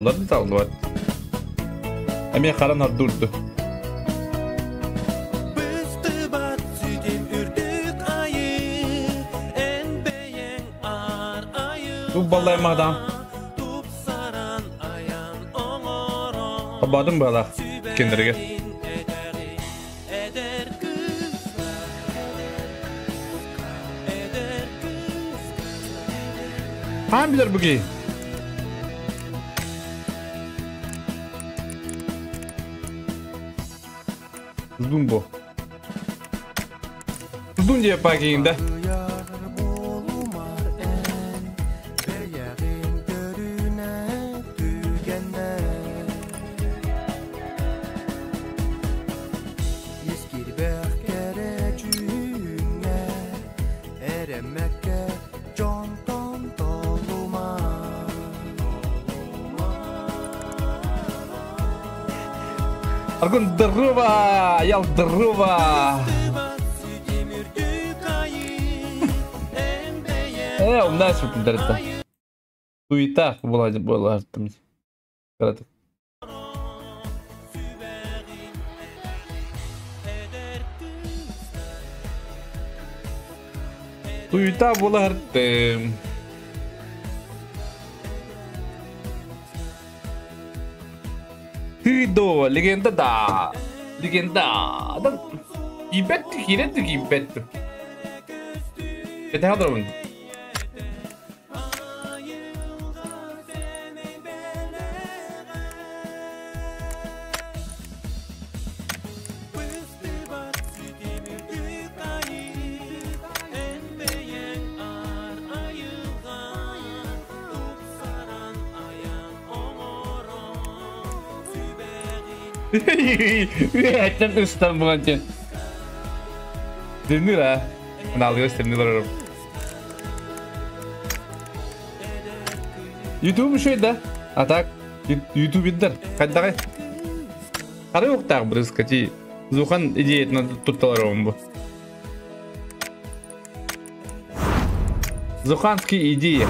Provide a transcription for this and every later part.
Таллыбат. Эмиэ харан ордуурду. Быстыбат ситим үрдүк айыы, эн бэйэҥ аар Бу баллай маһдаан. Тупсаран айан оҥорон Абадым баалаах киндерге. Сүбэҕин эдэр кыыска, эдэр кыыска. Хаан билэр бу киһи? Ждун бу. Ждун диye пакиинда. Буолумар эн бэйэҕин көрүнэ түгэннэ Искирбэх кэрэ дьүһүҥҥэ эрэммэккэ дьонтон толума. Аргун здорово! Ял здорово! Умнаас бүтүн Суета була буолар. Суета буолар. Ты до легенда да. Легенда. Да. Киирбэт киирэн да киирбэт. Это хадырбын. Үөһэттэн ыстан булан диэн. Дымныр а. Налгы стемнилер. YouTube үшөй да. А так YouTube иддер. Хайдагай. Қары оқтақ брызка ти. Зухан идеятына тутталар оғын бу. Зуханский идея.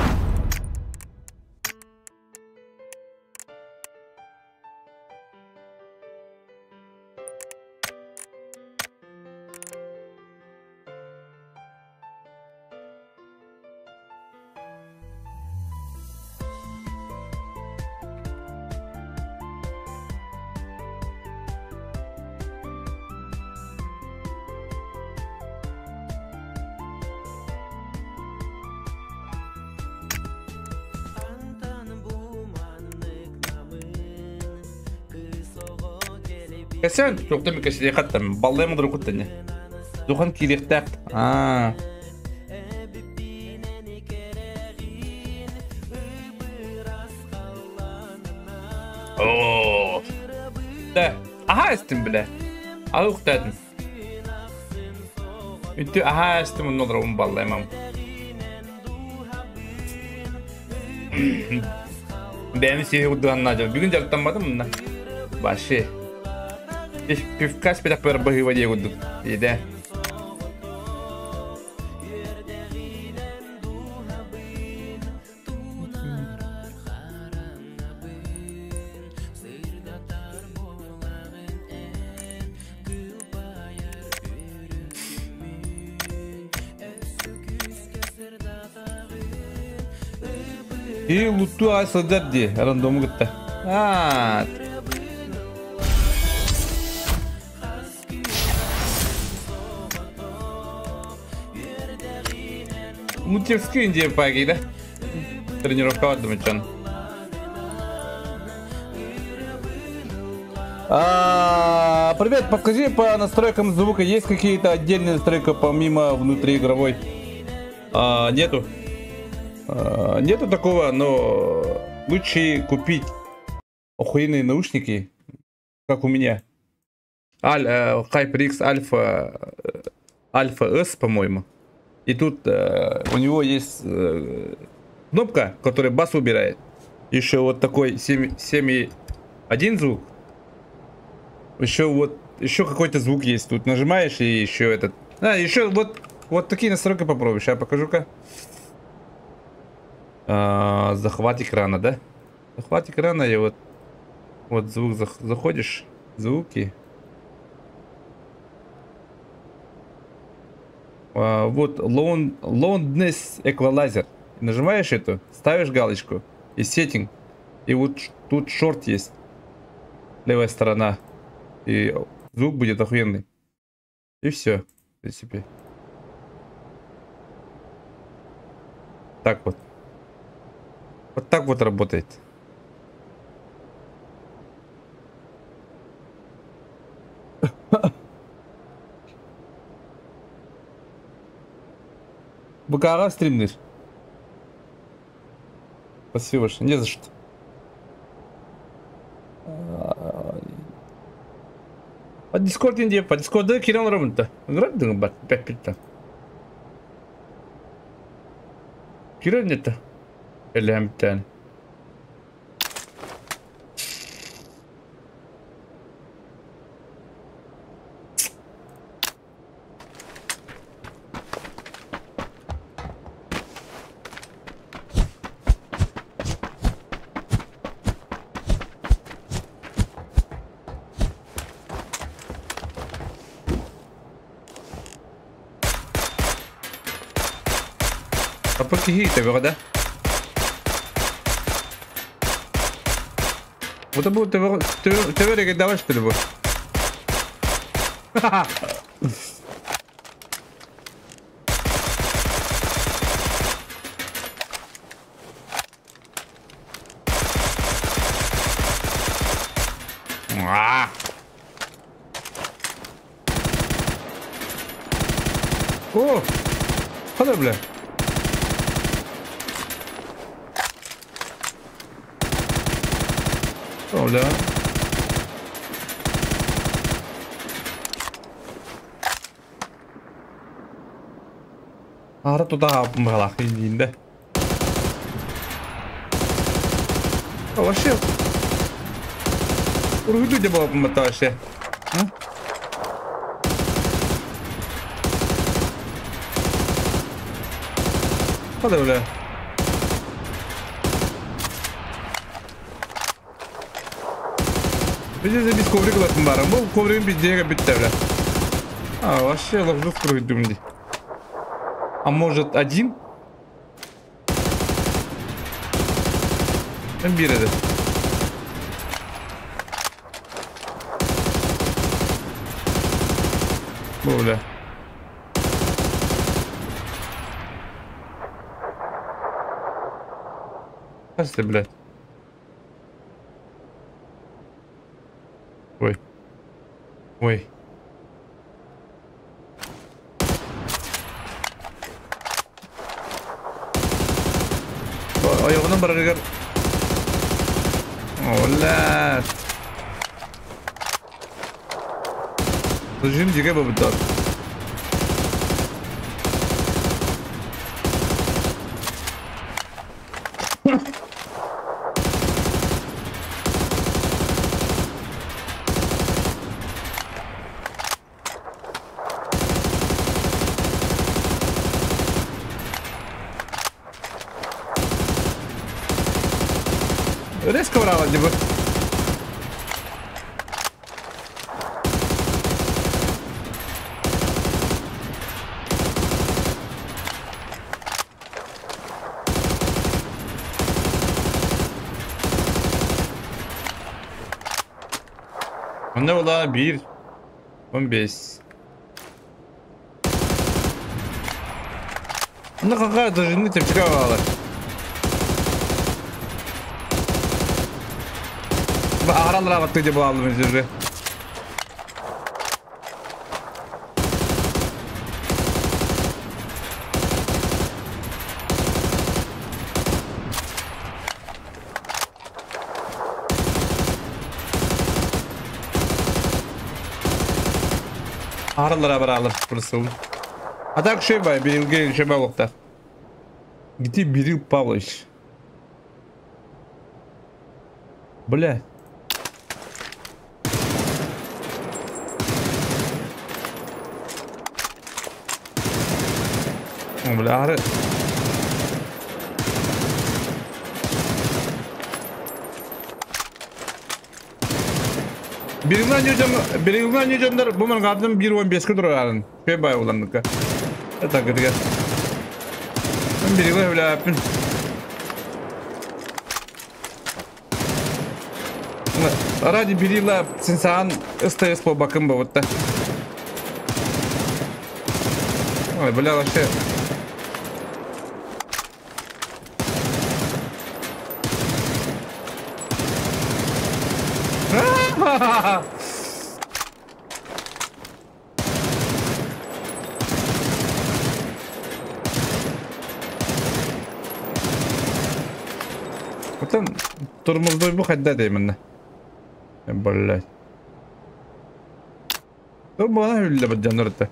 Кэсен туохтан кэсиэ хаттан баллай модуру куттан Духан киириэхтээх. Аа. Оо. Да. Аха эстим биле. Алы уктадым. Үттү аха эстим оннодорум баллаймам. Бэйэми сиэһи курдуганнаадым. Бүгүн дьарыктамматым мында. Вообще. Пивкас битах баһыыба диэ курдук. Иде. И лутту ай сылдьар дии, рандому кытта. Аа. Мутевский Индия паги, да? Тренировка бардым. А, привет, подскажи по настройкам звука, есть какие-то отдельные настройки помимо внутриигровой? А, нету. А, нету такого, но лучше купить охуенные наушники, как у меня. HyperX Alpha, Alpha S, по-моему. И тут у него есть кнопка, которая бас убирает. Еще вот такой 7.1 звук. Еще вот, еще какой-то звук есть. Тут нажимаешь и еще этот. А, еще вот, вот такие настройки попробуешь. Я покажу-ка. А, захват экрана, да? Захват экрана и вот, вот звук заходишь, звуки. А, вот Loudness Equalizer. Нажимаешь эту, ставишь галочку и setting. И вот тут short есть. Левая сторона. И звук будет охуенный. И все, в принципе. Так вот. Вот так вот работает. БКА стримнешь? Спасибо, что не за что. По Дискорд инде, по Дискорду кирен робинта. Грабдың бар, пять. Кирен это. Элемтен. Киһи төбөҕө да. Вот бу төбө давай что ли бу. О! Хода, бля. О, бля. Ара туда бумгалах индинде. Вообще. Ургуду де болып вообще. Хода, бля. Biz de biz коврик алатын барым. Бұл ковригin биздеге бітті, бля. А, вообще лох жестко. А может один? Bir edi. Bu бля. Кажется, блядь. Ой. Ой. Аяғынан барар. Оля. Зажим диге бабытар. Резко брала, типа. Onda ola 1 15. Ну какая даже не тепчикала. Аралра вот ты была держи. Аралра баралар просто. А так шеба, Берилге шеба лохта. Где Берил Павлович? Бля. О, бля, ары. Берегла дьоннор бу мангаатын 1.15-ке турарын. Кой бай уланныкка. Это гыдыга. Берегла хүләппин. Ради Берила сенсаан СТС по бакым бабытта. Ой, бля, вообще. Оттон тормоздойбу хайда деймин. Блять. Тормоза үлле бит жанырты.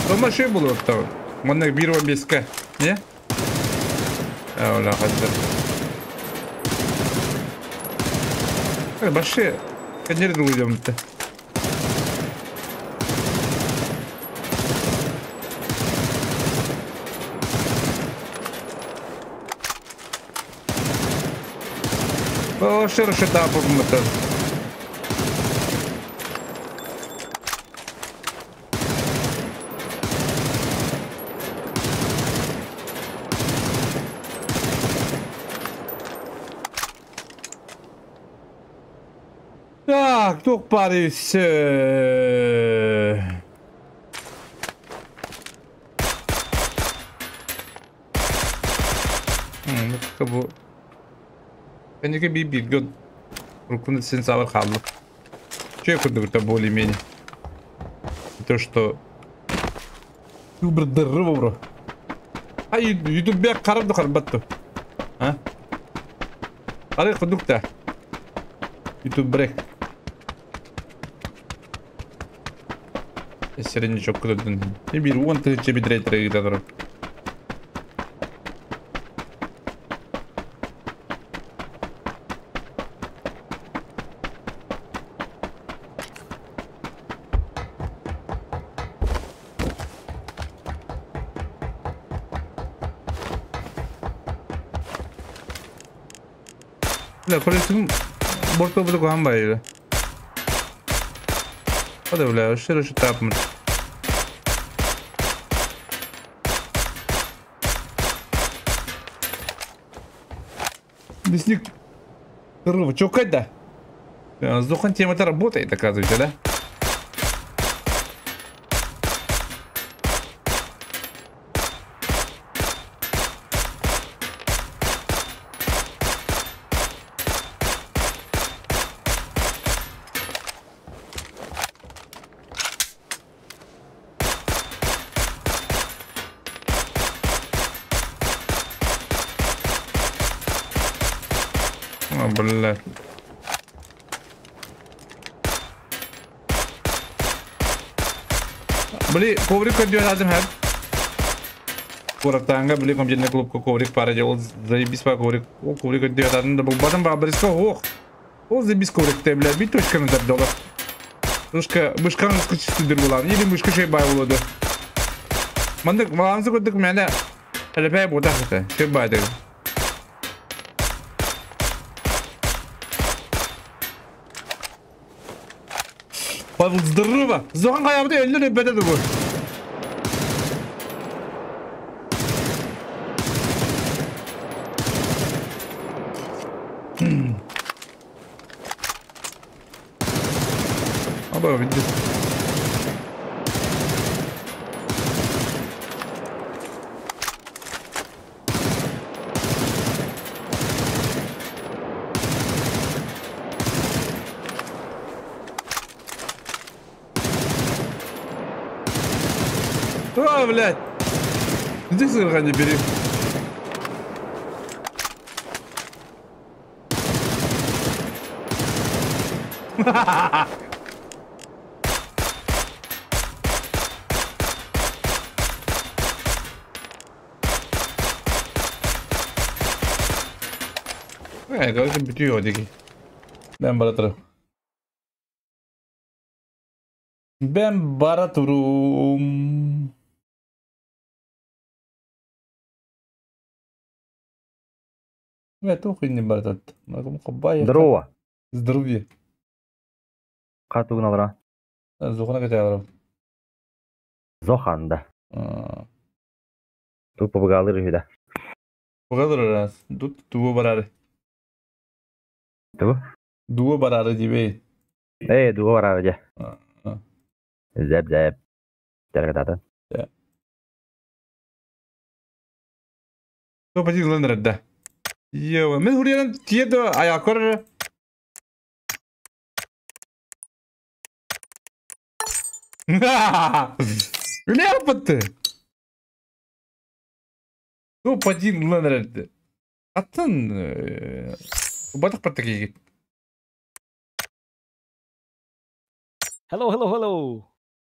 Тома шей булыр та. Манна 1.15-ке. Не? А, ола хайда. Баши. Кенер другой-то. О, ширше тапом это. Так, тух парись. Bu Bendeki bir bilgi Рукун сенсавр хаалла. Че курдук более-менее. То, что... Бр здорово, бро. А ютуб бек карап да карбатты. А? Ары курдук та. Ютуб брек. Серені çok kırıldın. Ne bir 10 тысяча бидрейт регитатор. Бля, колесим борто буду гамба или. Hadi бля, шире тапмыт. Лесник. Здорово, чё, да? Сдохан тема это работает, оказывается, да? О, бля. Бли, коврик көрдүө хәп. Курактанга бли компьютерный клубка коврик пара делал, заебись по коврик. О, коврик көрдүө азым да бул батым ба бриска ох. Ол заебись коврик те, бля, бит точканы тапдылар. Мышка, мышканы скычыстыдыр булар. Или мышка шей бай болады. Мандык, малансы көрдүк мәне. Әлепәй бутак это, шей бай деген. Павел, здорово! Зохан каябыды өллөр өбөтөдү бу. Аба, видишь. О, блядь! Иди сырга не бери. Короче, битүү дики. Ben бара турам. Ben бара турум. Бля, тухай не братат. Здорово. Здоровье. Хатугун олоро. Зохана кэтэ Зохан да. Ту побыгаалыр үһү да. Бугалыр Тут дуо барары. Тугу? Дуо барары дибей. Ээ, дуо барары дьэ. Зэп-зэп. Дәргататын. То пати лынырда. Йо, мен хурьян тиедо аякор. Ляпоты. То пати лынырды. Аттан батық баттық егет. Hello, hello, hello.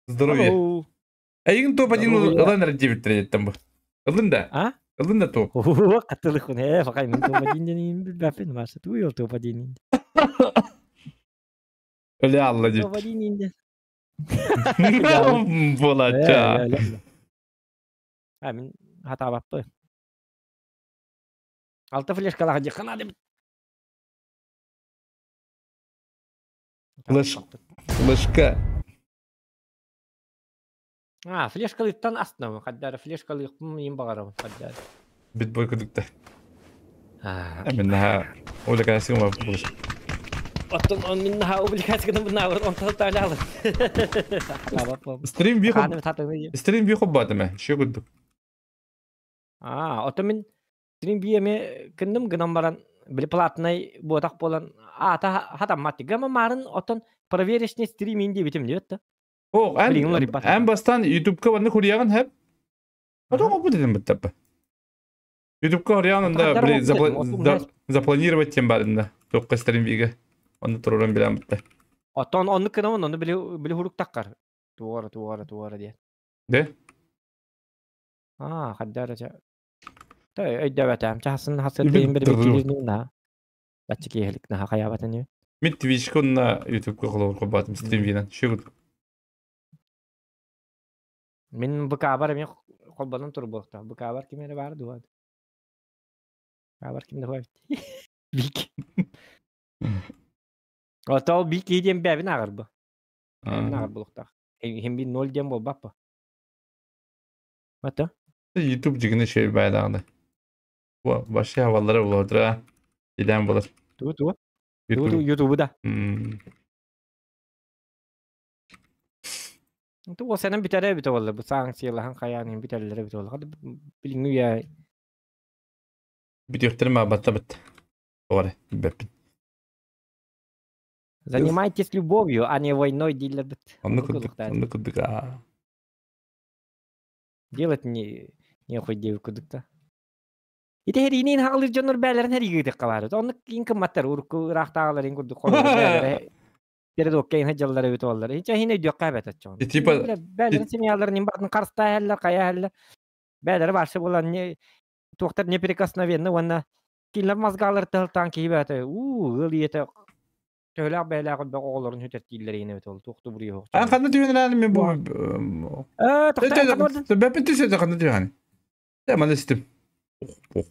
Здоровье. Hello. Эйигин топ-1 Здоровье. ылан эрэ диэбиттэрэ там бу. Ылын да? А? Ылын да топ. Каттылыкпын ээ, факай мин топ-1 диэн билбэппин, Маша, туй ол топ-1 Өлө алла диэбит. Топ-1 инде. Болача. А мин хатаабаппы. Алта флешкалаах дии хана дебит. Флеш. Флешка. А, флешкалыттан астынамын, хаддары флешкалыыкпын иин баҕарабын, хаддары. Битбой кудукта. Мен наха увлекаюсь ма булыш. Оттон он мин наха увлекаюсь гынан буннаабыр, онтон таалаалы. Стрим бихо стрим бихо батыма. Шө кудук. А, оттон мин стрим биэме кынным гынан баран били платный буотах буолан аата хатаммат. Гама марын оттон проверочный стрим инди битим диэт. О, эн бастан YouTube'ка барны хурьягын хэп. Потом опыт бит YouTube'ка хурьягын да били запланировать тем барында. Тоққа стрим биге. Онда туруран билен битте. Оттон онну кынамын, онну били били хурук таккар. Туара, туара, туара диэн. Де? А, хаддара ча. Та өйдөбөтөм. Часын хасыр дейин бир бикилин на. Бачы киһилик наха хаябатын. Мин Twitch-ка на YouTube'ка холор кобатым стрим винан. Шөгүт. Мин быкабар мен холбанан турбуохта. Быкабар ким эре бар дуа. Быкабар ким да Бик. Ото бик диэн бэбин агырбы. Бэбин агыр булуктах. Хем би ноль диэн болбаппа. Ото? YouTube жигине şey байдагы. Бу башка хавалары булодура. Иден болор. Ту ту. Ту YouTube'да. Ту сенен битере бите болду. Бу санкциялахан каян битерлере бите болду. Хады билиңи я. Бүтөктөр батта бит. Ore, беппин. Занимайтесь любовью, а не войной дииллэр бит. Онну курдук, онну курдук. Делать не не хоть деви курдук да. Ити херинин хаалыр дьоннор бээлэрин хэригиитик калаары. Онну кин кымматтар урукку ыраахтаагалар ин курдук холор бээлэре передокка ин жаллары бит оллар. Ича хин өйдүөккэ эбэт оччоон. Типа Бээлэрин семьяларын ин батын карста хэллер, кая хэллер. Бээлэри баршы болан не туохтар неприкосновенны уонна кинилэр мозгалар тыһылтаан киһи бээтэ уу ыл ийэтэ төһөлөөх бээлээх элбэх оҕолорун хүтэртииллэр иһин эбит ол туохту буруйуох. Ан ханна түйүнэн мен бу Э, тохтоо Бэппин түсөтө ханна түйүнэн. Я мана систем. Ох, ох.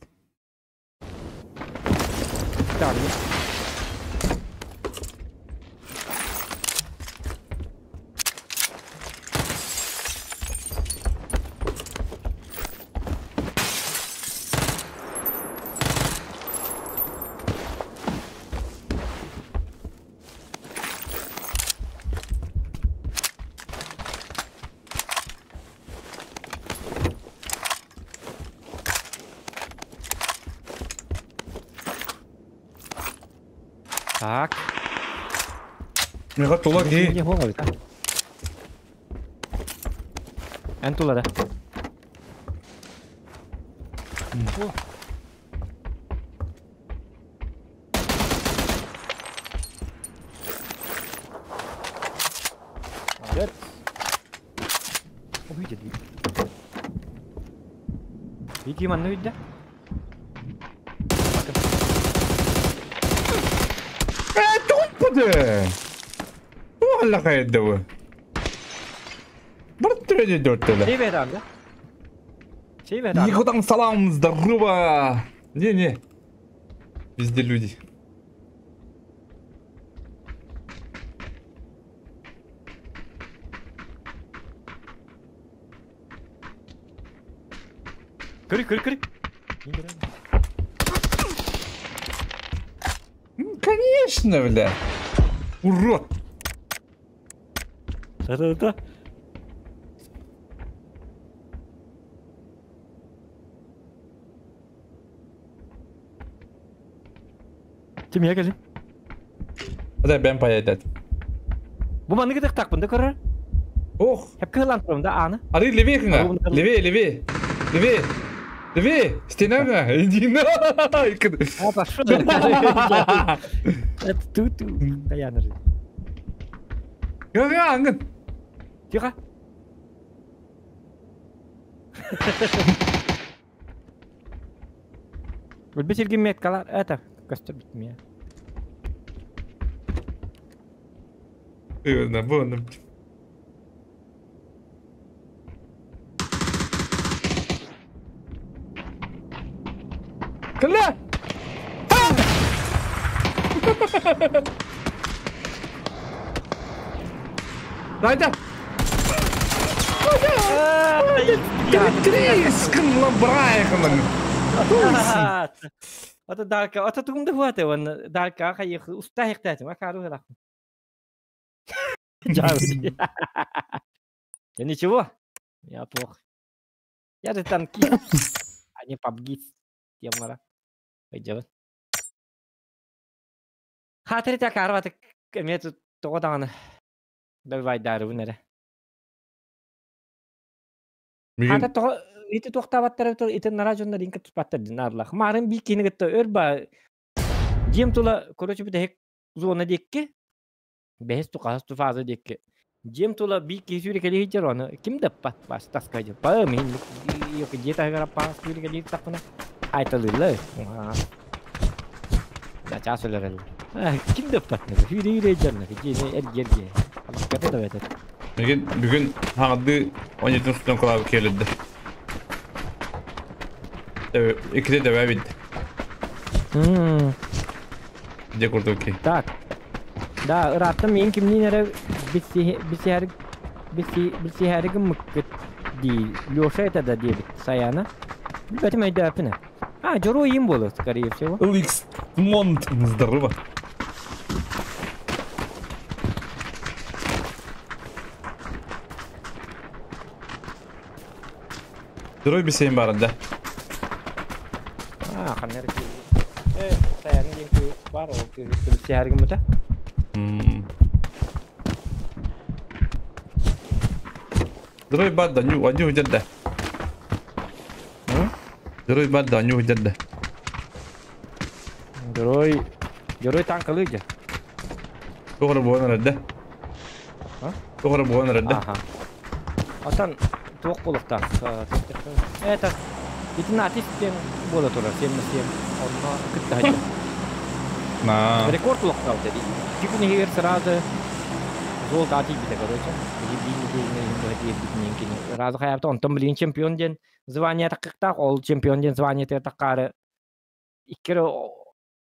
Так. Мега тула ки. Эн тула да. Молодец. Увидит. Вики манна үйдэ. Э, туппуды. Туалла кайдыбы. Бір түреді дөрттелі. Сей бет анда. Сей бет анда. Никодан салам, здорово. Не-не. Везде люди. Көрү, көрү, көрү. Ну, конечно, бля. Урод. Да-да-да. Ким я кэлин? Это бэм паяйдат. Бу манныгы тахтаахпын да көрөр. Ох. Хепке ылан турам да ааны. Ары левее кына. Левее, левее. Левее. Левее. Стена Иди на. А, пошел. Это тут. Даяна же. Аңын. Тихо. Өлбес елген меткалар. Это, көстөр битме. Бу. Кыла! Дайда! Трескін лабрайхның. Ата далка, ата тугумда хуате вон далка хайых устахик тәтим, акару храх. Я ничего. Я плохо. Я же танкист, а не пабгист. Темара. Пойдет. Хатыр та карваты эмет тоҕо Давай дару нере. Хата тоҕо ити туохтаабаттар ити нара дьоннор инка туспаттар динарлах. Марын би кини гытта өр ба дьиэм тула короче бүтэһик зона диэкки бэһис тукаас ту фаза диэкки дьиэм тула би киһи сүүрэ кэлиһи оны ким даппат бас таска дьэ па мин йоки дьиэ таһыгар аппаас сүүрэ кэлиһи тахпына айталыылла да чаас өлөрөл ким даппат сүүрэ үүрэ дьонна дьиэни эргиэрге алакката да бэтет. Бүгүн бүгүн хаңды 17 үстүн кылабы келди. Икide de бит. Де курдуки. Так. Да, ыраттым мен кимнин эре бисиһэр бисиһэригин мыккыт ди Леша это да дебит Саяна. Билбэтим өйдөөппүнэ. А, Жоро им болот, скорее всего. LX Монт. Здорово. Здорово бисейм барын да. А, ханнер э, Саяна диэн бар ол бисиһэригин мыта. Здорово бад да ню, аню жадда. Здорово бад да ню жадда. Дорой Дорой танкалыгы. Тоғыры буон эрдэ. А? Тоғыры буон эрдэ. Ага. Атан туох болуктаах. Это итин атис диэн буола турар 7 на 7. Онно кытта хадьа. На. Рекорд улахтаабыт эди. Тикун иһигэр сразу золото ати бите, короче. Разы хаябта онтон билин чемпион диэн звание такыктаах, ол чемпион диэн звание таккаары иккere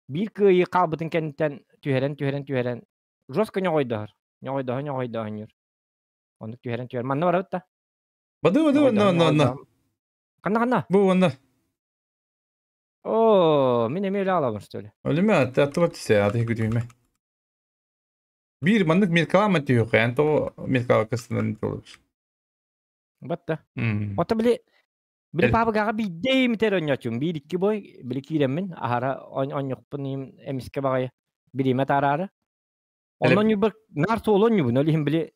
биир кыайыы хаалбытын кэнниттэн түһэрэн түһэрэн түһэрэн жестко ньоҕойдоһор. Ньоҕойдоһо ньоҕойдоһонньур. Оннук түһэрэн түһэр. Манна барабыт да. Бады бады онно онно онно. Ханна ханна? Бу онно. О, мин эмиэ алабын, что ли? Олеме аттыбат түсе, аты күтүмэ. Биир маннык меткалама түйү каян то меткала кыстынан толуш. Батта. Ота били били пабыгаға бидей митер онньочум. Биир икки бой били кииреммин ахара онньохпун им эмиске багай бириме тарары. Оннон юбыр нар суол онньубун олихин били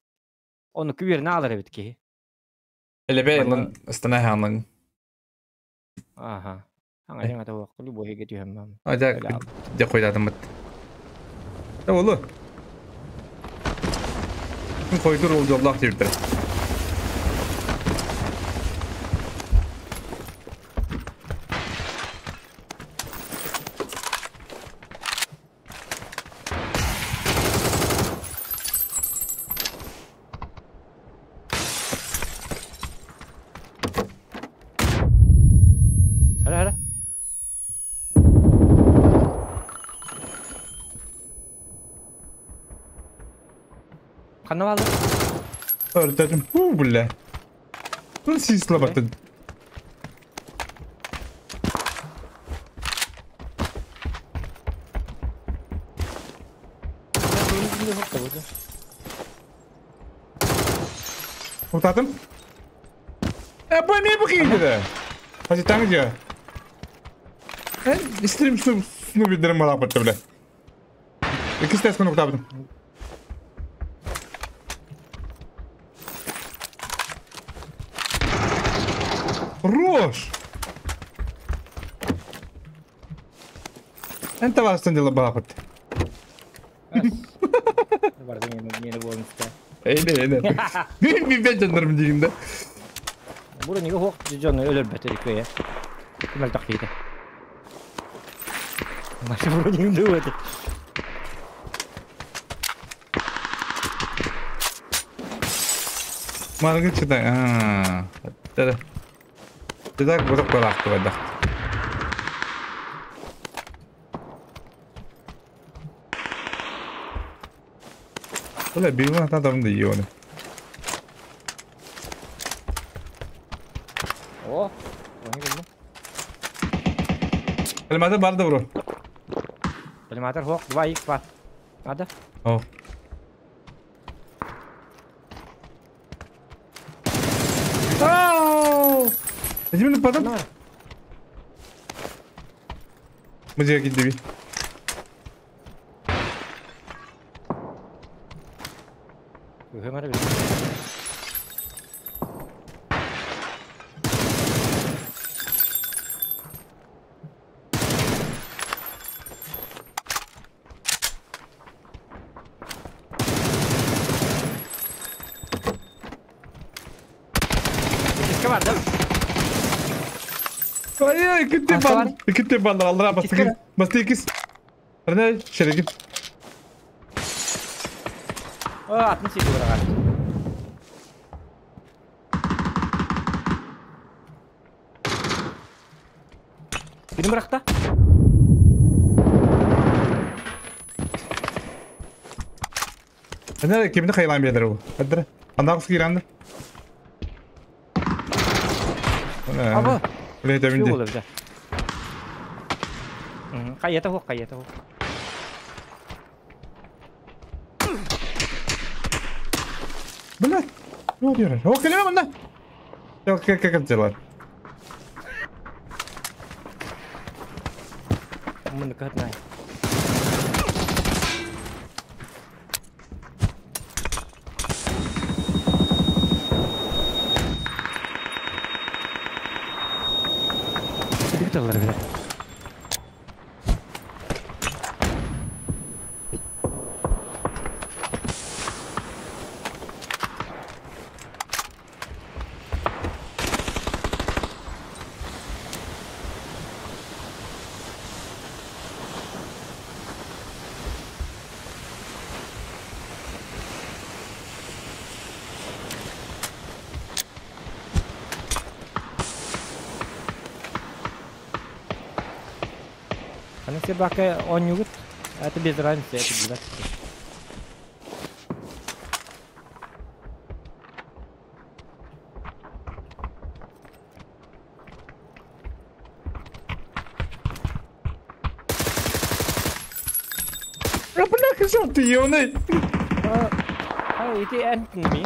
ону күберин алар эбит киһи. Элебе ылын ыстана ханын. Аха. Аңа жаңа табак любой хеге түйөм. А жа жа койдадым бит. Да олу. Койдур ол жоллах деп. Хара хара. Ханна баалар? Өртөтүм. Ху бля. Тут сисла батын. Утатым. Бу эмиэ бу киирдэ. Хачытаҥ дьэ. Истрим сну билдерим балааппытта биле. Иккис тест уктаабытым. Хорош! Эн табаарыстан дьыла балааппыт. Мені болмыста. Эйне, эйне. Мен жандарым дегенде. Бу неге хоқ жоны өлөр бөтөр көе. Кимел тақиды. Машы бу неге өтө. Маргы чыдай. Аа. Тада. Тада бурак баракты бадак. Бля, бигман адамды ионы. О, оны билдим. Элематор бар да бро. Элематор хоқ 2x бар. Надо? О. Ау! Эдимин падам. Музейге киддиби. Көмөр бит. Иккискэ бар да? Ай, китте Канча бал. Китте баллар аллара Иккискэ басты. Басты иккис. Арна шерегин. О, атын сиги барагар. Бирин быракта. Ана кимди хайлан бердер бу. Адыр. Анда киранды. Аба. Биле Şu деминди. болду бизде. Кайята хок, кайята хок. Биле. Не diyor? О, келеме мында. Кел, кел, кел, кел, Муну катнай. Тыллар билер. Аны себака онюгут. Это без разницы, это без разницы. А, бля, что ты, ёный? А, ити энтми.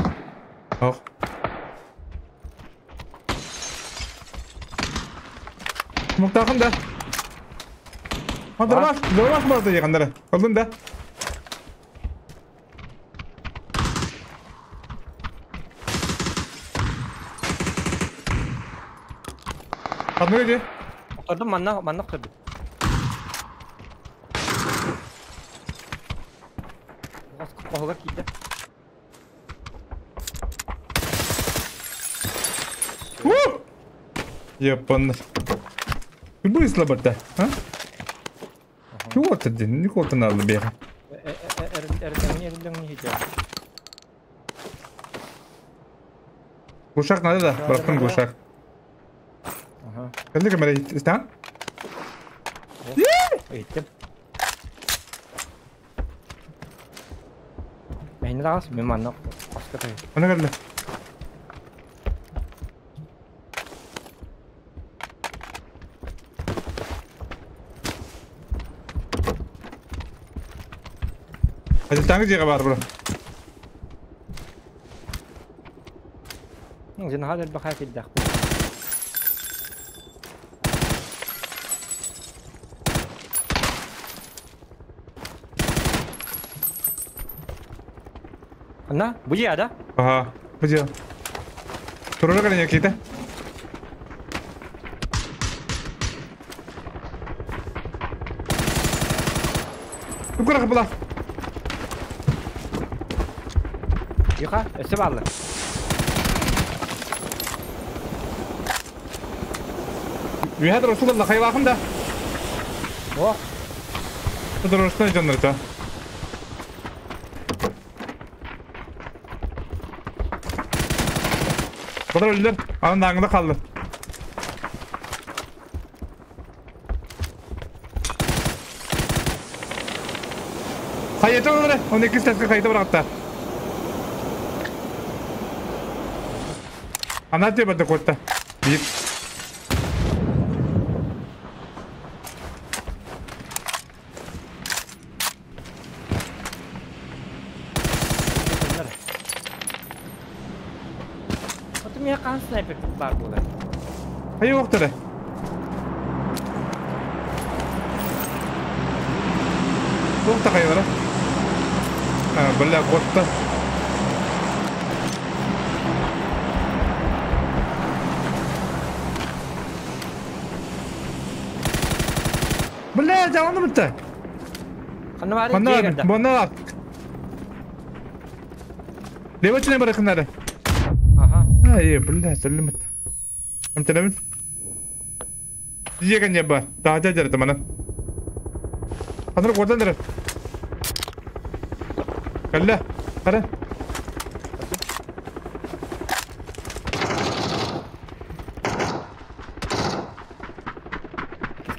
Ох. Муктахын да. Дормаш, дормаш барды егандары. Алдын да. Одну иди. Oturdum manna manna oturdum. Qohuga кийди. Япон. Быстро бата, а? Чего ты, Никола ты надо бегать. Глушак надо, да? Братан, глушак. Ага. Кәлі камера истан? Иттим. Мен рас, мен манна қосқа Ана кәлі. Hadi tane бар бро. زين هذا البخاك الداخل. أنا بوجي هذا؟ Ага, бу. Турара кэлэн киитэ. Тугура була. Юха, өссө бааллар. Үһэ Расул хайвахым да. О, Дорожный жоннорта. Kadar öldüler. Anam dağında kaldı. Kayıtı onları. 12 sesli kayıtı bıraktı. Anlat diyor bende kodda. Bir. Оту мия кан снайпер бар буолар. Hayır yoktur. Yok da kayılara. Ha, böyle kodda. Бля, жаманды бітті. Ханна бар Bana var, bana var. Левочный bırakınları. Аха. Ha iyi, бля, сөллүмүт. Амтанабын. Жеген яба. Daha жарты мана. Ханыр кордан дыр. Калла. Кара.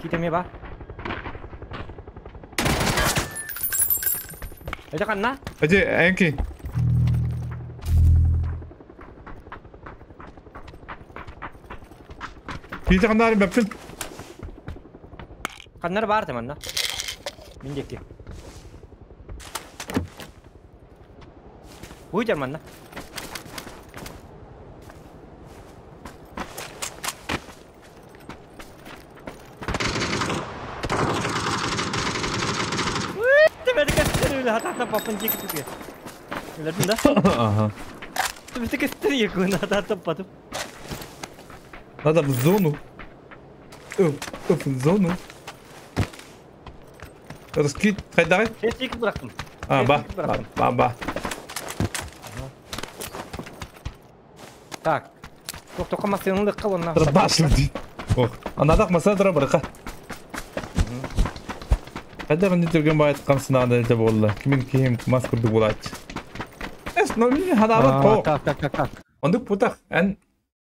Китеме бар. Это ханна? Ажи, энки. Кейте қандарын бәптін. Ханнар бар таманна. Миндекки. Уй жарманна. Ага. Надо в зону. В зону. Раскид, хайдары? А, ба, ба, ба. Так. Тоқтоқа масынылық қыл онна. Башым дейді. Ох, анадақ маса тұра барықа. Қайда не түрген байт қамсына да болды. Кимин киім мас күрдік болады. Эс, но мин хадабат по. Так, так, так, так. Ондук путах, ән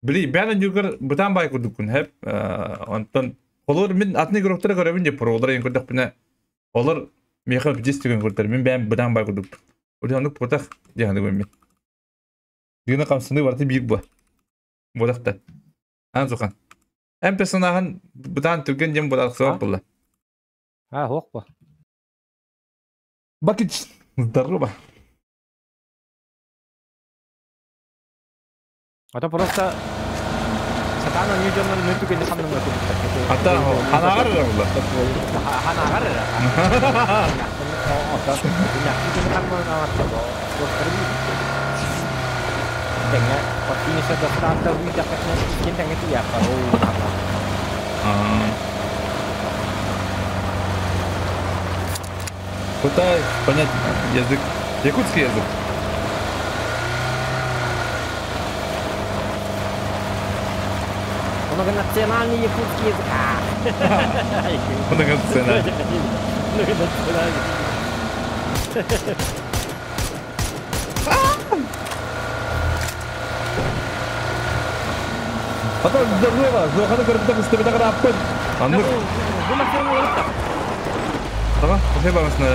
били бәлен жүгір бұтан бай күрдік күн хеп. Онтан олар мин атны игроктар көрөбүн деп олар ең көрдік біне. Олар меха бжес деген көрдер. Мен бән бұтан бай күрдік. Олар ондук путах дегенді мен. Дегені қамсыны барты биік бұ. Бодақта. Ан зухан. Ән персонахан бұтан түрген жем бұлар сауап бұлла. А, хоқ ба. Бакич. Здорово. А то просто Сатана не жоннор нүтүгенди хамнан өтүп. Ата ханагар бұлла. Ханагар. Пытаюсь понять язык. Якутский язык. Многонациональный якутский язык. Многонациональный. Многонациональный. Ата здорово. Зоханы көріп так істеп так раппын. Анны. Бу машина олып Tamam, şey babasına.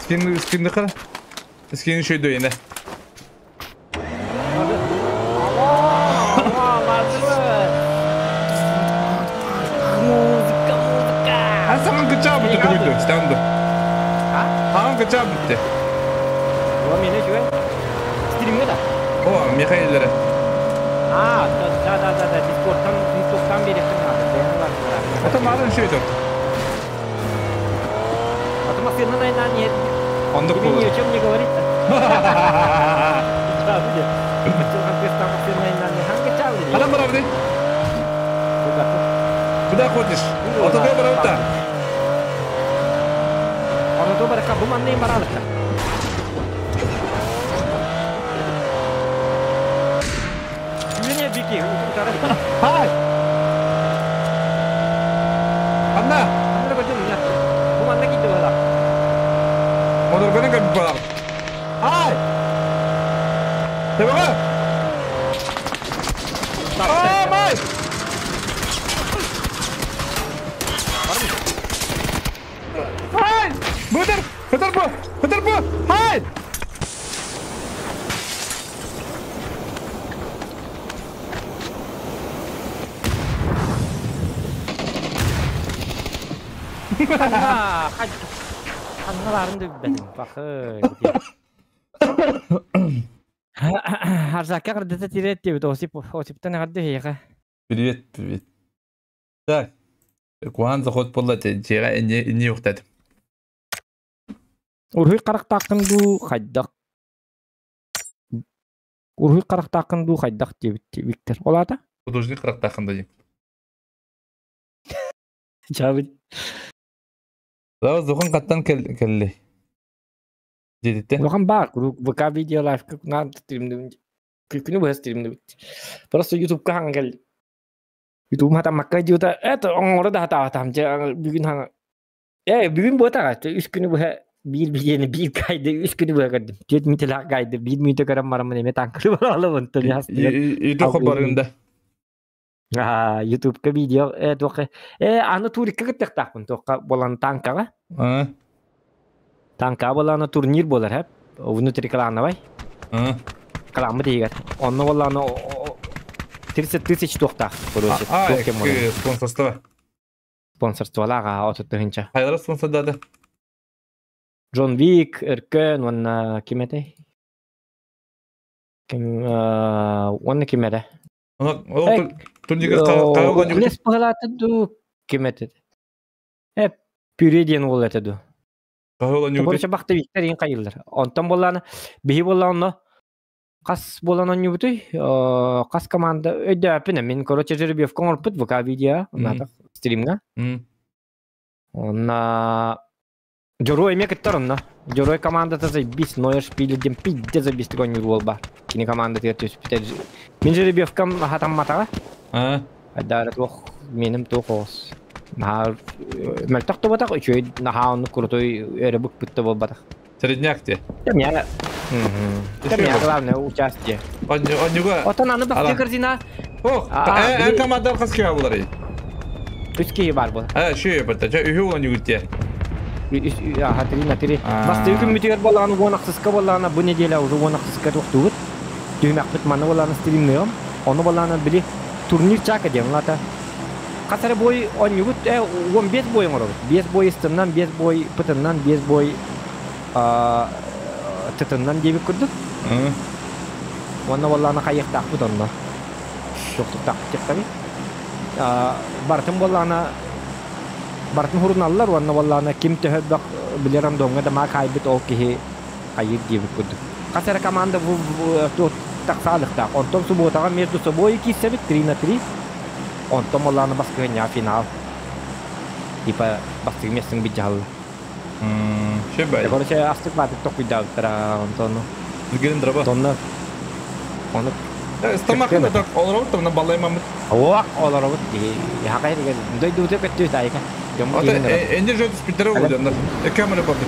Skin skin ne kadar? Skin şöyle yine. Музыка, музыка. бүтте тугуйду, стаунду. Хаан кача бүтте. О, меня чуй. Стримге да? О, Михаил А, да, да, да, да, Дискордтан, Ютубтан берехтин надо. Это марын шөй тут. А то машина на нет. Онда Тебе ни о чем не говорит-то. Да, будет. Адам барабды. Куда ходишь? Ото барабта. Ото барака бу манны баралыкта. Күнү бики утары. Хай. Анна. Анна көтүм я. Бу манна китти бала. Модорганы кәп бала. Хай. Тебага. Oh my! Хай! Бытыр! Бытыр бу! Бытыр бу! Хай! Ханналарын да билбэтим. Бахы. Харзакка кырдыта тирет диэбит Осип Осиптан эҕэрдэ эһиэхэ. Привет, привет. Так. Куһаан заход буолла дьиэҕэ инни уктат. Уруһуй харахтааххын дуу хайдах Уруһуй харахтааххын дуу хайдах диэбит Виктор. Ол аата? Художник харахтааххын да диэн. Чаабыт. Да, зохон хаттан кэлли. Дедите. Улахан баар куруук ВК видео лайфка наан стримдибин. Күнү быһа стримдибит. Просто Ютубка хаҥан кэл. Ютуб хатаммакка диута это оҥоро да хатаабатам дьэ бүгүн хаҥа э бүгүн буотаҕа үс күнү быһа биир билиэни биир гайды үс күнү быһа көрдүм. Түөрт мүнүүтэлээх гайды биир мүнүүтэ көрөн бараммын эмиэ таҥкыры баралабын Ютуб хобарында. Аа, Ютубка видео э туохха э аны турикка кыттыахтаахпын туохха буолан танкаҕа. Танка буолаана турнир буолар хэп. Внутриклановай. Каламмыт иһигэр. Онно буоллаана 30 тысяч туохтаах. Короче, туох кем буолар. Спонсорство. Спонсорстволаах аа 30 тыһыынча. Хайдара спонсордады? Джон Вик, Өркөн уонна ким этэй? Ким уонна ким эрэ? Ол турнирга каҕа Лес пыһалаата дуу ким этэ? Э пюре диэн уол этэ дуу. Короче, бахта Виктор иин хайыллар. Онтон буоллаана биһи буоллаана хас буолан онньубутуй? Хас команда өйдөөппүн мин короче жеребьевка оҥорпут ВК видео оннаатах стримҥа. Онна Дьоруой эмиэ кыттар онно. Дьоруой командата заебись, Ноя Шпили диэн пиздец заебистик оонньуур уол баар. Кини командатыгар түспүтэ. Мин жеребьевкам хатамматаҕа. Айдаара туох миэним туох оҕус. Наһаа мөлтөх да буотах, үчүгэй наһаа оннук крутой өрө быкпыт да буолбатах. Средняк те. Меня Меня главное участие. Онньуга. Отон аны бастыы корзина. Ох, эн команда хас киһи булар? Үс киһи бар буолар. Э, шү бата, жа үһү онньугу те. Аха, три на три. Бастыы күммүтүгэр буоллаҕына уон ахсыска буоллаҕына бу неделя уже уон ахсыска тохтуубут. Түһүмэхпит манна буоллаҕына стримныам. Ону буоллаҕына били турнир чака диэн улаата. Хас эрэ бой оонньуубут, 15 бой оҥоробут. 5 бой ыстыннан, 5 бой пытыннан, 5 бой тытыннан диэбит курдук. Уонна буоллаҕына хайыахтаахпыт онно. Туохтуктаахпыт диэхтэбит. Барытын буоллаҕына барытын хуруналлар уонна буоллаҕына ким төһө бөх били рандомҥа да маа хаайбыт ол киһи хайыыр диэбит курдук. Хас эрэ команда тахсаалыктаах. Онтон субуотаҕа между собой киирсэбит 3 на 3. Онтон буоллаҕына баскыһынньаҕа финал. Типа бастыгы местин биддьаһалла. Шебай. Короче, астык баатык токуйдаабыттара онтон. Герин драба. Тонна оны Стамакын да олоробут там балаймамыт. Оак олоробут хакай деген дойдууту көттү тайка. Ата энди жөт спиттере болду. Камера барды.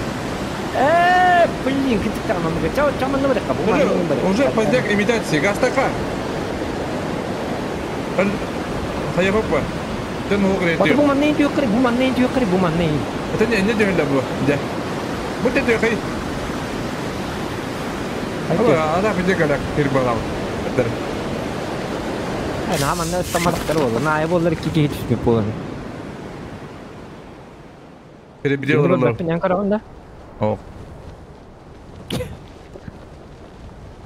Э, блин, кытыктан онуга. Чау, чаманны баракка. Уже поздняк имитация гастака. Хайа бапа. Тен хоғыр Ото бу манны түйөккөр, бу манны түйөккөр, бу манны. Это не не дөрүлэ бу. Де. Бу те түйөккөр. Ана бите калак кир балам. Дер. Э, манна тамадактар болду. На, боллар ики киһи түспүт болар. Перебедел олороллор. Эн көрөҕүн да? О.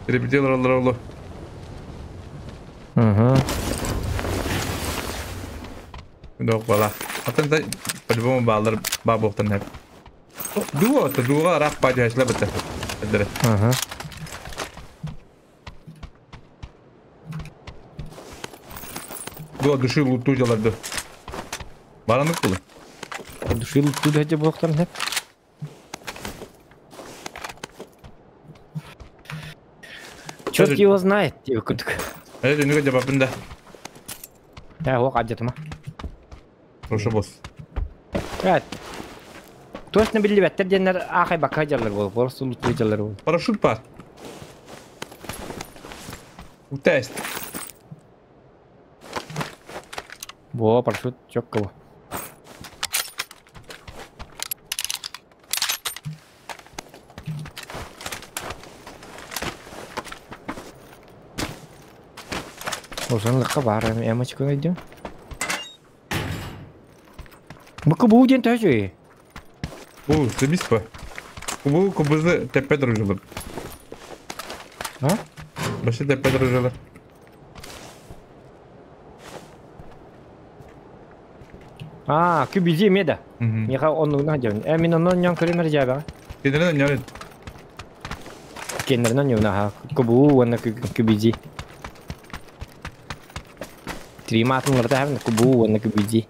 Перебедел олороллор. Угу. Док бала. Атын да по-любому баалар баа буолтан нэп. Дуо, то дуо араак баа дьаһайсыла бытта. Эддere. Угу. Дуо души луттуу жаларды. Бараннык булу. Души луттуу да буолуохтарын сөп. Черт его знает, диэбит курдук. Э, дүнүгө жабапын да. Э, хуох адьатыма. Хорошо босс. Э, точно биллибэттэр диэннэр аахайбакка дьаллар буолуп, просто луттуу дьаллар буолуп. Парашют бар. Тест. Во, парашют четко во. Озонлыққа бар, эмочку найдем. Бу бу ден төжүй. Бу, себис па. Бу кубызы тепе дружилы. А? Башы тепе дружилы. А, күбүзи эмиэ да. Миха оннугунан дьон. Э, мин оннон ньон көрүмэр дьээбэҕэ. Кинилерин ньон. Кеннеринэн ньон аха. Кубуу уонна күбүзи. Трима атын ларта хабын кубуу уонна күбүзи.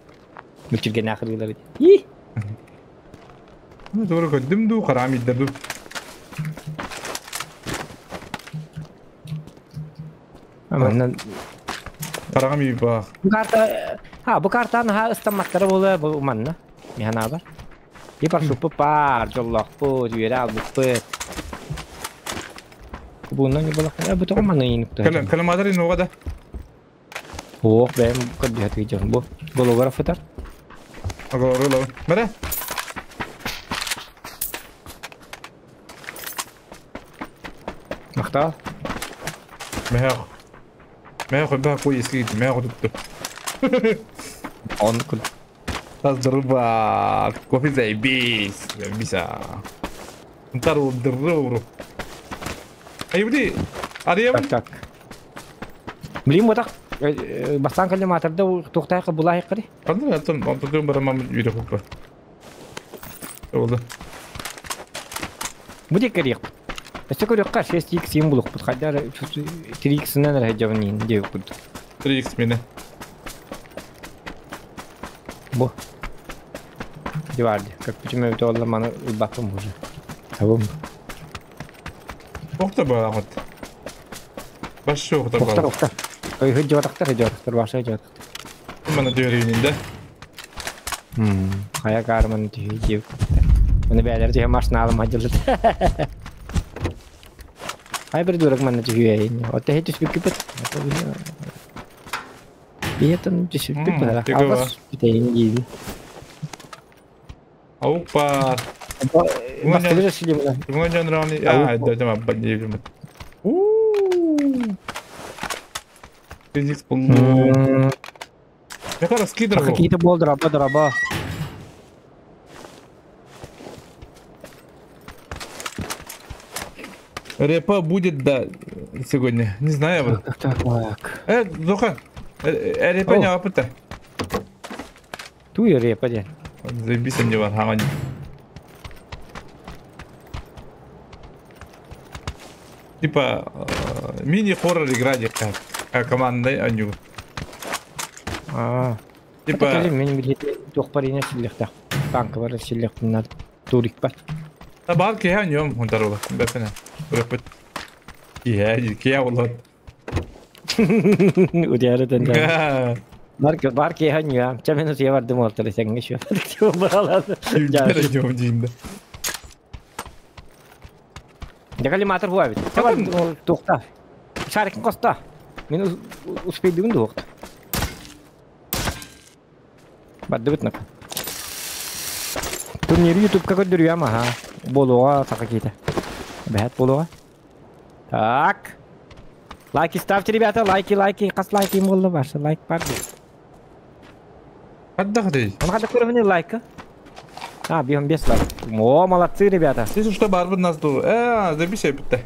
Мүлчүргэн ахырыылар. И! Ну, doğru көдүм ду, карам иддер ду. Манна Карагам и бах. Бу карта а бу картаны ха ыстамматтара буолуо бу манна. Миханаабар. Би паршуппу паар, дьоллоохпут, үөрэ албыппыт. Бунан не было. Бу тоҕо манна иинуктаа. Каламадар инуга да. Ох, бэйэм көрдүһэ тыгыдьон. Бу головара фытар. Аголору Бара. Махтал. Мэх. Мэх баа куй искит, мэх тутту. Он кул. Таз кофе заебись. Заебись. Нтару дырру. Ай, Ариям. Так, так. Блин, вот так. Бастан калиматорда туохтаах булаайыккары. Ханна аттан онтон барамам үйрө хуппа. Олду. Бу деккериэхпит. Өссө көрүөххэ 6x син булукпут. Хайдар 3x-нэн эрэ дьабынин диэбит. 3x мене. Бу. Диварди. Как почему это олла маны ылбаппын уже. Табым. Охта баахат. Башшы охта Охтар баахат. охтар. Ой, хыдьыбатахтар хыдьыбатахтар баша хыдьыбатахтар. Мана дөрүүнүндэ. Хайа каарман түһүү диэбит. Маны бээлэр түһэ машиналым хадьылыт. Ай бір дурак манна түһүү Отта хе түспүккүпүт. Биэтен түспүк бара. Алгас бүтейин дииби. Аупа. Бастыры шиле Буга жанраны. А, да, да, бандиев. Уу. Физикс болду. Яка раскидер. Какие-то бол драба драба. Репа будет, да, сегодня. Не знаю. Так, так, так. Зоха, репа не опыта. Туй репа ден. Заебись, не бар, хамань. Типа, мини-хоррор игра как командной аню. А. Типа... Мен билет тохпар ине силлехта. Танка бар силлехтин турик бар. Та бар киһэ ньом хунтарула. Бэпэнэ. Үрөппүт. Киһэ, киһэ олот. Удиарытын да. Бар бар киһэ ньом. Чамен усия бардым олтары сеңге шо. Жүр ньом деймді. Декалиматор хуа бит. Табар тохта. Шарик коста. Мен успейдигин дуокт. Барды бит нак. Турнир YouTube ка көрдүрүям аха. Болуға сақа кейті. Бәхет болуға. Так. Лайки ставьте, ребята, лайки, лайки. Қас лайки болду барша, лайк бар. Қадда қадай? Оны қада көріміне лайка? А, бьем без лайк. О, молодцы, ребята. Здесь что барбын нас ду. Забись опять.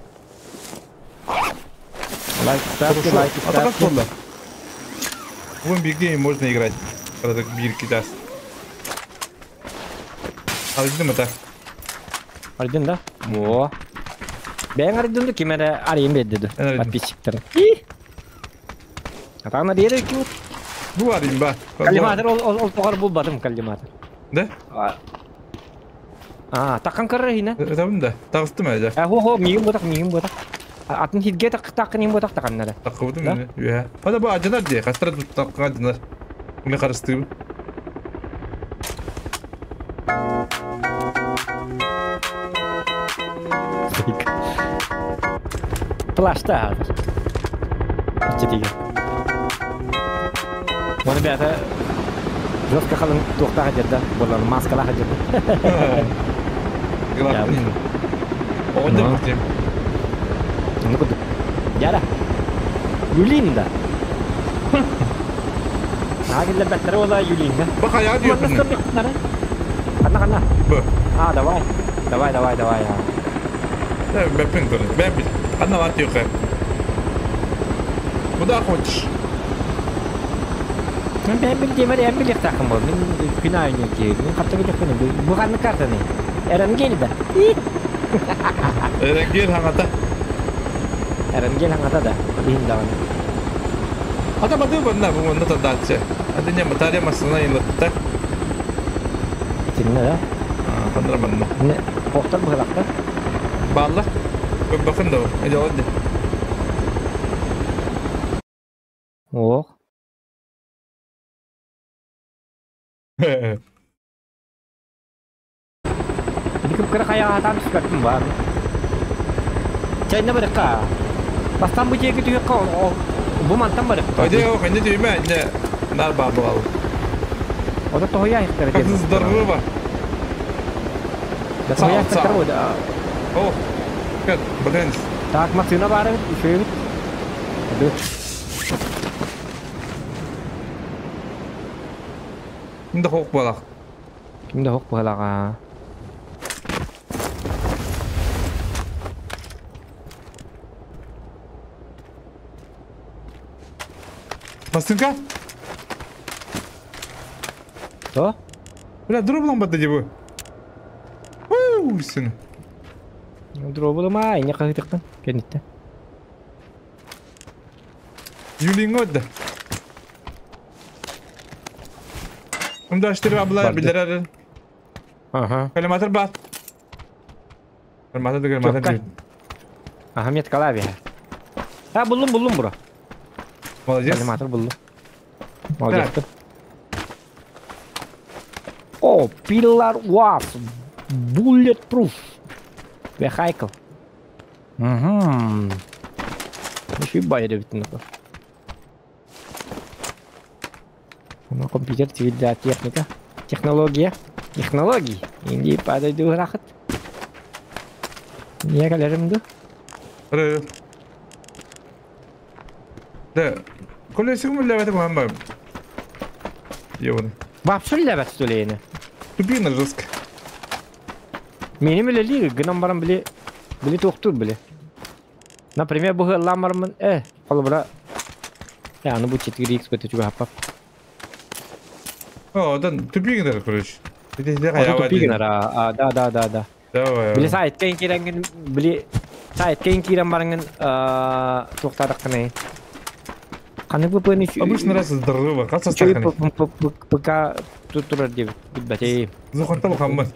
Лайк ставьте, лайки ставьте. А так Вон бигде можно играть. Когда бирки даст. Алидым это. Алидым, да? О. Бен аридымды кимере арайым берді. Подписчиктер. Атағына деді ки вот. Бу арайым ба. Коллиматор ол тоғар бұл бадым коллиматор. Да? А, таққан көрір хина. Табын да. Тағыстым әлі. Хо, мигім ботақ, мигім ботақ. Атын хитге таққын им ботақ тақаннары. Таққыбытым мені. Иә. Ада бу ажанар де, қастыра таққан ажанар. Мен қарыстым. Плашта hazır. Четиге. Оны бәті жестко қалың тоқтаға жерді, бұлар маскалаға жерді. Главный. Оғында бітем. Ну куды. Яра. Юлинда. Агилер бәттері ола Юлинда. Бақ аяғы дейін. Қанна, қанна. Б. А, давай. Давай, давай, давай. Бәппен көрін. Бәппен. Қанна бар дейін. Куда хочешь? Мен бәм демер әм билек тақым бол. Мен күн айын ке. Мен қатты билек күн. Бу қанны картаны. Эренгел да. Эренгел хаңата. Эренгел хаңата да. Дейін дағаны. Ата бады банна бу онда тадачы. Ата не матария масына инлатта. Итинне да. А, қандыра банна. Не, тоқтар бұғылақта. Балла. Көп бақын да бар. Эде олды. Ох. Dikip kira kaya hatam түспәппін бар. Чайна барыққа. Бастан bu жеге түйе қал. Бу мантан барыққа. Ойде о, кенде түйме, не нар бар буал. Ода тохуя ихтер. Как здорово. Да тохуя ихтер вот. О. Как, блин. Так, машина бар, еще бит. Кимде хоқ балақ? Кимде хоқ балақ, а? Бастынка? Что? Бля, дроблан бады дебу. Уу, сені. Дроблама, не қағытықтың, кәнетті. Юлин өдді. Умда аштырып абылар билер. Ага. Коллиматор бар. Коллиматор коллиматор дейт. Ага, меткала бе. А, буллум, буллум бура. Молодец. Коллиматор буллум. Молодец. О, Pillar was bulletproof vehicle. Угу. Еще байда бит Ну, компьютер, цивилизация, техника, технология, технологии. Инди падайду рахат. Не калерымды. Да. Колесигім ләбәті бұған бар. Ебаны. Вообще ләбәт стөлейіні. Тупина жестко. Менім өлі гынан барам біле, біле тоқтур біле. Например, бұғы ламармын, қолы бұра. Яны бұл 4x көті чүгі хаппап. О, да, тупигнер, короче. Тупигнер, а, да, да, да, да. Давай. Біле сайткен керенген, біле сайткен керен барыңын тоқтадық. Қаны ПП-ны... Обычно раз здорово, как составили? ПК тут турар деп, бәтей. Зухарта бұқаммын.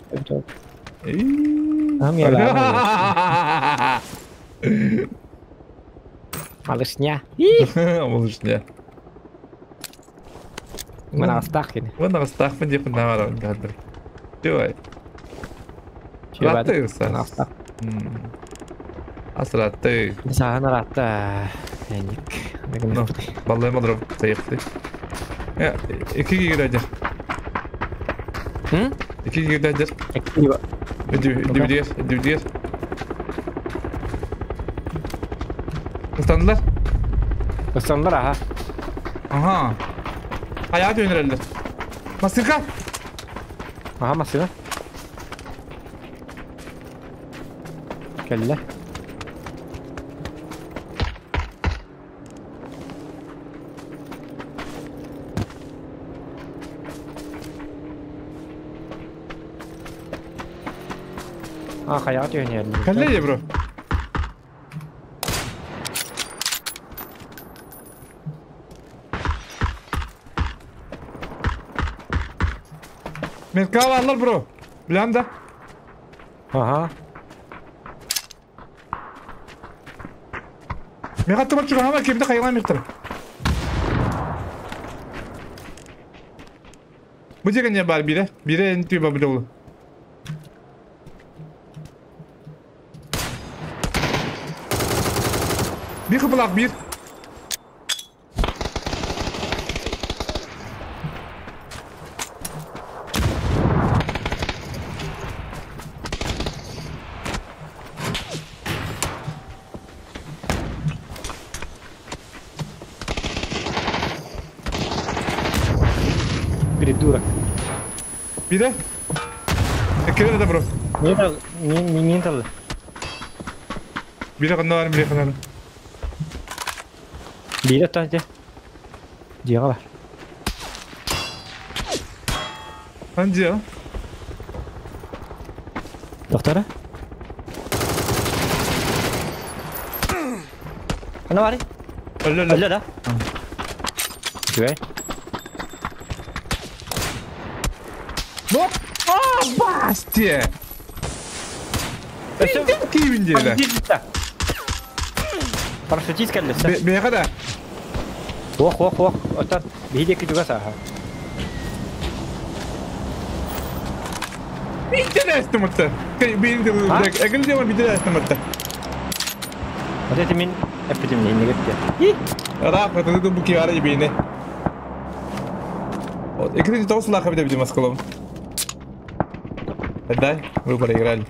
Малышня. Малышня. Мына астақ кені. Мына астақпын деп мына қарауын қазір. Давай. Ратты астақ. Асыратты. Саған ратты. Баллай мадырып сайықты. Екі кегер әдер. Екі кегер әдер. Дүбдер, дүбдер. Ұстандылар? Ұстандылар, аха. Аха. Аяға dönürелдер. Масырка? Аха, масырка. Кэллэ. А, хайаҕа түһэн иһэллэр. Кэллэ дии, бро. Метка бааллар, бро. Билэн да? Аха. Меха тымыр чугаһама кимди хайылан миттер. Бу жеге не бар бире? Бире эн түйба биле Bir kıpılak bir. Придурок. Бире. Эккелер да бро. Не не не Бире ханна бар, бире ханна. Бире тажы. Дьиэҕэ бар. Ханжа. Доктора? Ханна бары? Өллө Өллө да? Үчүгэй. Ну, а, басте. Киевин диэлэ. Парашютист кэллэ. Бэҕэ да. Ох, ох, ох. Оттон биһиги күтүгэ сааха. Интересно мытта. Эгил дема интересно мытта. Вот это мин эппитим не негетте. Ра, это бу киара ибине. Вот, экрен того слаха вида видимо сколом. Дай, вы проиграли.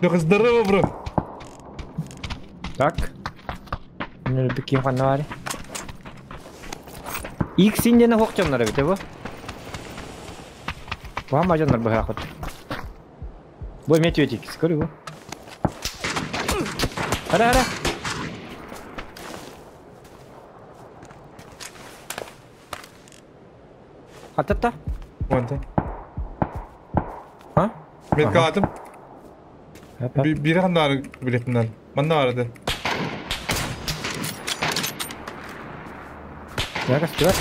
Леха, здорово, бро. Так. Ну, биким ханнари. Икс индена хокчамнар бите бу. Ва мажаннар бу хакот. Бу метеотик, скоро бу. Ара, ара. Хататта? Ванта. А? Мен калатым. Бири ханнары билетиннер. Манна барды. Я кастыбат.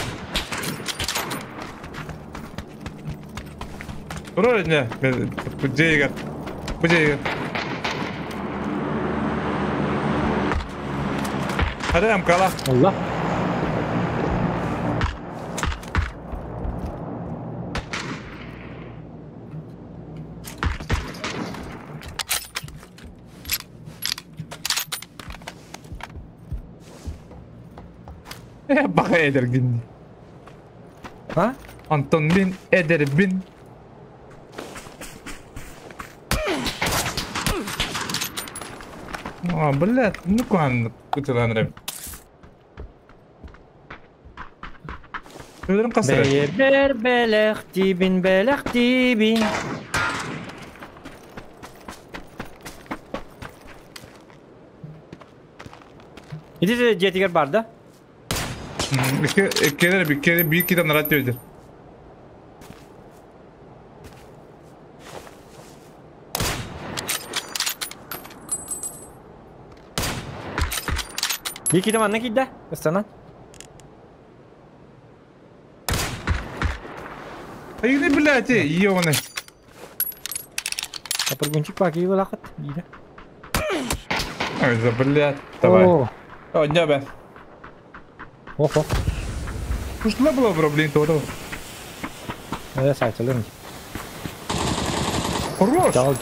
Тура не, мен жейгер. Бу жейгер. Hadi kala. Allah. Баха эдергин. А? Антон бин эдер бин. А, блядь, ну куан кутыланрым. Өлөрүм касыры. Бер белех тибин белех тибин. Иди жетигер бар да? Эккелер бир китан рат өйдер. Bir китам анна кидда? Ыстана. Айны, блядь, ёбаный. Апыргунчик паки вылахат. Биде. Ой, за, блядь, давай. О, не бе. Ох, ох. Ну что было, бро, блин, то то. Я сайтылым. Хорош.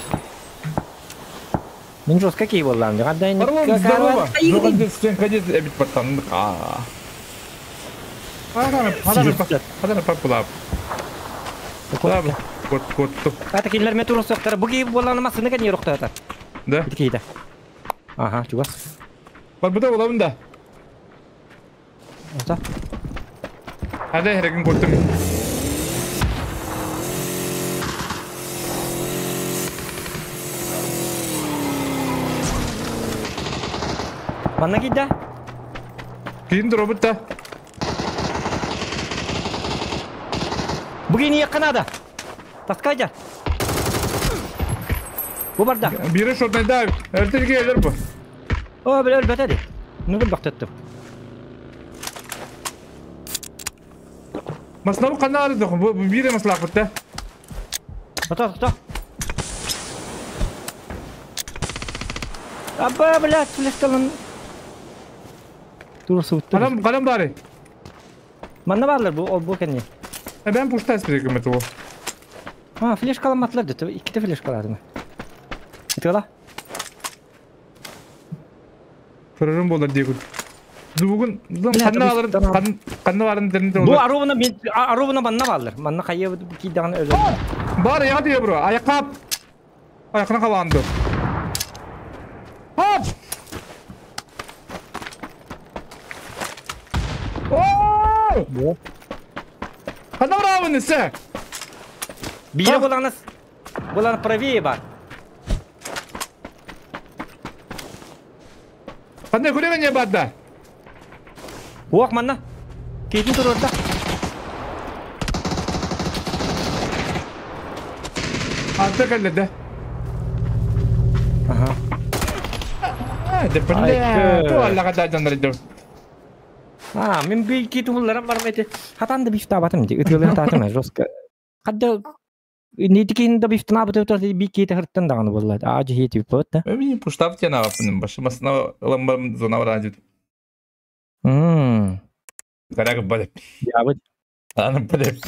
Мен жестко кей боллам. Орлон, здорово. Ну, сен ходи, эбит пацан. А. Падана, папулап. Куда? Кот, кот, топ. Ата киллер ме турун соқтары. Бу кей болланы масыны кәне рухта Да? Бит. Ага, чугас. Бар бу да боламын да. Ата. Hadi hergin kottum. Манна киирдэ. Киин дробут да. Бу киини надо. Таскай дьар. Бу барда. Бири шотнайда. Эртелге элер бу. О, бile өлбөтө ди. Нүгүл бактаттым. Маслабы канна ары дохун. Бу бири маслак бутта. Тото, тото. Аба, блядь, флешкалан. Тур суутtu. Калам калам бары. Манна барлар бу, ол бу кенни. Ben пушта спиргем это. А, флешкаламатлар дөтө. Икките флешкаладым. Итала. Көрөрүм болар диye. Бүгүн канна алыр канна барын деринде Бу аруына мен аруына манна барлар. Манна кайы кийдаган өлө. Бар я diye bro. Ayakkabı. Ayakına kalandı. Hop! Oo! Бу. Канна бравын ise. Бире буланас. Булан правее бар. Канна көреген не бадда? Уак манна. Кейтин тур орда. Anta келді. Аха. Де бля. Ту Аллаға да жандар иди. А, мен би кейтин булларым бар мети. Хатан да биф табатым ди. Үтүлөр татым жестко. Кадда нетикин да биф табы өтөр би кейти хырттан даганы боллар. Ажы хети бот да. Мен пуштап тена бапным. Башымасына ламбам зона бар ажы. Мм. Карак балеп. Я вот. Аны балеп.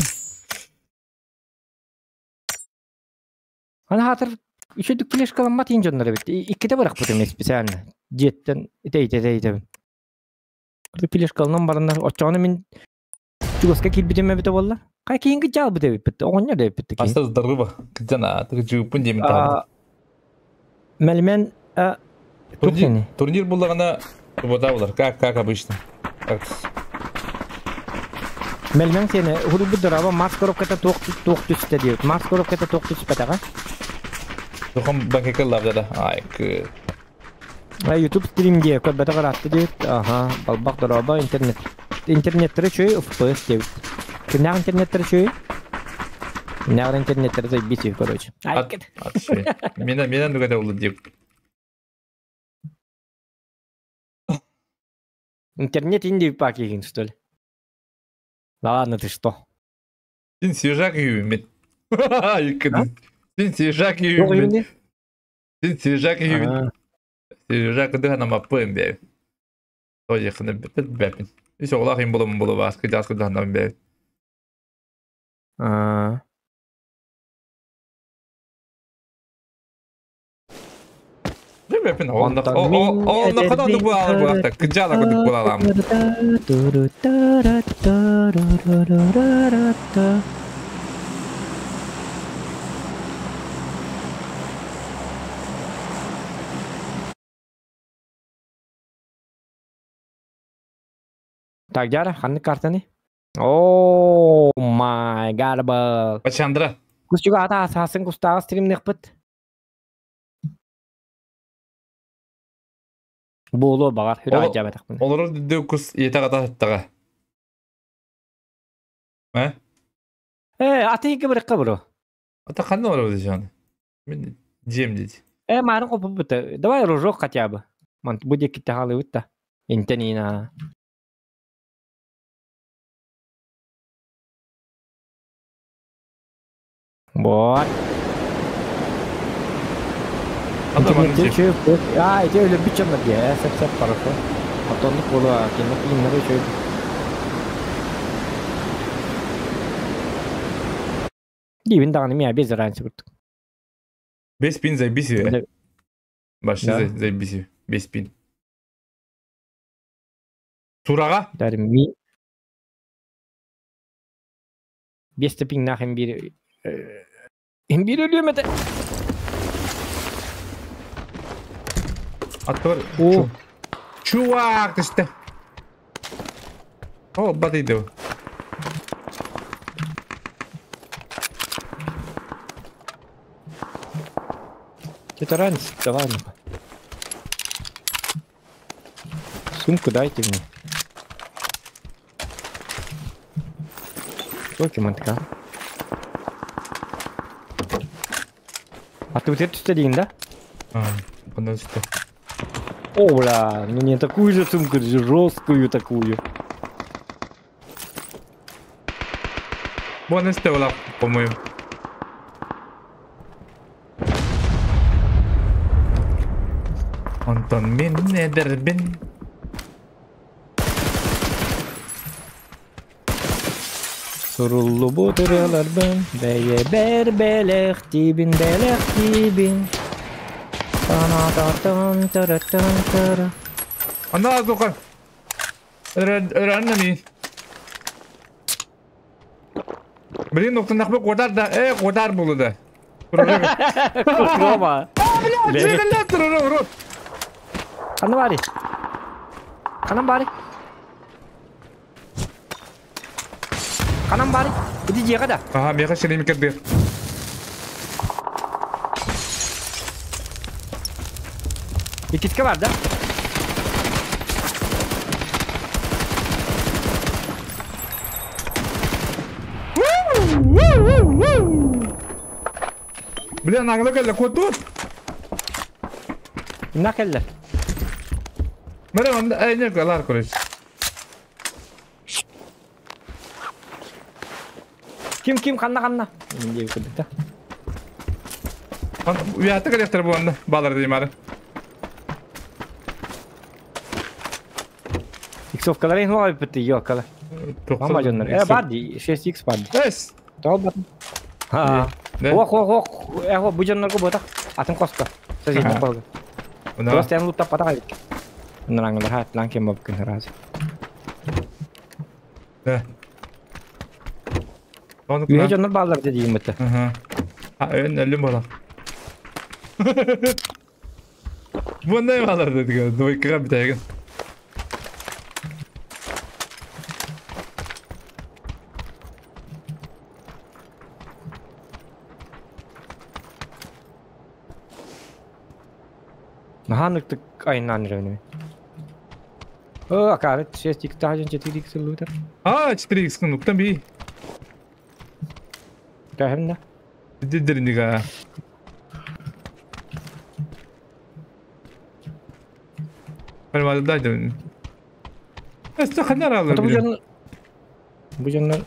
Ана хатыр үшөдүк флешкаламмат ин жоннор бит. Икките барак бут эмес специально. Жеттен ите ите ите. Флешкалынан бараннар очоны мен чугаска килбитеме бите болла. Кай кейинги жал бите бит. Оңоньо деп бит. Аста здорово. Кыжана, ты жупун демен табы. Мелмен Турнир, турнир буллагана вода булар, как как обычно. Как Мелмен сени хурубу дораба Марс коробката туох туох түстэ диэбит. Марс коробката туох түспэтаҕа. Духам банкека лавда. Ай, к. YouTube стрим дие көрбөтө каратты диэбит. Аха, балбак дораба интернет. Интернеттери чөй FPS диэбит. Кимнээх интернеттери чөй? Кимнээх интернеттери заебись, короче. Ай, Меня меня нүгәдә булды дип. Интернет инди пакигин, что ли? Да ладно, ты что? Син свежак юмит. Син свежак юмит. Син свежак юмит. Свежак дыха на маппын бе. Тоже хны бит бепин. Ис оглах им булым булы бас, кыжас кыжа на бе. А. Бепин онда онда када дук була бу акта. Кыжа да дук була лам. Так, Жара, ханнык картаны? О, май гад, бал. Пачандра. Кусчуга ата асасын кустагы стримнех бит. Боло багар, хүрө ажабатакпын. Олор дөк кус ета ката тага. Э? Э, аты ике бир кыбыры. Ата кандай бар бу Мен жем дейт. Э, марын копуп бит. Давай рожок хотя бы. Ман будет китте халы бит. Интенина. Вот. А, эти өлө бичем на где, сеп сеп хорошо. Потом була, кино кино чөй. Дибин даганы мия без разницы бит. Бес пин заебись. Баш заебись. Бес пин. Турага? Дарим ми. Бес пин нахем бир. Hem bir ölüyor Аттар. Чувак, ты что? О, бат иду. Что-то раньше, давай. Сумку дайте мне. Сколько мантка? А ты вот это что один, да? А, подожди. О, бля, ну не такую же сумку, жесткую такую. Вон из по-моему. Антон мин эдербин. Суруллубут ырыаларбын, бэйэбэр бэлэхтиибин, бэлэхтиибин. Тана-та-тан, тара-тан-тара. Ана тока. Өрәннәми. Блин, ноктан кудар да, кудар булды да. Рома. Бля, джигалят, рот. Ханна бари. Ханан бари. Ханан бари. Иди дьиэҕэ да. Ага, меха шереми кэрдир. Иккиске бар да? Бля, нагло кэллэ, куотут. Кимнээх кэллэ? Мэрэ, онда, не, алар, короче. Ким ким ханна ханна? Мен диэбит курдук да. Уятты кэлэхтэр бу онда, балар деймары. Иксовкалар ең оғай бітті, ёкала. Мама жоннор. Бар ди, 6x бар ди. Эс. Тоҕо батын? Ха. Ох, ох, ох. Бу дьоннорго буотах. Атын хоско. Созидный полга. Просто я лутап патах эбит. Нраңылар хат лан кем боп күн разы. Да. Үйе дьоннор бааллар дедиим бытта. Ага. А, өн өлүм болар. Бундай балар дедик. Двойкага битеген. Наһаа айнан ревнеме. О, акары 6x тажын 4x лутер. А, 4x нуктан би. Тахымда. Дидирнига. Понимаю, да, да. Эсте ханар алыр. Бу жон бу жоннор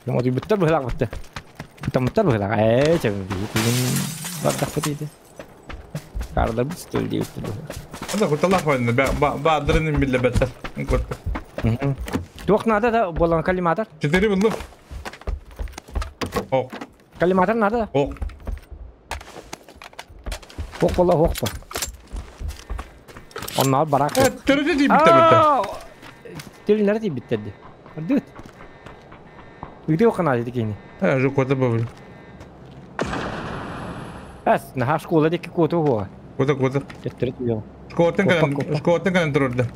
Моди буттар быһылаах бутта. Таммыттар быһылаах. Чэ би бардах бутиде. Карда бит стол диэбиттэр быһылаах. Анда куталах байна. Ба дрынын билле беттер. Кут. Туох надо да болан коллиматор? 4 булдум. Ок. Коллиматор надо да? Ок. Ок бола ок ба. Оннаар барак. Төрөдө тийбиттер битте. Тилнер тийбиттер ди. Ардыт. Үйде оқына деді кейні. Жок, кота бабыл. Әс, наха школа деки кота оға. Кота, кота. Кеттірет үйе. Школаттан калан, школаттан калан турурда.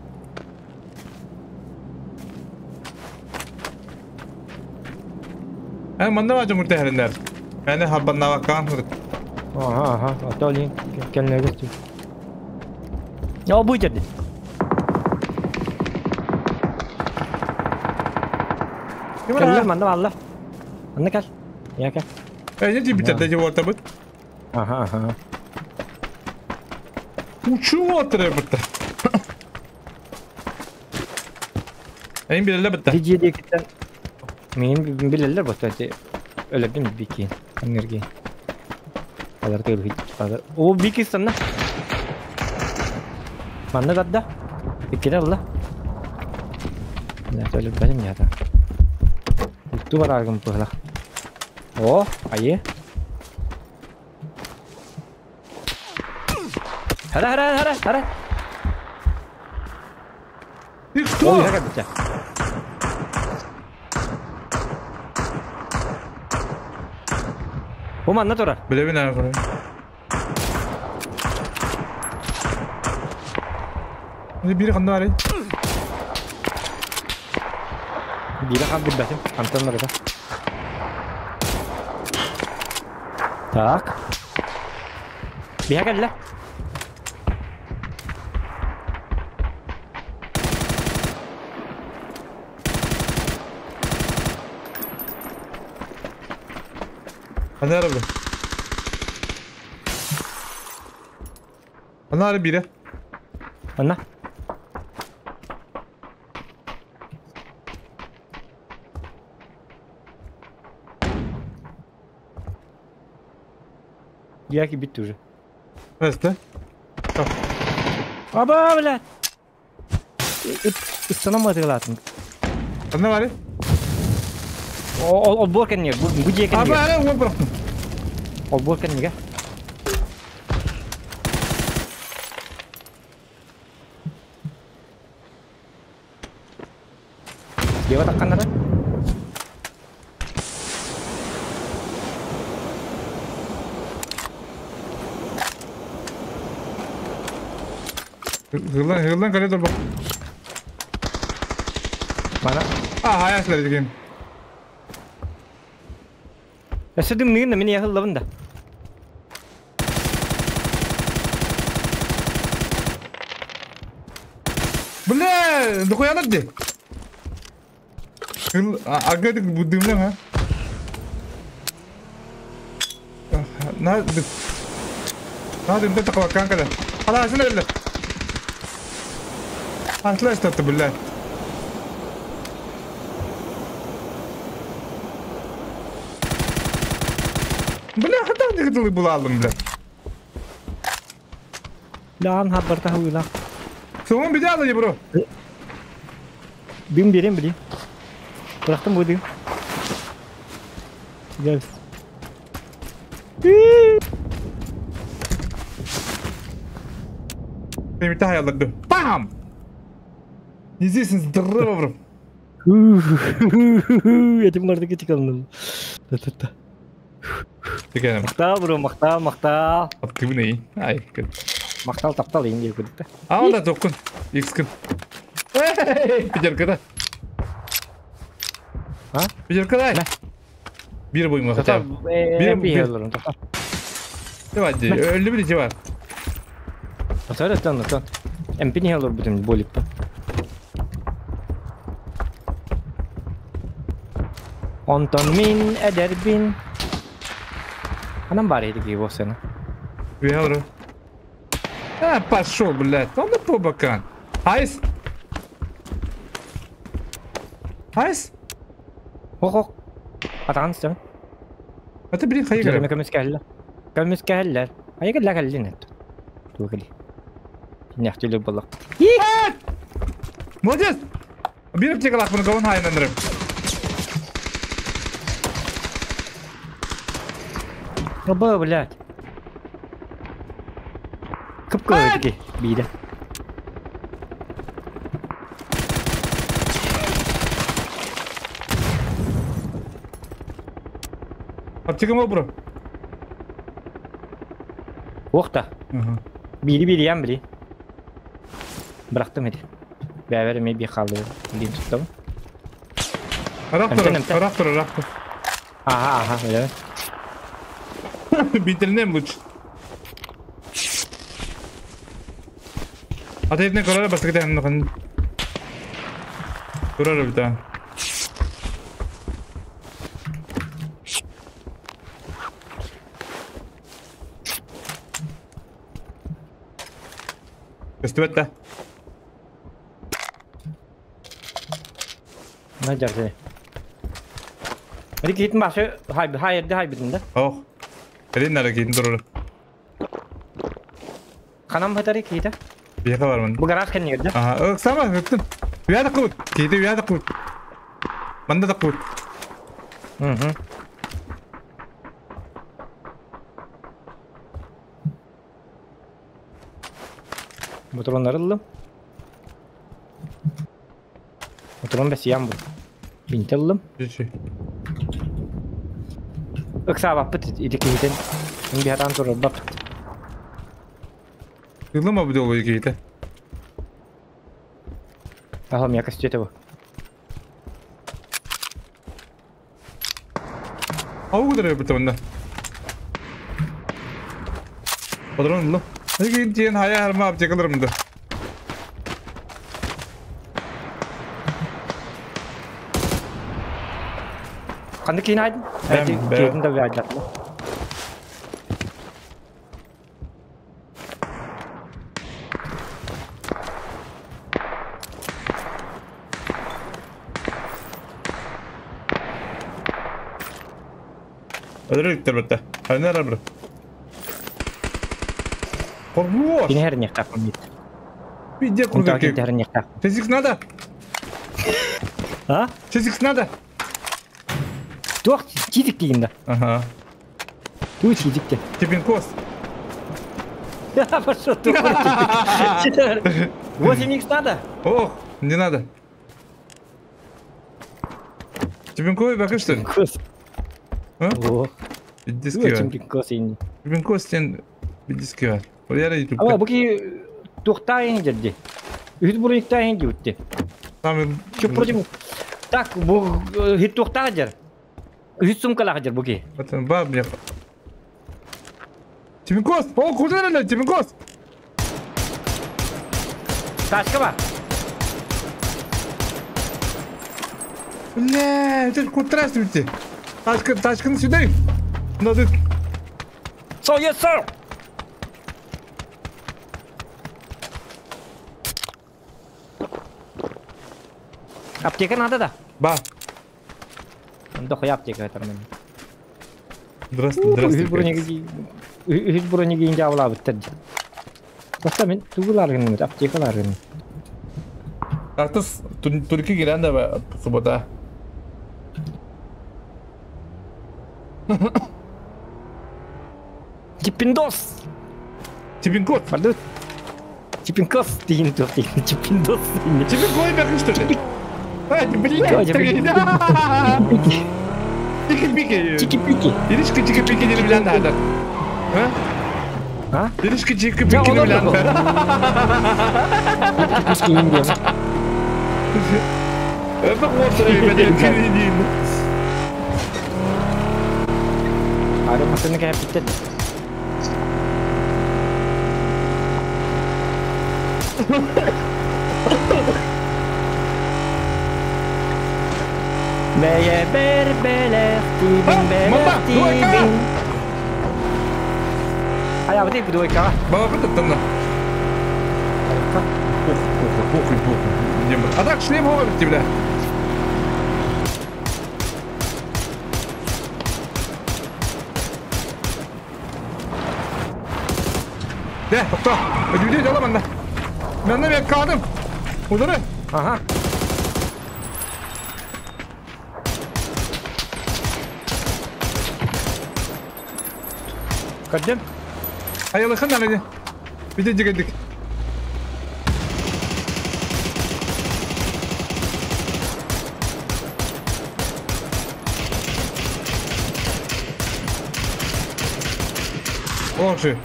Манна баа жомурта хэрэннэр. Әне хаббаннава каан хурут. Ага, ага, ата олин кэлнэгес түү. Яа бу жерде. Кэллэр манна баалла. Анна кэл. Я кэл. Не тийбиттер дэ жуорта бут. Ага, ага. Учу отыр бутта. Эйн билелер бутта. Дижи декиттен Мен билелер бутта. Өлөбүн бики. Аңерги. Алар тегил хит. О бики санна. Манна гадда. Иккиде алла. Не төлөп бәлем ята. Ту барагым пыхла. О, айы. Хара хара хара хара. Ты кто? Ой, хара битя. О, манна тура. Билебин ана курай. Не бири ханна арай. Бири хан билбетим. Антон нарыда. Так. Биха кэллэ. Ana araba. Ana araba biri. Ana. Яки бит уже. Reste. Аба, блядь. Ыстанаматыгылаатын. Ханна бары? Ол олбуор кэннигэр, бу дьиэ кэннигэр. Аба, ара, уон бырахтым. Олбуор кэннигэр. Дьиэҕэ тахханнара. Hırlan, hırlan kale dur bak. Мана. А, hayat verdi Өссө дымныгын да мин яһыллабын да. Бля, дохуя надо. Ага, бу дымлем, ha? На, на дымда такого канкада. Ала, сына бля. Атлас это, бля. Бля, хата не хотел була бля. Лаан хабарта хуйла. Соңун биде алды, бро. Дым берем били. Бырахтым бу дым. Гел. Benim bir daha ayarladı. Bam! İzliyorsun здорово, бро. Этим барды кетик алынды. Та-та-та. Дегенем. Мактал, бро, мактал, мактал. Аттыбы не? Ай, кет. Мактал таптал ең деп көрдік та. А, онда тоққын. Икс күн. Пятерка да. А? Пятерка дай. Bir boyuma хотя бы. Bir Bir- bir. Давай, өлді бір бар. Тоқтар, тоқтар, тоқтар. МП не алыр бүтін болик па. Онтон мин эдербин. Анам бар еді кей болсаны. Вялро. А, пошел, блядь. Он по бокам. Айс. Айс. Ох, ох. Атаған істемін. Это, блин, хайгар. Жереме көміс кәлі. Көміс кәлілер. Айгілі кәлі нет. Тугили. Нәқтілі болақ. Молодец! Bir аптека лақпын кауын хайын. Оба, блядь. Кып көйдіге бейді. Аптека ма, бро? Оқта. Бири бири ям бiri. Bıraktım hadi. Beraber bir kaldı. Bileyim tuttum. Раптор, раптор, раптор. Aha aha öyle. Bitirinem лучше. Атайтын көрәрі басты кетен қан. Көрәрі біта. Көстібетті. Ne jarse. Hadi gittin başı hay hayır hay bidin de. Ох. Кәден нәре кейтін тұрыры. Kanam hatari кейті. Бияқа бармын. Bu garaj kendi girdi. Аха, сама өттім. Уяды қылып. Кейті уяды қылып. Манда да қылып. Hı hı. Motoronları aldım. Motoron bes yan bu. Bint aldım. Жи. Ыкса баппыт иди кейтен. Bir hatan turur bap. Yıllama bu dolu кейті. Aham yakası tüyete bu. Ау көтөрө бит онда. Патрон ло. Эги диен хая харма аптекаларымды. Қанды кейін айдын? Бәм, бәм. Кейтін де бәй. Ödürük bitti. Hani nerede bro? Хорош! Кинернехтах мит. Иди круги. Кинернехтах. Физик надо? А? Физик надо? Туох чизик дигин да. Ага. Туу чизик де. Типинкос. Пошел ты. 8 х надо? Ох, не надо. Типинкой бакы что ли? Кос. А? Ох. Биддиски. Типинкос ини. Типинкос сен биддиски. Ояра ютуб. Ама буки тухтайын дедди. Үт буруниктайын диутти. Там Чу против. Так, бу хит тухтаа жер. Үт сумкалах жер буки. Это ба бля. Типинкос! О, куда ли Типинкос? Ташка ба. Бля, это куда ты? Тачка, тачка на сюда. Надо. So yes sir. Аптека надо да? Ба. Дохуя аптека это мне. Здравствуй, здравствуй. Үһүс бронигин жабылабыттар. Баста мен тугуларгын аптекаларгын. Артыс Турки гирен да суббота. Чипиндос. Чипинкос. Пардон. Чипинкос деген туох деген Чипиндос. Чипинкой бәкін что ли? А, блядь, Чики-пики. Чики-пики. Иришка чики-пики не люблю надо. А? А? Иришка чики-пики не люблю надо. Это вот Ары машина кәп битте. Бәйе бер белек тибин белек тибин. Ая, вот и двойка. Баба, там на. Похуй, похуй, похуй. А так шлем говорит тебя. Да, тоқта. Ödülü alamam ben. Ben de bir kaldım. Udары. Ага. Кадем. Hayırlı hadi. Bir de girdik. Olsun.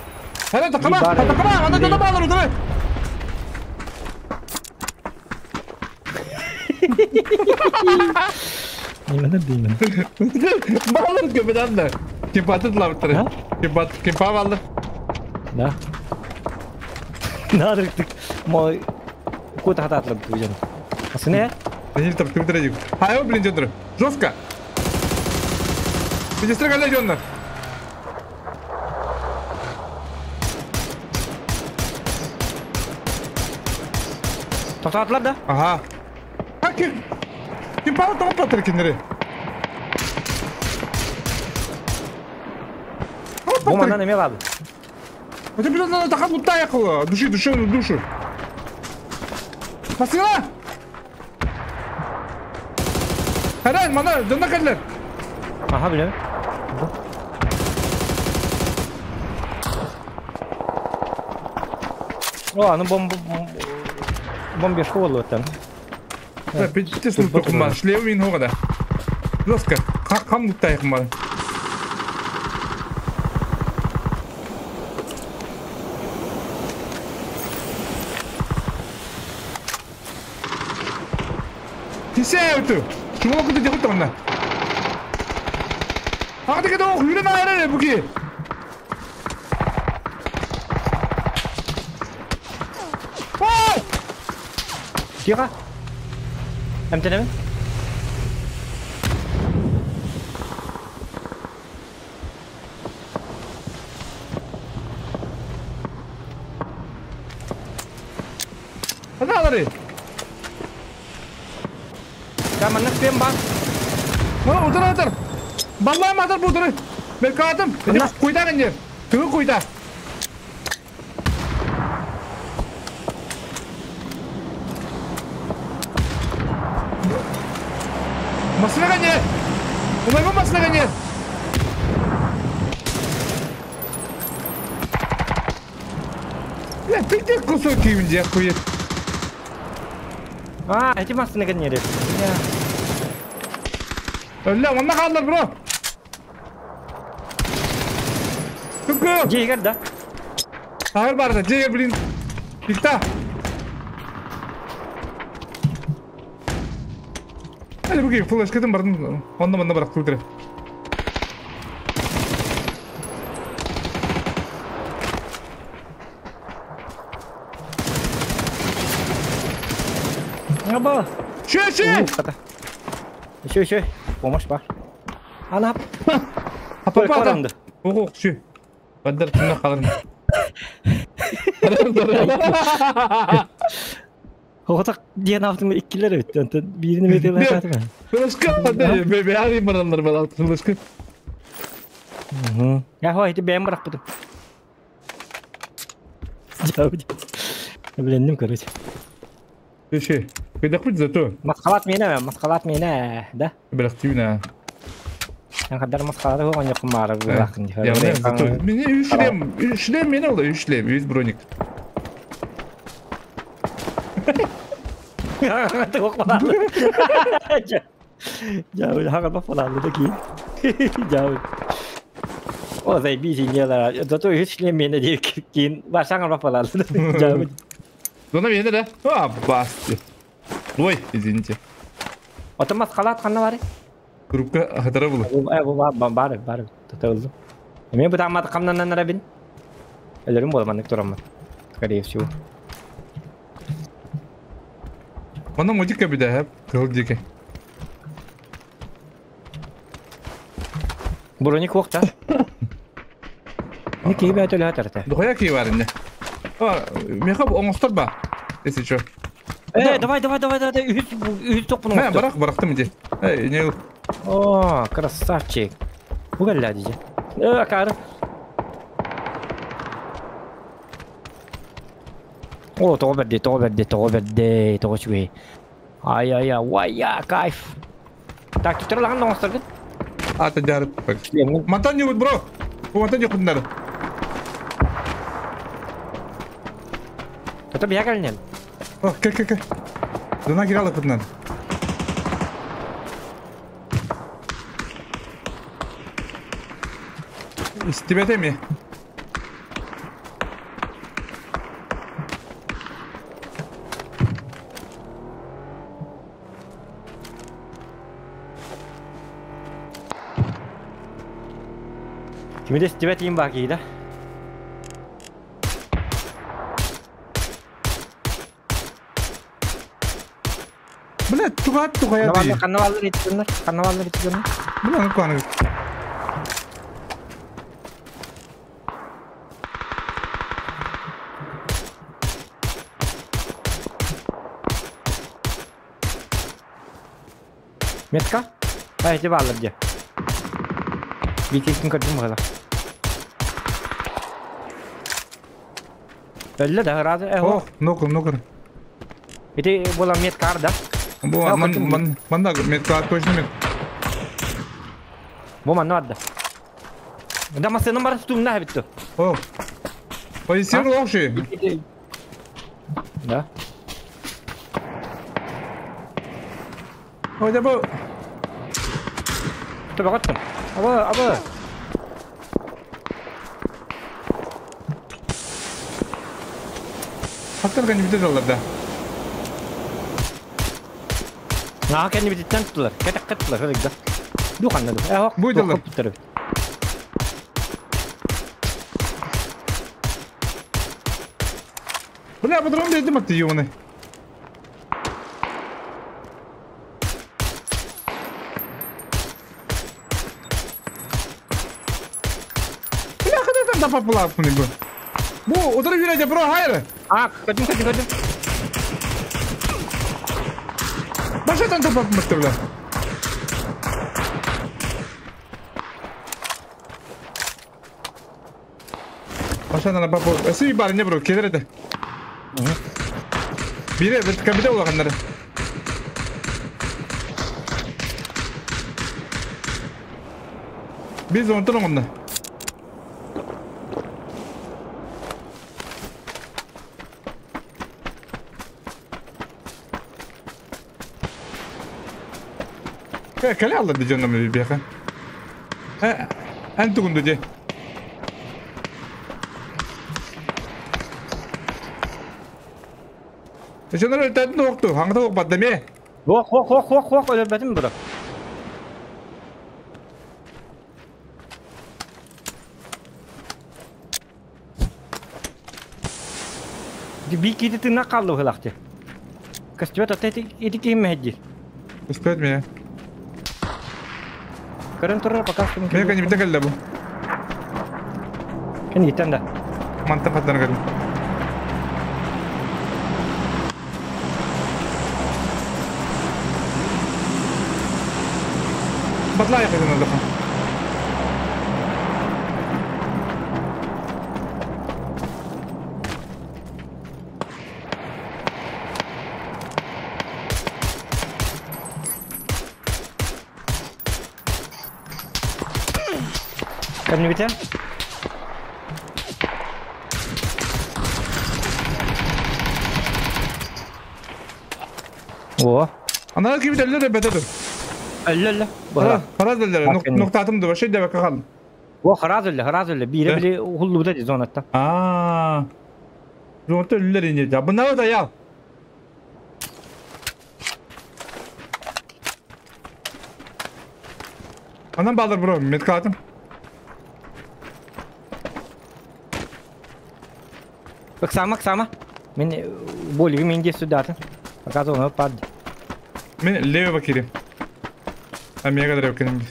Hele takıma, takıma, ana canı bağlar udары. Nimeni деймін. Bağlar köpeden de. Kim patladılar bir tane. Kim kim aldı. Да. Надырыктык. Мой кот хататлап бүгін. Асыне? Не там ты Хайо, блин, жендер. Жестко. Пиздец, галя жонна. Тоқтатылар да? Ага. А ким? Ким пала топ патыр киндери. Бу манан эме бабы. Это блин надо так вот ехала. Души, души, душу. Масила! Харан, мана, донна каллар. Ага, билем. О, аны бомбешку болду оттан. Да, пиздец, токуман. Шлем мин хогада. Жестко. Кам буттайкым бар. Тисеуту. Чумок ты делать онна. А ты куда хүрэн айраа бүки. Тихо. Эмтенеме? Аналары. Каманнык пем ба. Мына удар удар. Баллай мадар бу удары. Меркатым! Куйда гэннер! Тыгы куйда! Масына гэннер! Умайбы масына гэннер! Бля, ты где кусок кивинди, охуеть? А, эти масына гэннер. Бля, он нахаллар, бро! Түккү! Жегер да. Тагыр барды, жегер, блин. Бикта. Hadi bakayım, флешкатын бардым. Онда мында барақ түлтірі. Аба. Шө, шө! Еще, еще. Помощь бар. Ана. Апа, апа. Ого, шө. Бадар түнна қалырым. Оғытақ диэн автың иккилер өттү. Онтон биирини метелер катыма. Флешка, бе баралар бала флешка. Я хой, ти бэм барак бутум. Жау. Bilendim короче. Шө. Кайда куть зато. Маскалат мене, маскалат мене, да? Бірақ түйін. Мен кадар маскалаты хоған жоқпын мары бұлақын. Я зато. Мене үш шлем, үш шлем мене ол, үш шлем, үш броник. Тоқ балалы. Жау, хаға бақ балалы да кейін. Жау. О, заебись, не Зато үш шлем мене деп кейін башаңа бақ балалы. Жау. Зона мене да? А, басты. Ой, извините. Ото маскалат қанна бар? Группа хатара было. Бу бар, бар. Тоталды. Мен бу тамат камнан рабин. Элерим боламан турамын. Скорее всего. Мана модика биде хеп, кыл дике. Броник вакта. Не кийбе өтөлө хатарта. Дохая ки бар инде. А, меха оңостор ба. Если чё. Э, давай, давай, давай, давай, үһүт үһүт топпун. Мә, барак, барактым иде. Эй, не. О, красавчик. Бу кэллэ дии. Э, кар. О, тоҕо берди, тоҕо берди, тоҕо берди, тоҕо үчүгэй. Ай, ай, ай, вая, кайф. Так, түтөр лаган доңостор гыт. А, ты жарып. Мантан не бро. Бу мантан не куднар. Это бия кэлнен. О, ке, ке, ке. Зона киралы куднар. Истибетеми. Кимде стибет им баки да? Бля, туга туга я ди. Канаваллар итсеннер, канаваллар итсеннер. Бля, ну каны. Метка? Ай, ти баллар ди. Битесин көрдүм гала. Өллө да разы. О, ну-ка, ну-ка. Ити була меткар да? Бу ман ман манда метка точно мет. Бу ман да. Да масына бар стумна битти. О. Позиция лохши. Да. Ой, да бу. Ты багаттым. Аба, аба. Хаттар кәне бите жаллар да. Наа кәне битеттен туттулар. Кәтәк каттылар, хөрүк да. Ду канна ду. Э, Бу жаллар. Бля, патрон дедим атты ёбаный. Бля, када там тапап булап бу. Бу, отырып үйрәде, бро, хайыр. А, көтүм, көтүм, көтүм. Башатан тапап мыкты, бля. Паша на папа. Эси бар не бро, келер это. Бире бит кабида улаханнары. Biz онтон оҥонно. Кэлэ аллар ди дьонном биэхэ. Эн тугунду ди. Дьоннор өлтәтин оқту, хаңда оқ бадда ме? Ох, ох, ох, ох, ох, өлөрбөтүм бро. Би кити тына қалды хылақты. Костюм ата эти ким мәһәдди. Успеть меня. Көрөн турар пока что. Мен кәне бите кэллэ бу. Кен гиттен да. Мантан хаттан кэллэ. Батлай кэлэн алдахан. Кәне бите? О, Ана ким дәлләр бәтәдер. әллә әллә. Бара. Хараз дәлләр. Ноктатым да вообще дәбәкә калды. О, хараз әллә, хараз әллә. Бире биле хуллу да зонатта. Аа. Зонатта үлләр инде. Буннары да ял. Анан балыр бро, меткатым. Ыксама, ыксама. Мен болиги мен де сүдатын. Пока зона пад. Мен леве бакири. А мега древ кенем.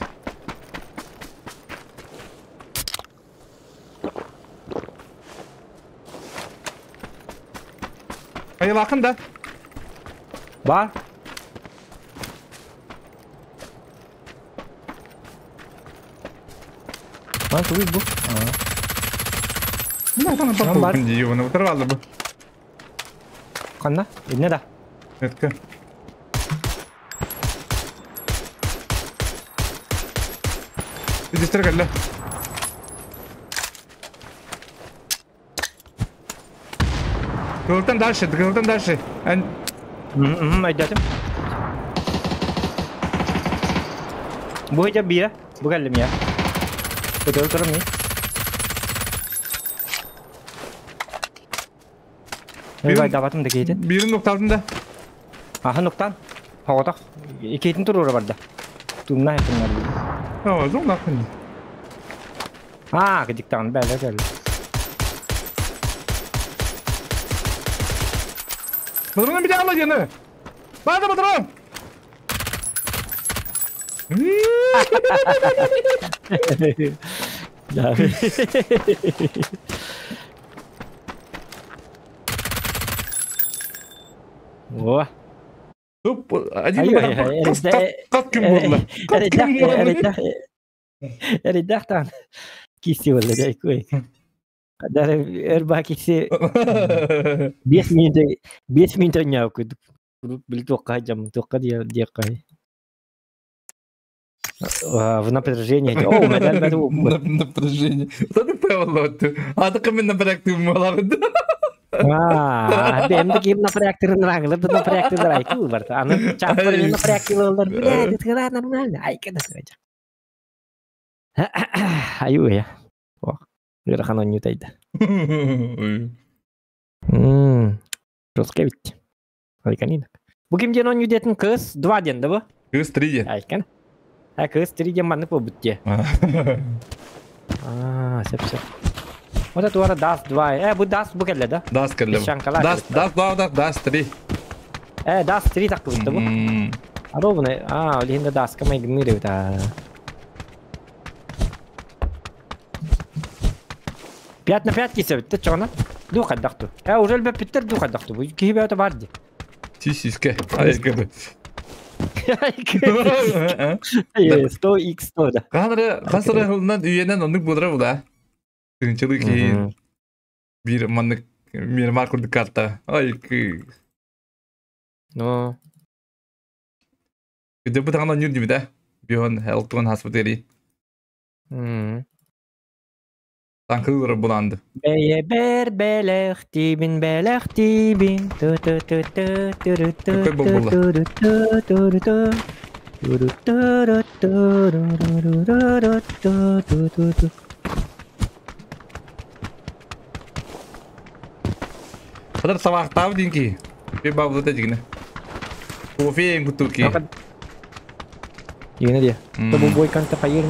Айылақын да. Бар. Lan туй бу. Не там Там бар. папа дии, оны утырып алды бу. Канна? Инне да. Метка. Үдістер кэллэ. Кылтан дальше, кылтан дальше. Эн Айдатым. Бу эте бира. Бу кэллим я. Көтөр турам ни. Бирин- Бир даватым да кейтин. бирин нокталдын да. Аха ноктан. Хоготак. Кейтин турура барда. Тумна хетин Aa, зон лакын. Аа, кедиктаган бәле кел. Патронын bir ала жаны. Барды патрон. Да. О, Туп, один Ай, ай, ай, кат ким болду. Кат ким болду. Эридахтан киси болду дей кой. Кадар эрба киси 5 минут 5 минут няу куд. Бил тоққа жам тоққа дия дия кай. В напряжении. О, медаль бәду. Напряжение. Сады павлот. А так мен напрягты маларды. Аа, бэмдэ ким напрягтырын раңлы, бу напрягтырын айку бар. Аны чапыр мен напрягтырын. Бля, это нормально. Айка да сырача. Аю я. О, ыарахан оонньуутайда. Жестко ведь. Айканина. Бу ким диэн оонньуу диэтин кыз 2 диэн да бу? Кыз 3 диэн. Айкан. А кыз 3 диэн маннык буолбут диэ. Аа, сөп сөп. Вот это уара даст 2. Бу даст бу кэллэ да? Даст кэллэ. Даст даст 2 да даст 3. Даст 3 тахсыбыт да бу. Ровно. Аа, ол иһин да даска майгынныыр эбит аа. 5 на 5 кисэбит да чоҕуна. Ду хайдахту. Уже элбэппиттэр ду хайдахту. Бу киһи бэйэтэ бар дии. Сисиске. Айкы. 100 x 100 да. Хасыры хылынан үйенен оннук буолара була. Тыынчылыы киин. Биир маннык Мирамар курдук карта. Ой, Ну, Где бы тагана нюр дибит, Бион элтуан хаспытыри. Танкылыр буланды. Бэйэбэр бэлэхтиибин, бэлэхтиибин, ту-ту-ту-ту, Какой был было? ту-ру-ту-ту-ру-ту-ру-ту, ту-ру-ту-ру-ту-ру-ру-ру-ру-ту-ту-ту. Хатар сабаахтаабыт динки. Би бабылыта дигинэ. Кофе эҥ кутуки. Дигинэ дии. Тобу бойканта хайыр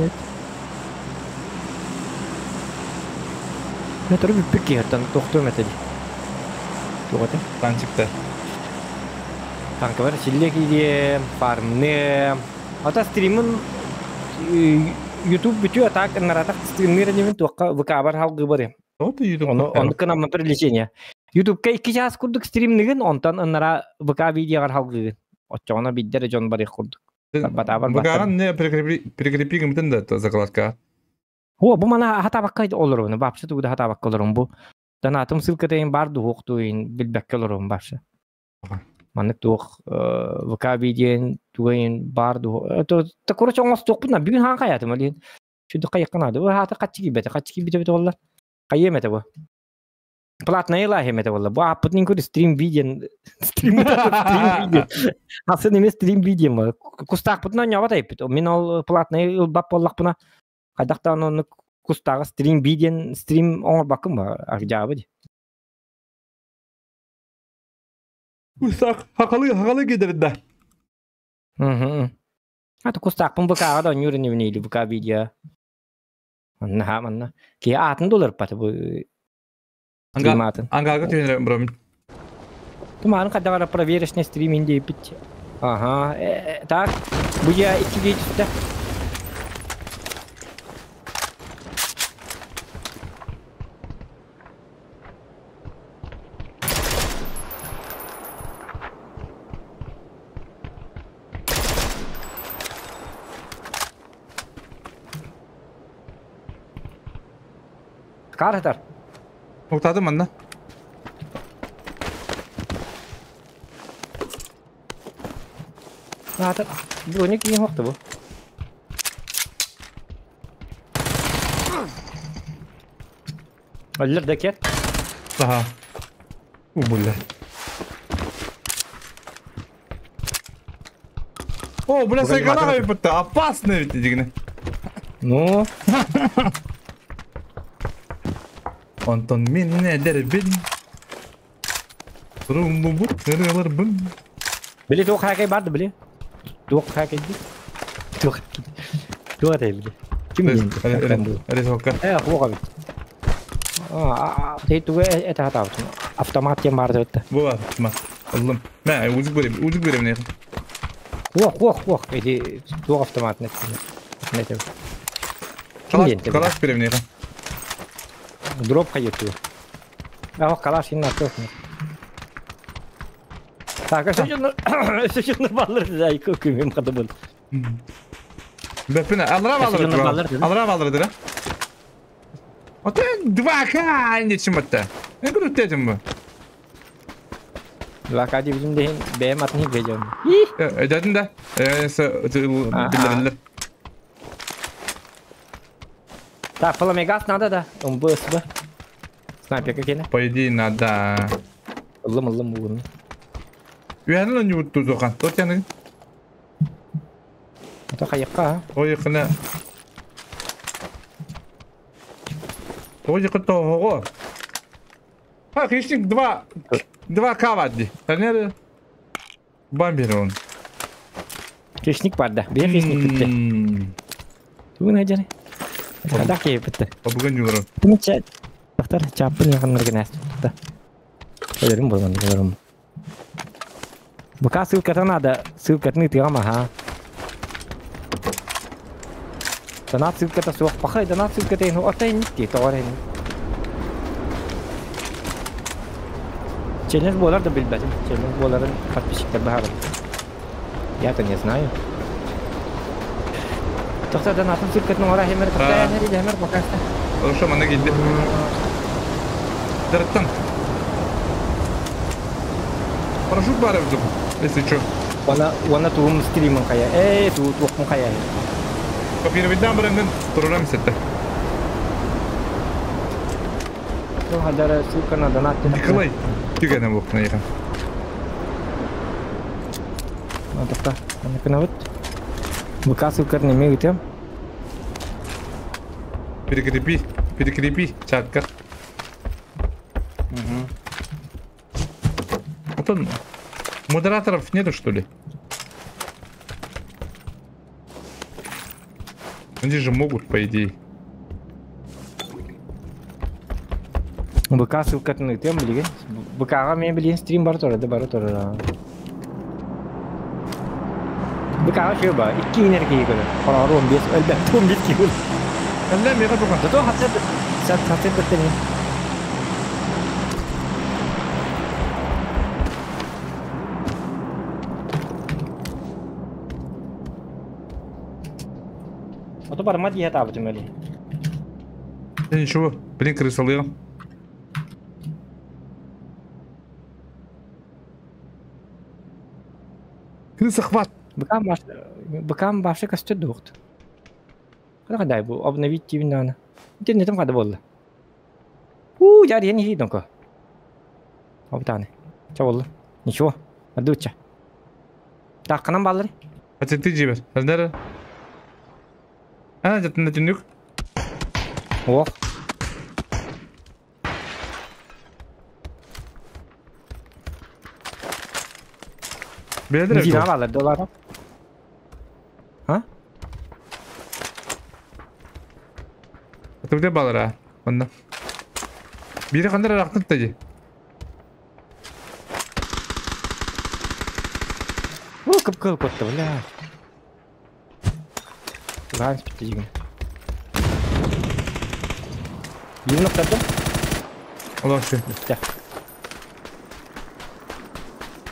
Не туру бүппүт киһиттэн тохтуом этэ дии. Туох этэ? Танчикта. Танкабар силлиэ киириэм, фармныам. Ата стримын YouTube бүтүө так наратах стримнир инибин туохха ВК-бар халгыы барыам. Вот YouTube. Ону оннук гынан привлечение. YouTube-ка икки чаас курдук стримныгын, онтон ыннара ВК видеоҕар халгыыгын. Оччоҕуна биддер дьон барыах курдук. Батаабар ВК-ган не прикрепи прикрепи гымтын да закладка. О, бу мана хатабакка олоробун, вообще тугу да хатабакка олорум бу. Донатым ссылката бар дуһуох туин билбэккэ олорум вообще. Маннык туох ВК видеон тугайын бар дуһ. То короче оҥостуохпун бүгүн хаан хайатым алин. Шүдү хайыкка наада. Бу хаата хаччы киирбэтэ, хаччы киирбитэ бит олла. Хайыам этэ бу. Платная лахем это болла. Бу аппытын көр стрим видео стрим стрим видео. Асын эме стрим видео. Кустаахпытынан ньоба тайппит. Мин ол платный ылбап боллахпына хайдахтаан оннук кустааҕы стрим видео стрим оҥорбаккын ба аржаабы ди. Кустаах хакалы хакалы киирдэ да. Аты кустаахпын ВК-ҕа да оонньуур инибин или ВК видео. Манна ха манна. Киһи аатын да уларыппата бу стрим аатын. Ангарга түһүнэрэ бромин. Тумаарын хайдах проверочный стрим диэбит. Ага, так, бу я икки киһи түстэ. Хаар сытар. Уктаатым манна. Аата броня киин хуохта бу. Өллөр да кет. Аха. У, бля. О, бля, сайгана выпытта. Опасно ведь дигини. Ну, Онтон мин эдэрбин. Суруллубут ырыаларбын. Били туох хаакай барды били. Туох хаакай ди. Туох туох этэй били. Ким диэн? Рисовка. Э, хуоҕа бит. Аа, тугу этэ хатаабытым. Автомат диэн баар эбит. Була, ма. Ыллым. Мэ, узик берем, узик берем не. Хуох, хуох, хуох. Эти туох автомат не. Калаш, калаш берем не. Дроп хайытыы. Ах, калаш инна тохны. Так, өссө дьонно баллар да көмөм хадыбын. Бэппин алра баллар. Алра баллар дira. Оте 2К не чиматта. Не күрүттетим бу. 2К дебитим дехин бэйэм атын хибэжем. Өйдөтүн да. Билдирилер. Так, фламегас надо да. МБ, СБ. Снайперка кene. По идее надо. Ыллым ыллым бугун. Үһэнин онньубут тухан. Тот яны. Ото хайыкка. Ой кына. Ой кына того. А, хищник 2 2 кавадди. Танер бамбер он. Хищник бар да. Бир хищник битте. Тугун ажары. Хадах кейбитте. Бүгін юлары. Тымча. Доктор чапын якыннар гына тутта. Өлөрүм болман, өлөрүм. Бука ссылката надо, ссылкатын ытыгам аха. Донат ссылката суох пахай, донат ссылката ин отай никки тоҕор ин. Челлендж буолар да билбэтим. Челлендж буоларын подписчиктар баһарым. Я-то не знаю. Тоқта донатын ссылкатын оҥоро хемер тоқта хемер пока что. Хорошо, манна киирди. Дырыттан. Парашют баар эбит, если чё. Уонна уонна тугум стримын хайа. Ээ туу туохпун хайа. Копировать барангын турарам сетте. Ну хадара ссылка на донат. Николай, түгәнә бу наехан. Атакта. Аны ВК ссылкатын эме ыытыам. Перекрепи, перекрепи, чатка. Угу. Вот он, модераторов нету, что ли? Они же могут, по идее. ВК ссылкатын ыытыам билигин. ВК-га мен билигин стрим бар турар, да бары турар. ВК-га шö ба, икки энергия көрөр. Хорору 15, өлбөт 15 киһи. Әллә мега туган. Зато хатыр сат хатыр беттени. Ото барма дие табытым эли. Да ничего, блин, крысалыгым. Крыса хват. ВК баш ВК башы көстө дугт. Када дай бу обновить тивин. Интернетим када болду. У, я не видно. Обтаны. Ча болду? Ничего. Адуча. Так, канам баллары. А ты жибер. Әлдәре. А, жаттын түнүк. Ох. Белдер. Низина баллар доллар. А? Ты где баллар, а? Онда. Бири кандай рахмет тади. У, кып-кып котты, бля. Ланс битти деген. Биrini ықтарды? Алашы. Бітті.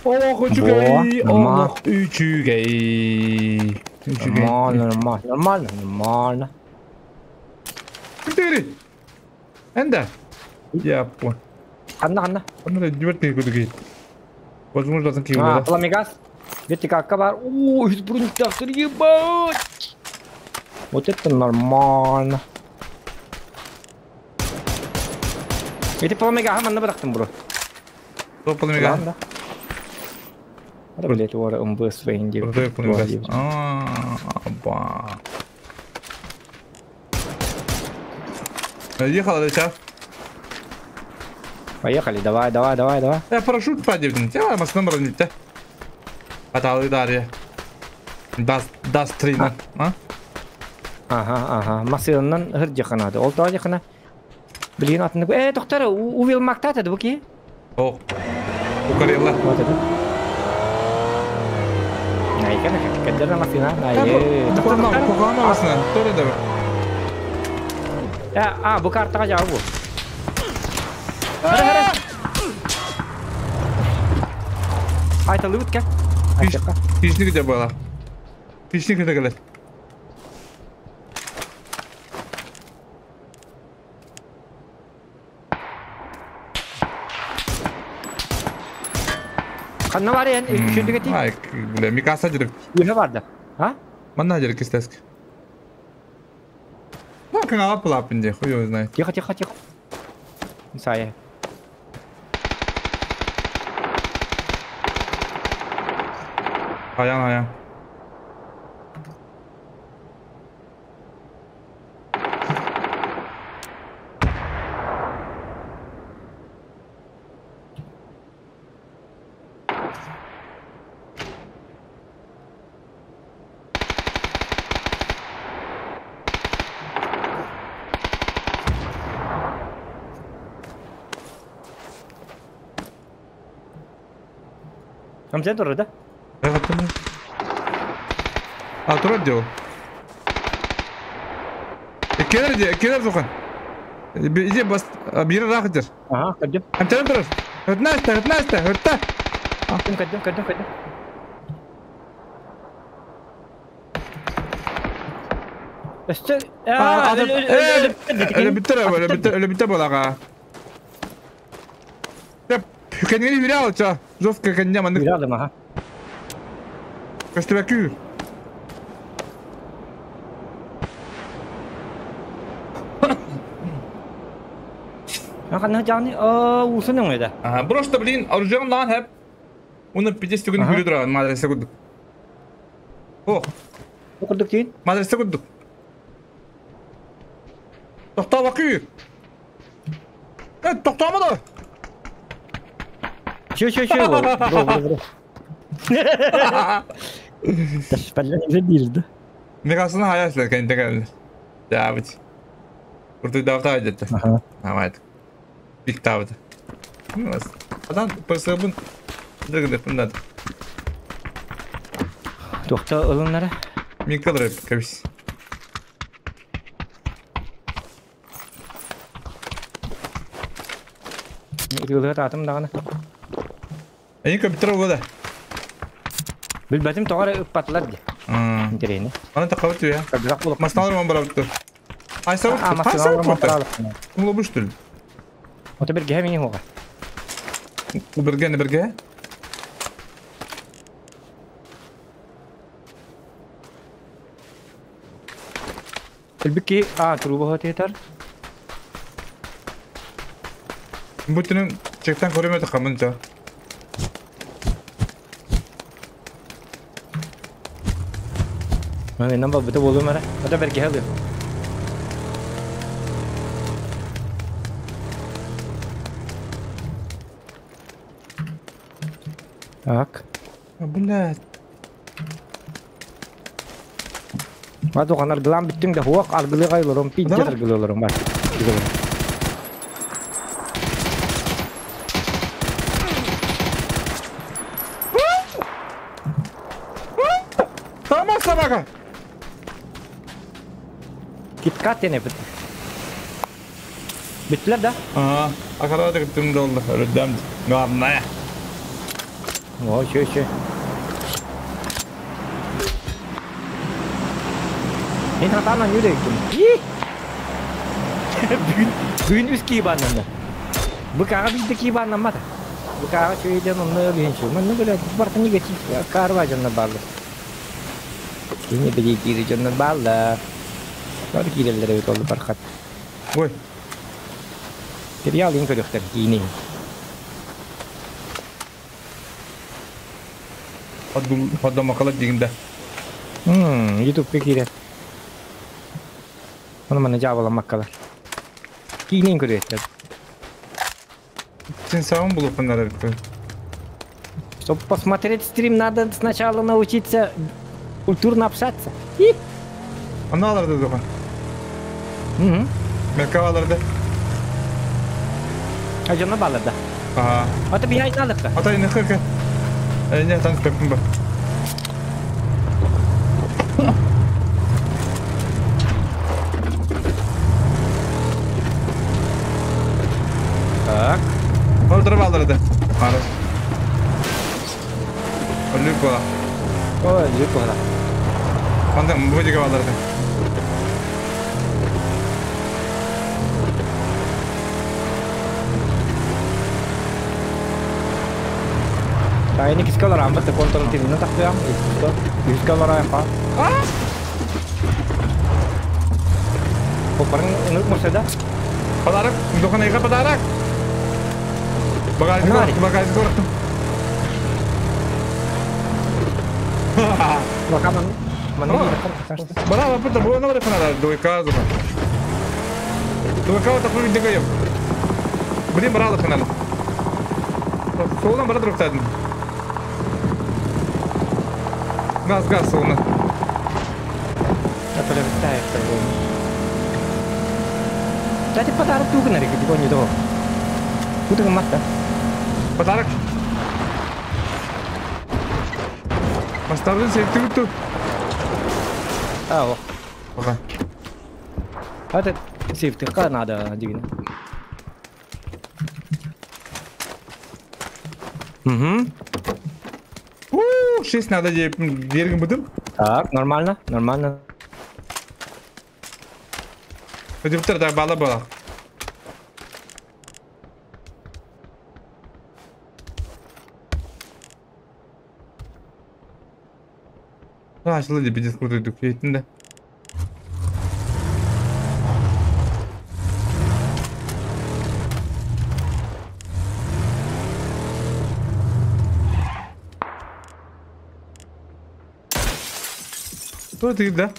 Ох, үчүгэй, ох, үчүгэй. Үчүгэй. Нормально, нормально, нормально, нормально. Күтери. Энда. Я понял. Ханна, ханна. Анда диберт көдүгэй. Возможно, атын кийим А, бар. пламегаз. Вертикалка бар. О, из бронетактор, ебать. Вот это нормально. Эти пламега манна бырактым бро. Топ пламегаз. Да. Это, блядь, ора МВС венди. Крутой пламегаз. А, ба. Ехала, да, сейчас? Поехали, давай, давай, давай, давай. Я парашют падет, тебя машина бронит, да? Аталы дарья. Даст, даст три, а? Ага, ага. Масылынан хырдьаханады. Ол таа Блин, атын. Доктор, увел мактат это буки? О. Укорела. Вот это. Найка, кадер машина, най. Доктор, кухана машина. Торе да. А, бу картага жабы бу. Айта лыбытка. Хищник где была? Хищник где говорит? Ханна бар ен, үшүндүгө ти. Ай, бля, Микаса жүрүп. Үйө бар да. А? Манна жүрүп кистеск. Ну, канал пылапынде, хуй его знает. Тихо, тихо, тихо. Сая. Аян, аян. Амжан турар да? А, турар дeo. Келер де, келер жоқан. Иди бас, бері рахытыр. Ага, кадем. Амтан турар. Өтнәсті, өтнәсті, өтті. Кадем, кадем, кадем, кадем. Өстө, Өлі біттір, өлі біттір, өлі біттір болаға. Кэннигин үүрэ алча. Жестко кэннэ маннык. Үүрэ алдым аха. Көстүбэккэ үүр. Ханна жаны уусын өҥөдө. Ага, просто, блин, оружием лаан хэп. Уна 50 күн хүрү тура, мадресе курдук. О. Курдук дейін? Мадресе курдук. Тохтообакка үүр. Э, тохтоомо да. Чё, чё, чё, бро, бро, бро. Ташпалла билді. Мегасына хаясла кенте келdi. Жабыт. Уртуйдаабыта дете. Амайт. Биктаабыт. Адан пырсыбын дыргыдыппын дады. Туохта ылыннара? Микалар кабис. Ытыылыһыт аатым даҕаны. Эйин компьютер уга да. Билбэтим тоҕо эрэ ыппатылар дии. Интэриэһинэй. Аны тахабыт түһэ. Кырдьаҕас буолуох. Масналар ман барабыт. Айсабыт. Айсабыт. Кумлобуш түл. Ото биргэһэ мини хуга. Биргэ биргэ. Элбики а труба хотетар. Бүтүнүн чектен көрөмөтө хамынча. Мен нам бабыта болуум ара. Ата берге алып. Так. Блядь. Ма тухан аргылаан бүттүҥ да хуох аргылыга олорум пиздец аргылыы олорум бар. Сама собака! Киткат диэн эпит. Бүттүлэр да? Аа, акарада кыттым да oldu. Өрөддөм. Главное. О, чё, чё. Мин хатаан анньыы да эбиккин. Бүгүн бүгүн үс кии бааннанна. БК-ҕа биирдэ кии бааннаммата. БК-ҕа үчүгэйдэн онно өлүһүн чугу. Манна бля барыта негатив карва дьоннор бааллар. Кини бэлиэтиир дьоннор бааллар. Бары киирэллэр эбит ол бархат. Ой. Сериал иһин көрүөхтэр киини. Поддомакалар дигин да. Ютубка киирэр. Ону манна дьаабыламмаккалар. Киинин көрүөттэр. Сен саҕын булуоххун эрэ Чтобы посмотреть стрим, надо сначала научиться культурно общаться. Онно аларды духа. Угу. Меркава аларды. А дьоно баларда. Ага. Ата биһи айналыкка. Ата не хырка. Не тан пеппин ба. Так. Öldürüp aldırdı. Ары. Өлүк була. Ой, өлүк була. Онда бу диге алдырды. Тайны киска олорон бат контрол тиринен тахтыам. Үскө олорон па. Попарын ынырык мырсада. Подарок, духанайга подарок. Багажник, багажник корктум. Бакаман. Браво, пыта, буона бара фанара, двойка зуха. Двойка такой дигайым. Блин, брала фанара. Солдан бара друктадым. Газ, газ, солна. Кстати, подарок тугнары, где не того. Куда матта? Подарок. Поставлен сектор. А, о. Пока. Это сейфтыка надо, дигин. Угу. У, 6 надо дергим будем. Так, нормально, нормально. Өдүптер так бала бала. Açıldı bir Discord duyduk. De. Dur да.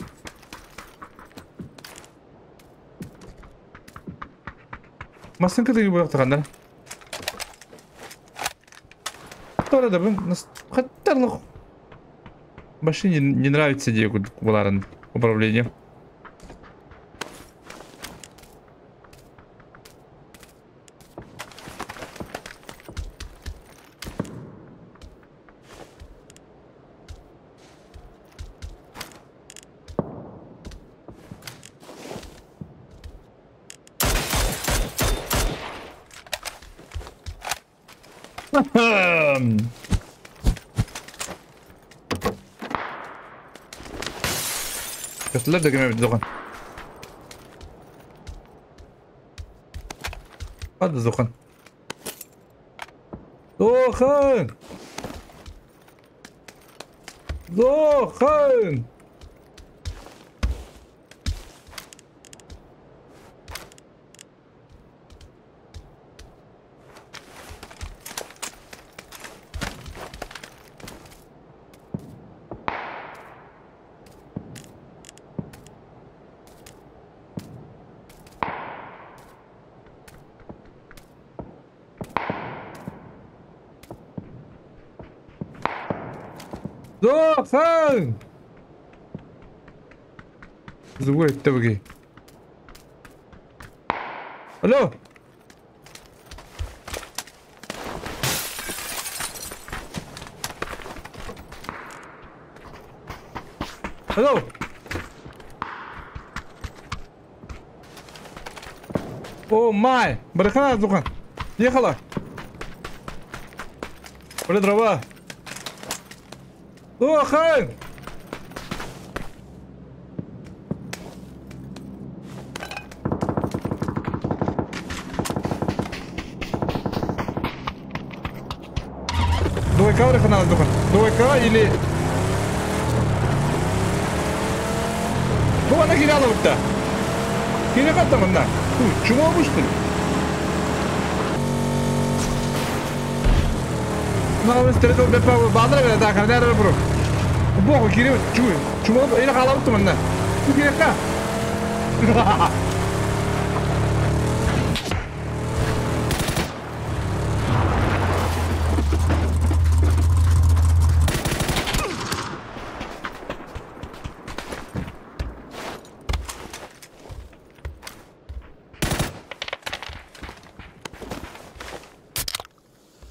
Масынка да буяктаганда. Тора да бу хаттарлык. Машине не нравится идея буларын управление. Kötüler de gömebildi Zokan. Hadi Zokan. Zokan! Zokan! Zokan! Зугу этте буги. Алло! Алло! О май! Барахана Зухан! Ехала! Бля, дрова! Зухан! Двойка барахана Зухан. Двойка или... Bu bana geri alıp Geri katlamında. Bu çuma olmuştur. Мына стерето бепа баадыра бере да канара бро. Бо кире чу чума эле калабыт мында. Бу керек ка.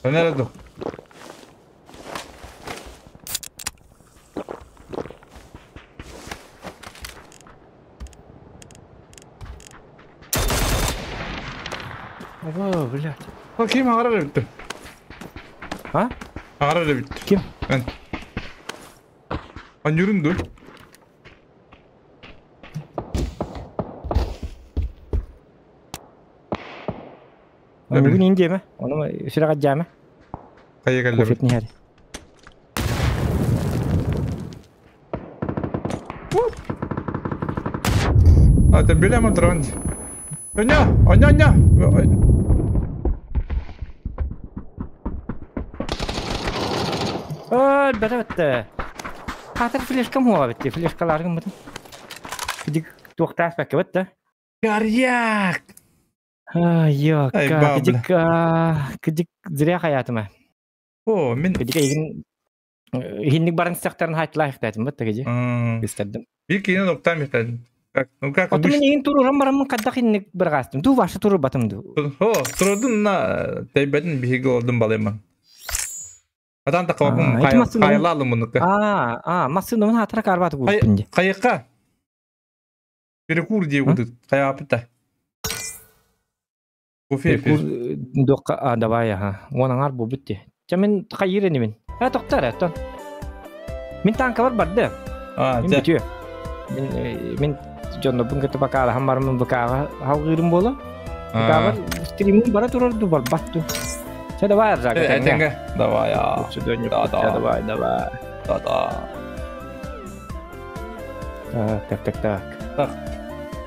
Канара О, блядь. А ким ағарар бітті? А? Ағарар бітті. Ким? Мен. Ан yüründü. Бүгүн инде ме? Оны сүрәгә жаме. Кайя келді. Кофет не хәри. А, ты билем дрон. Аня, аня, аня. Ой, бәтә бәтә. Хатыр флешкам хуа битте, флешкаларым бит. Кидик туктас бәкә битте. Гарьяк. Ай, йок, Ай, бабла. кидик, кидик зря хаятыма. О, мен Кидик егин хинник барын сактарын хайтлайх дәтим битте киди. Истердим. Bir кейин октан битәдим. Как, ну как Оту обычно. мен егин турурам барамын кадда хинник бир гастым. Ту башы туру батым ду. О, турдун на тәйбәдин биһиги олдум балайман. Атан та кабым А, эти массыны- кайлалым мунука. А, а, массыны хатыра карбаты гурпинди. Кайыкка. Перекур дие гудут. Каяпыта. Кофе Перекур дока, а, давай, ага. Онаңар бу битти. Ча мен кайыр мен. А, токтар, аттон. Мен танка бар барды. А, Мен жа. бүтү. Мен мен жонно бун кете бакала хам бармын бакага халгырым бола. Бакага стримим бара турар ду бар батту. Ча давай аржага. Этеңге. Давай, а. Да, Да, да. давай, давай. Да, да. Так, так, так. Так.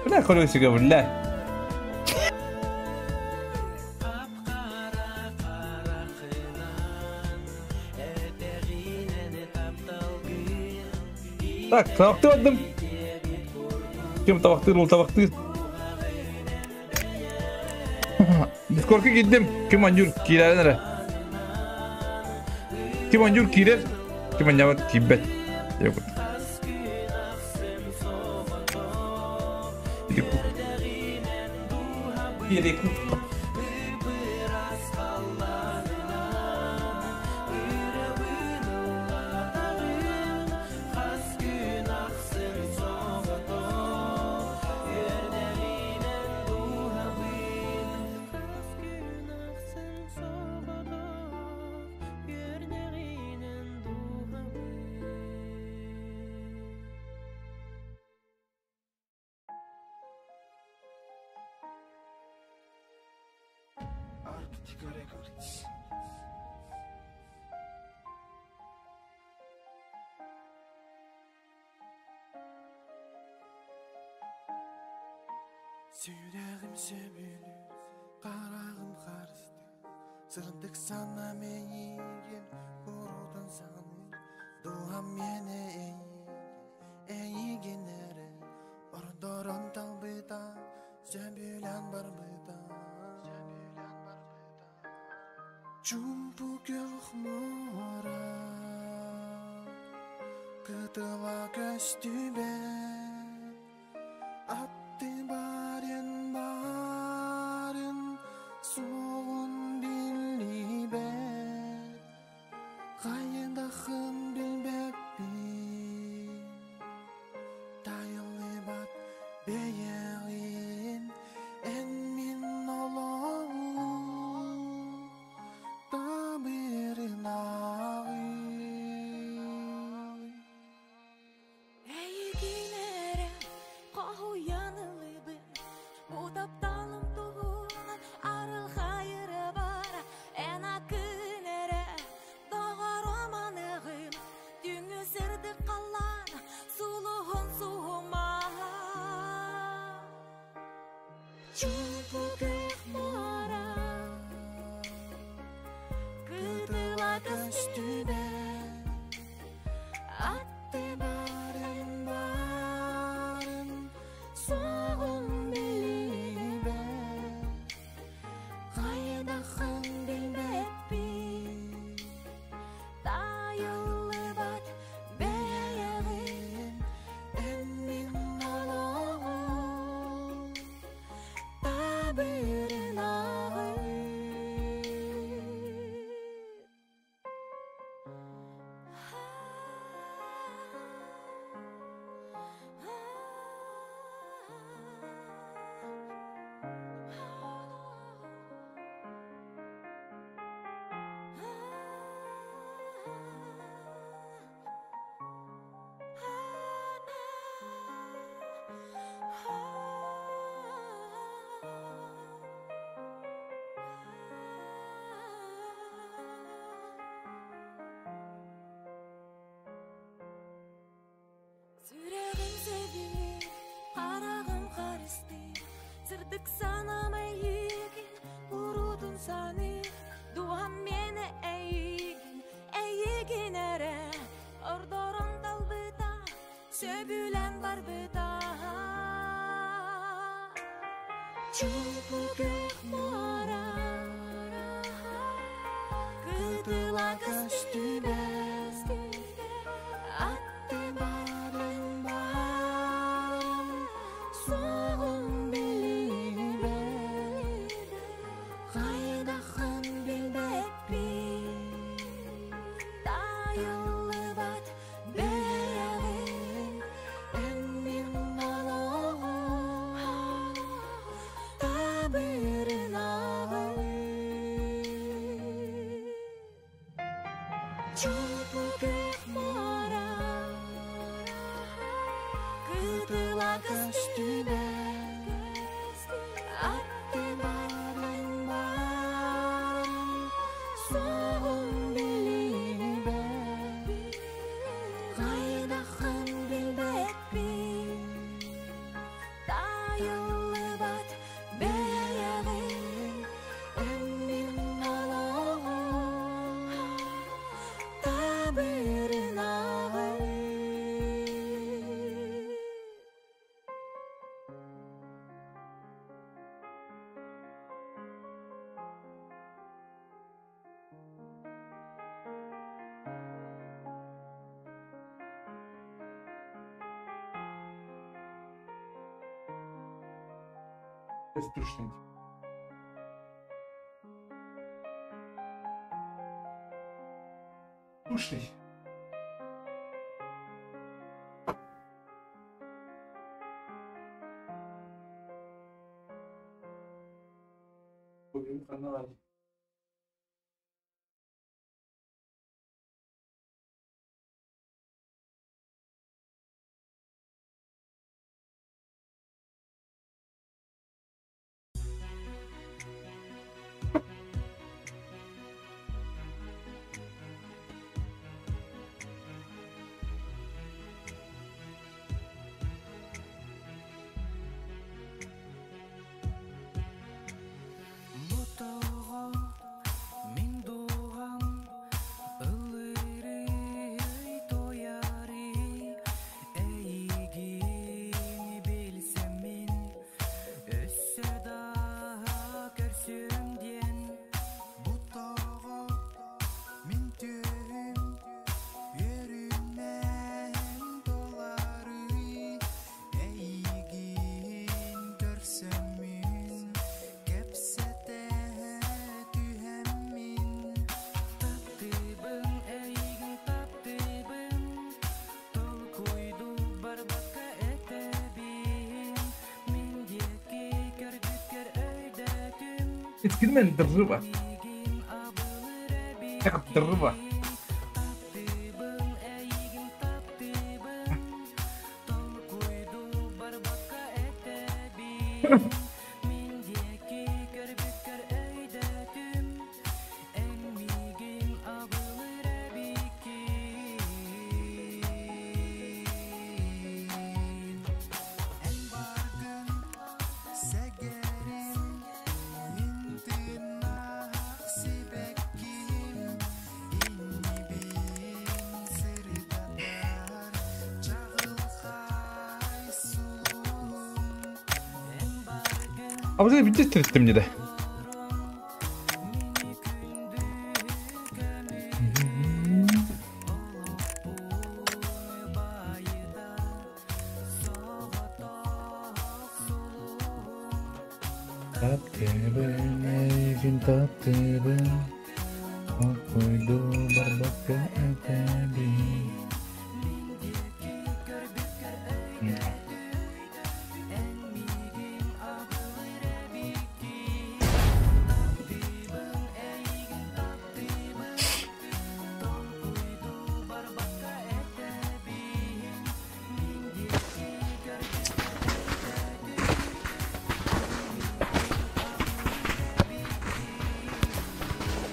Бля, колесико, бля. Так, табактыы бардым. Ким табактыыр, ол табактыыр. Дискордка киирдим. Ким анньуур киирэрин эрэ. Ким анньуур киирэр, ким анньаабат киирбэт. Перекуп. Arctica Records. Сүрэҕим сөбүлүүр, хараҕым харыстыыр, сырдык санаам эйигин куруутун саныыр, дууһам миэнэ эйигин, эйигин эрэ ордорон талбыта, сөбүлээн барбыта. Чуумпу күөх муора кытыла көстүбэт, атты барын барын суоҕун биллибэт, хайдахын билбэппин, тайыллыбат бэйэҕин эн мин олоҕум табырын ааҕый. Эйигин эрэ хоһуйан ылыбын, бу тапталым туһунан арылхайыры бар. Эн акын эрэ доҕорум аныгын, түҥү сырдык халлаан сулуһун суһума. Чуумпу күөх муора кытыла көстүбэт, атты барын барын суоҕун билбэт, хайдахын билбэппин, тайыллыбат бэйэҕин эн мин олоҕум табырын ааҕый. Сүрэҕим сөбүлүүр, хараҕым харыстыыр, сырдык санаам эйигин куруутун саныыр, дууһам миэнэ эйигин, эйигин эрэ ордорон талбыта, сөбүлээн барбыта. Чуумпу күөх муора кытыла көстүбэт, атты барын барын суоҕун билбэт, хайдахын билбэппин, тайыллыбат бэйэҕин эн мин олоҕум табырын ааҕый. Чуумпу күөх муора кытыла көстүбэт, атты барын барын суоҕун билбэт, хайдахын билбэппин, Скучный. Скучный. Bugün kanal. Кирмен дрыва. Так дрыва. А вот это видите мне, да?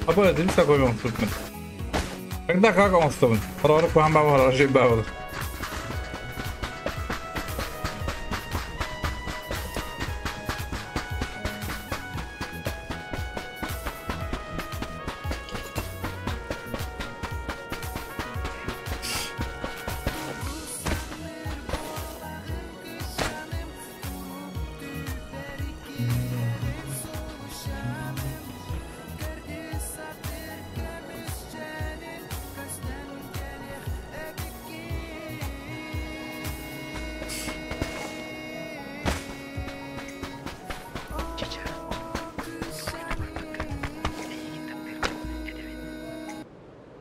Абы дим такой он тут. Когда как он стал? Ророк вам бабала, жибал.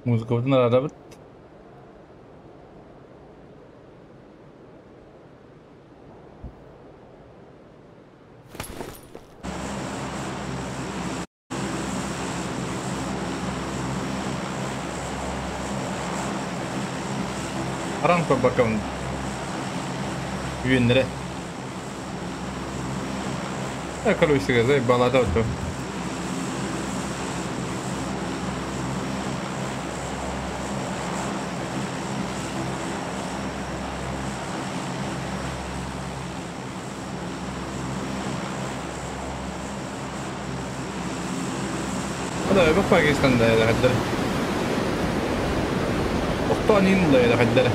Музыка вот надо. Аран по бокам. Винре. Я короче, заебала, да, вот. هذا باكستان ده هدره وقطانين الله هدره.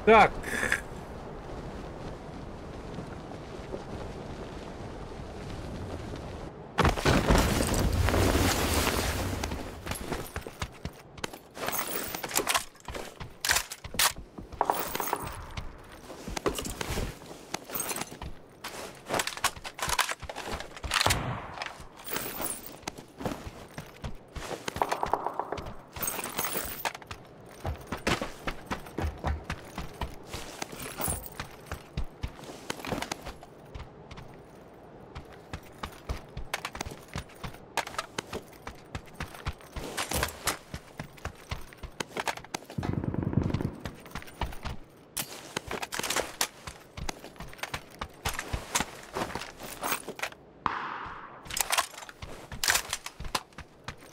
Так.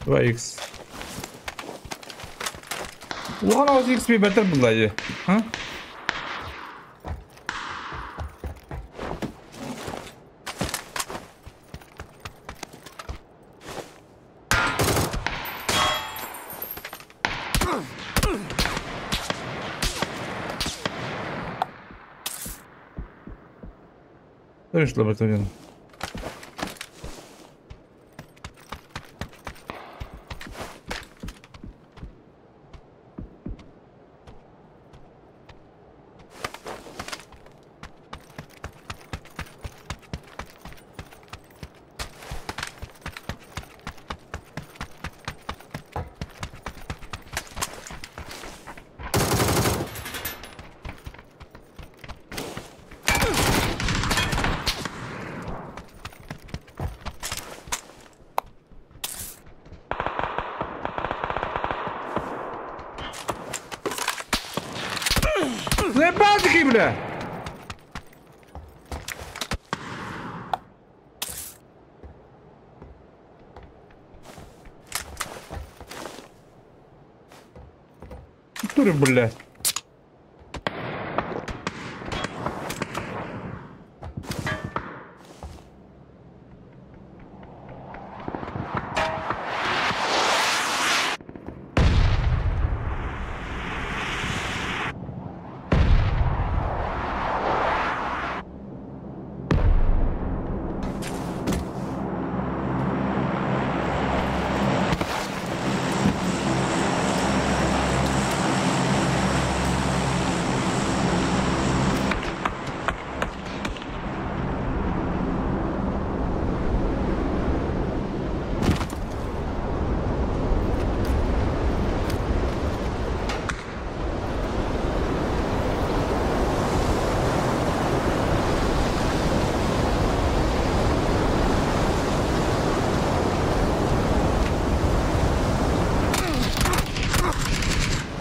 2x. Улахан оҕус X бэтэр булла А? Что лаборатория? Заебал бля! Который, бля?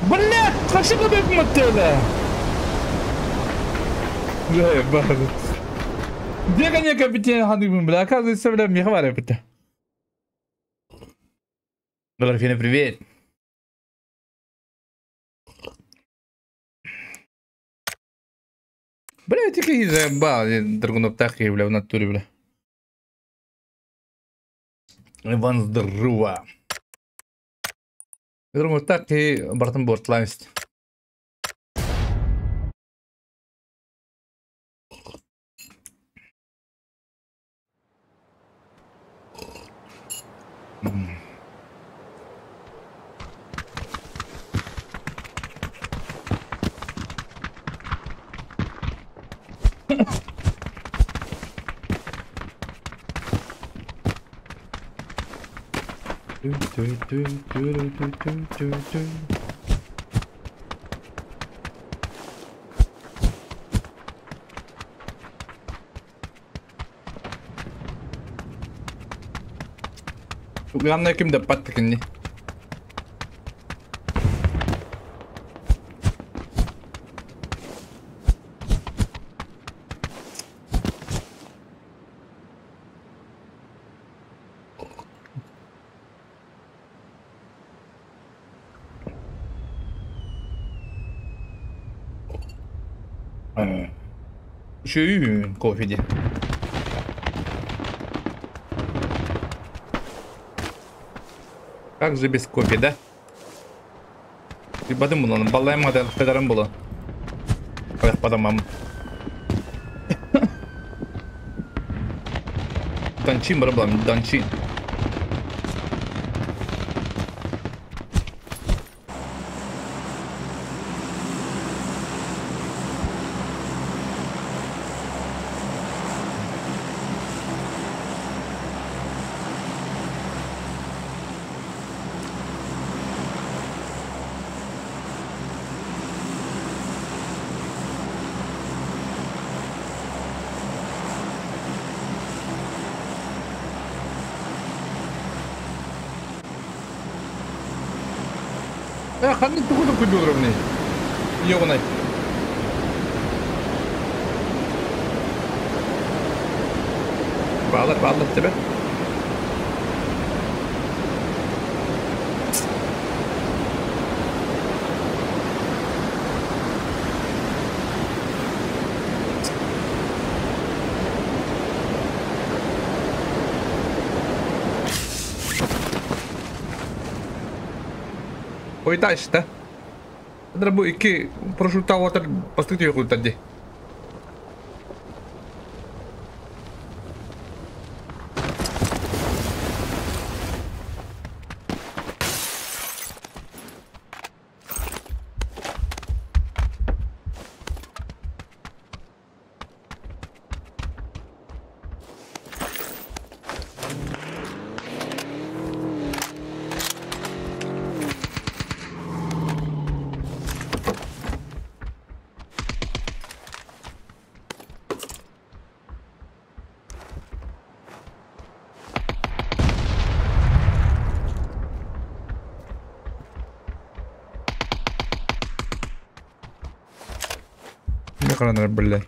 Блять, вообще куда мотеля? Заебал. Где коня капитан Ханыбин, бля, оказывается, бля, мне хватит, бля. Дорогие, привет. Бля, тихо заебал, драгунов так бля, в натуре, бля. Иван, здорово. Думаю, так и бартон борт лайнст. Главное, кем да паттыкни. Шүүн кофе де. Как же без кофе, да? Бадым булан, баллайм модель, федарым булан. По домам. Данчин, браблам, данчин. Ханнык тугу күйдүрөмний? Йогунай. Bağlar bağlar tabi. Ой, дальше, Надо икки прошута ватар бастык култади. Karanlar бля.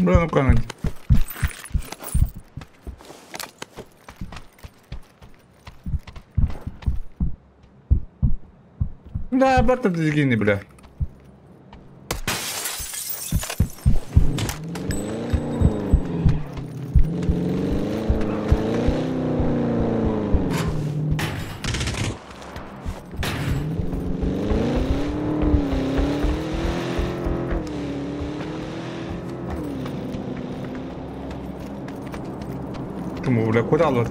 Бля, ну. Да, брат, ты сгини, бля. Кому, бля, куда вот?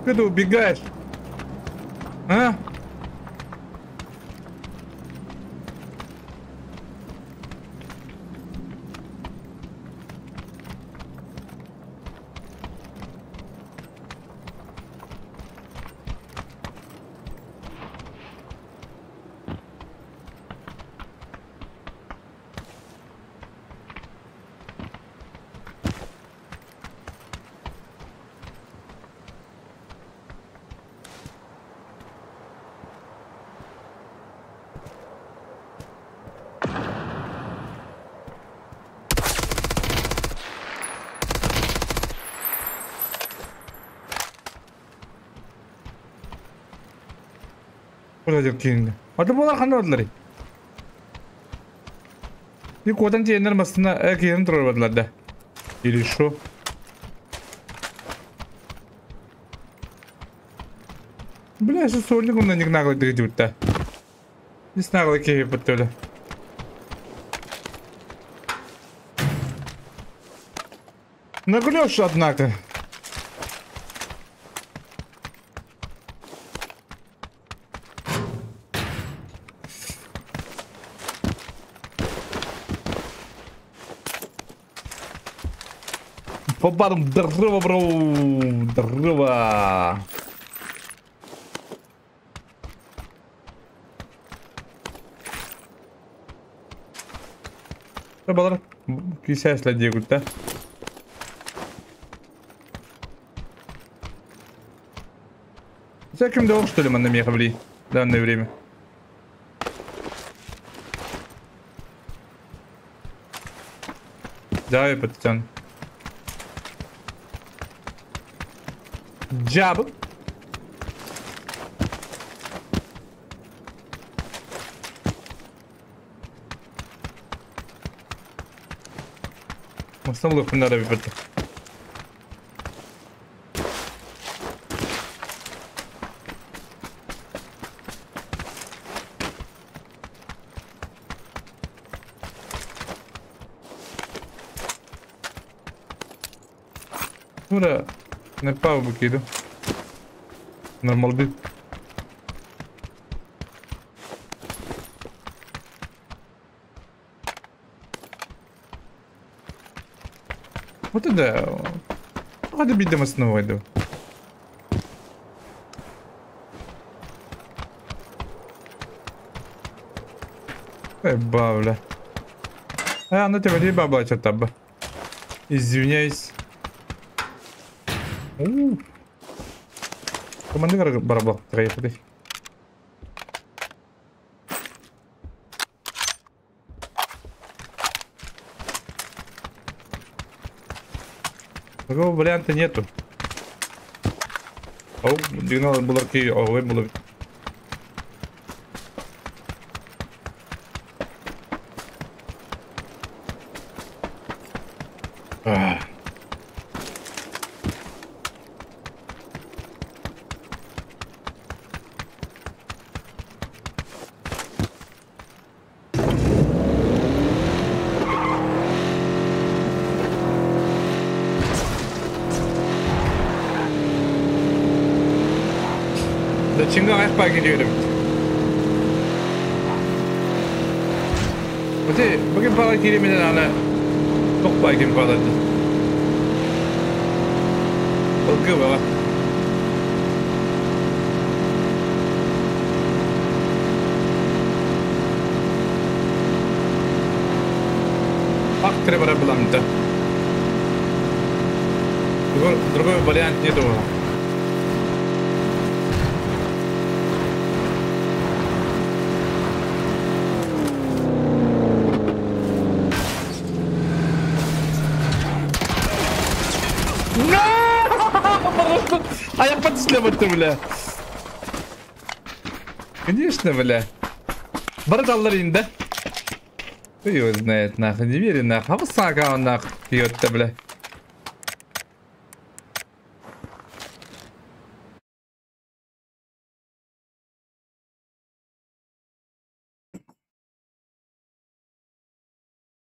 Ты убегаешь? А? Куда А то была хандадлары. И кодан тиеннер масына киен турбадылар да. Или шо? Бля, что сольник он на них наглый дырит да. Не знаю, какие потоли. Наглешь, однако. По барам здорово, бро! Здорово! Балар, кисәслә дигүтә. Всяким дал, что ли, мы на меха в данное время? Да, я подтяну. Джаб. Основных надо выбрать. Ура, на палубу киду. Нормалды. Вот это. Hadi bir demasını koydu. Эй, бабля. А, ну тебе не бабла что-то. Извиняюсь. Командир барабал, проехали. Такого варианта нету. О, дигнал буларки, о, вы было. Чинга ayakpa gidiyorum. Öte bugün para kirimiden ana çok para kim para dedi. Bakıyor baba. Bak trebara bulamda. Другой вариант нету. А я подслева ты, бля. Конечно, бля. Барадаллар инде. Ты его знает, нахуй. Не верю, нахуй. А высоко он, нахуй, пьет-то, бля.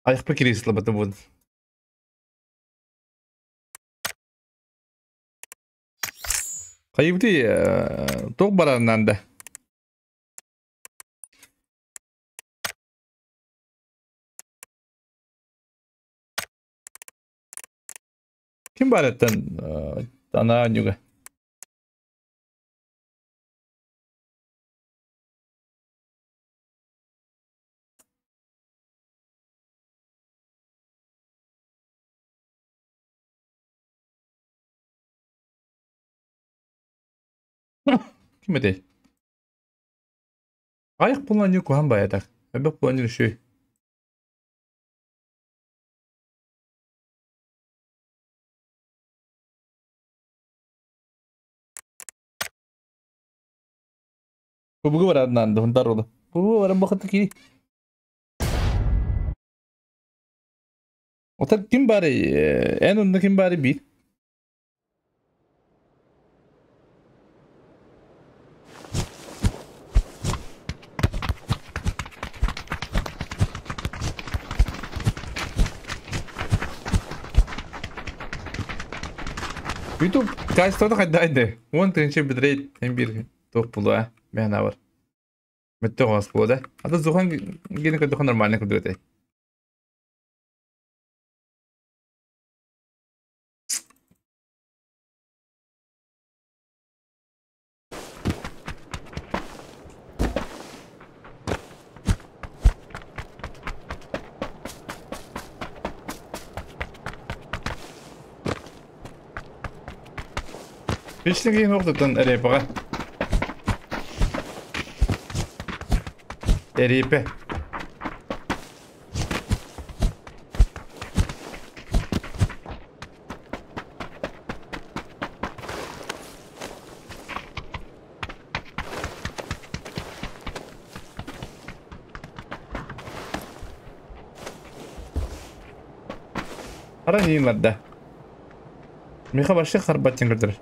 А их покерисла бы будет. Хайбди тоқ бараннан да. Ким бараттан ана нюга? Ким этэй? Аяқ булан кухан баятак. Эбек булан шүй. Бу бараднан да хунтар олу. Бу баран бакыт ки. Отар ким бары? Эн онда ким бары бир? YouTube качествота хайдахый? 10 тысяча битрейт эмбир туох буолуо мен бар. Мөттө хос буолуо да. А то зухан гене көдөхөн нормально курдук. Бичлиги нохтутан репага. Репе. Аранилар да. Миха вообще харбаттин көрдөр.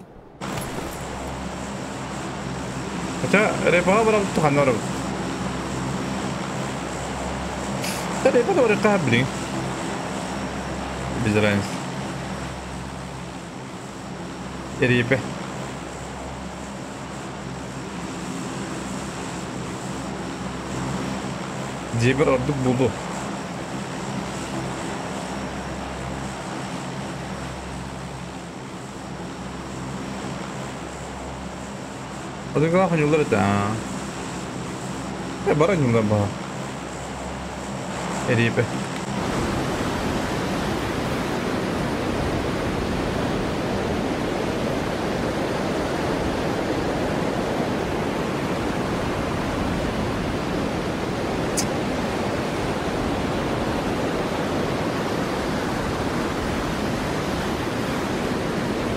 Хотя репага барап туханнар. Да репа да барып блин. Без разницы. Репе. Дебір ордук булду. Одыгла ханюлар это. Бара нюлар ба. Репе.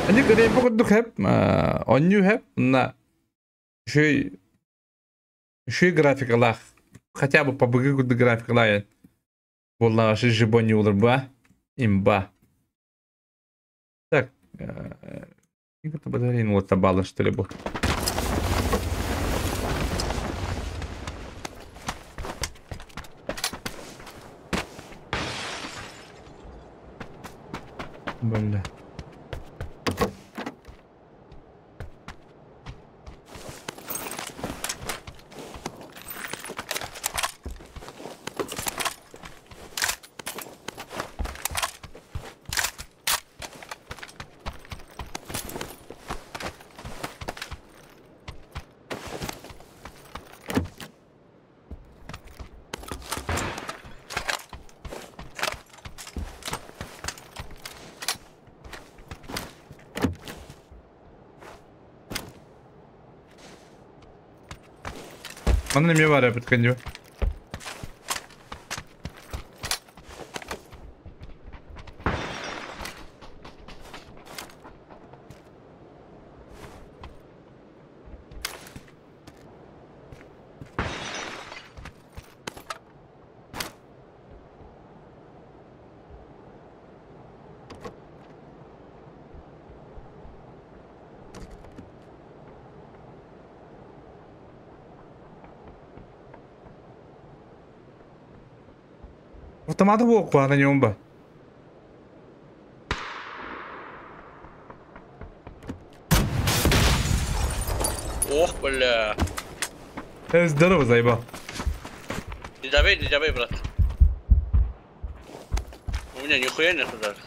Они репе курдук хеп, онню хеп, на еще еще графикалах, хотя бы по БГ курдук графикалах. Болла шы жибони улар ба, имба. Так, это батарея, вот табала что ли был. Бля. Манна не бар эпит. Автоматы был на нем бы. Ох, бля. Здорово, заебал. Не добей, не добей, брат. У меня нихуя нету даже.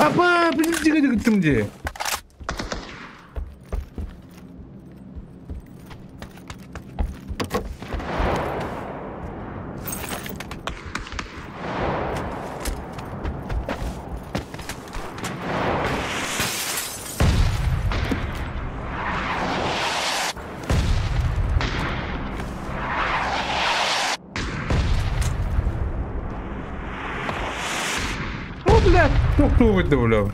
Апа, блин, где? Кто это, бля?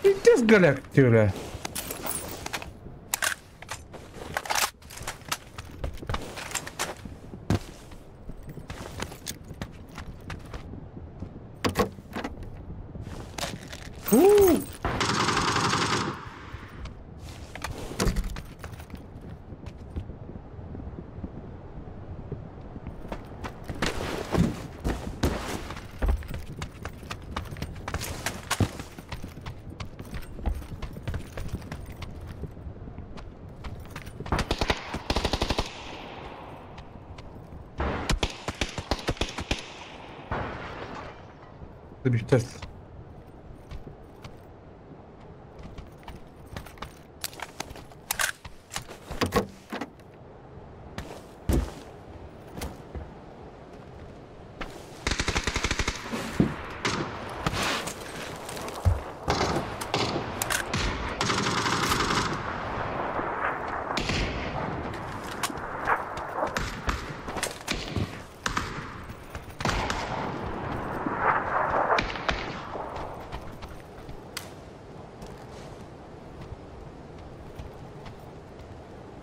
Пиздец, голяк ты, бля. Тест.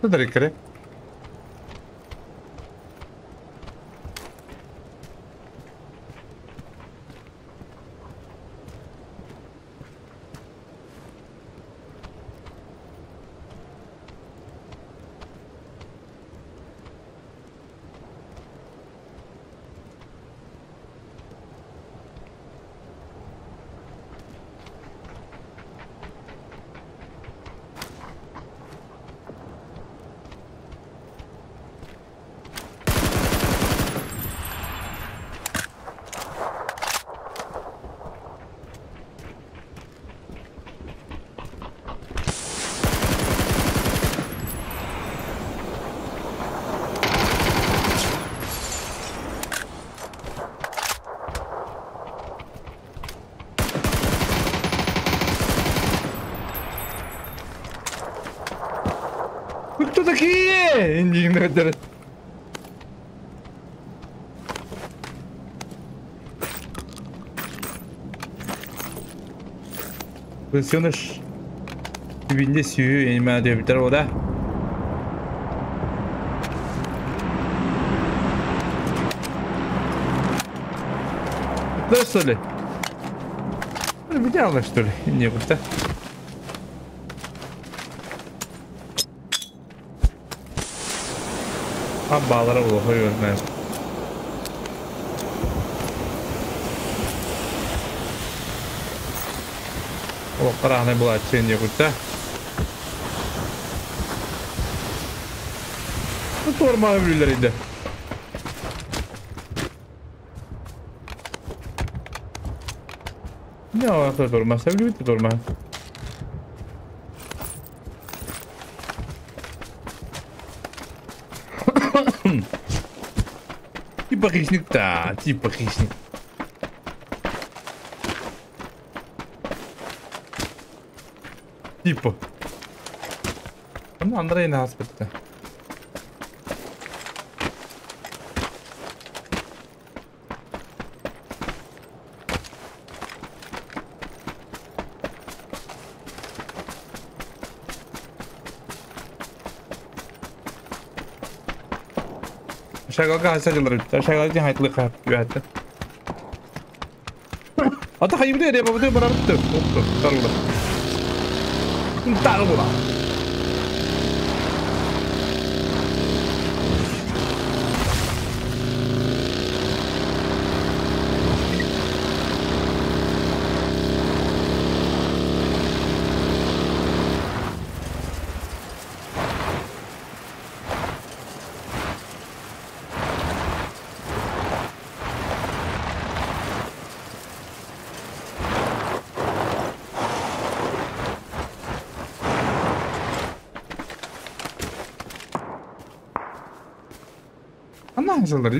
Смотри, Вы кто такие? Позициониш Винде сүйі еме деп да? Да что ли? Идеально что ли? Не, да? А баллара плохо, я знаю. О, рано была тень, да? Ну, тормоза да. Не, а тормоз, любите тормоз. Типа хищник, да, типа хищник. Типа. Ну, Андрей нас это. Шагага садилар, шагага хайтлыка күәтте. Ата хайбы дә бабы барып төр. Таргыла. Таргыла. Ханна hazırlar?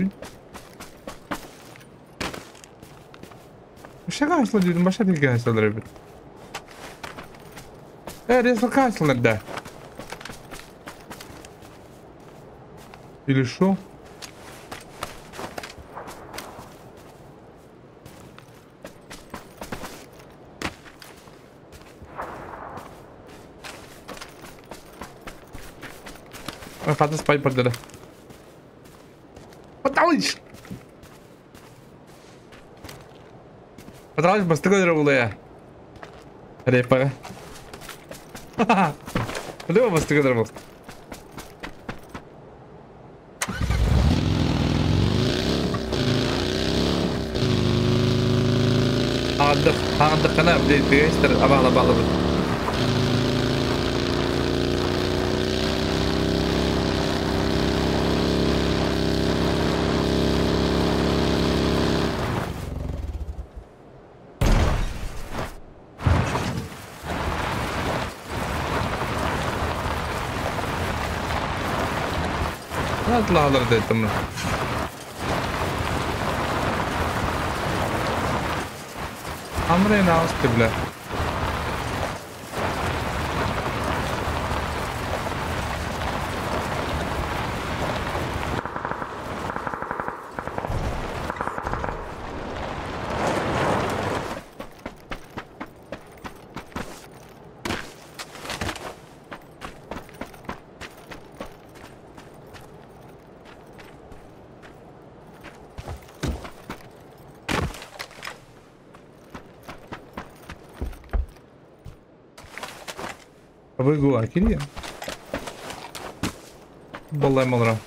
Şaka hazırlar dedim, başka bir hazırlar bir. Резко hazırlar да. Или шо? Fazla spy pardon. Patlamış. Patlamış bastık öyle olaya. Репа. Лево bastık öyle oldu. Aldık, aldık kana değiştir. Abala bağlı. Atlahalar dedim. Amre ne bile. Вы кирия. Балай малра.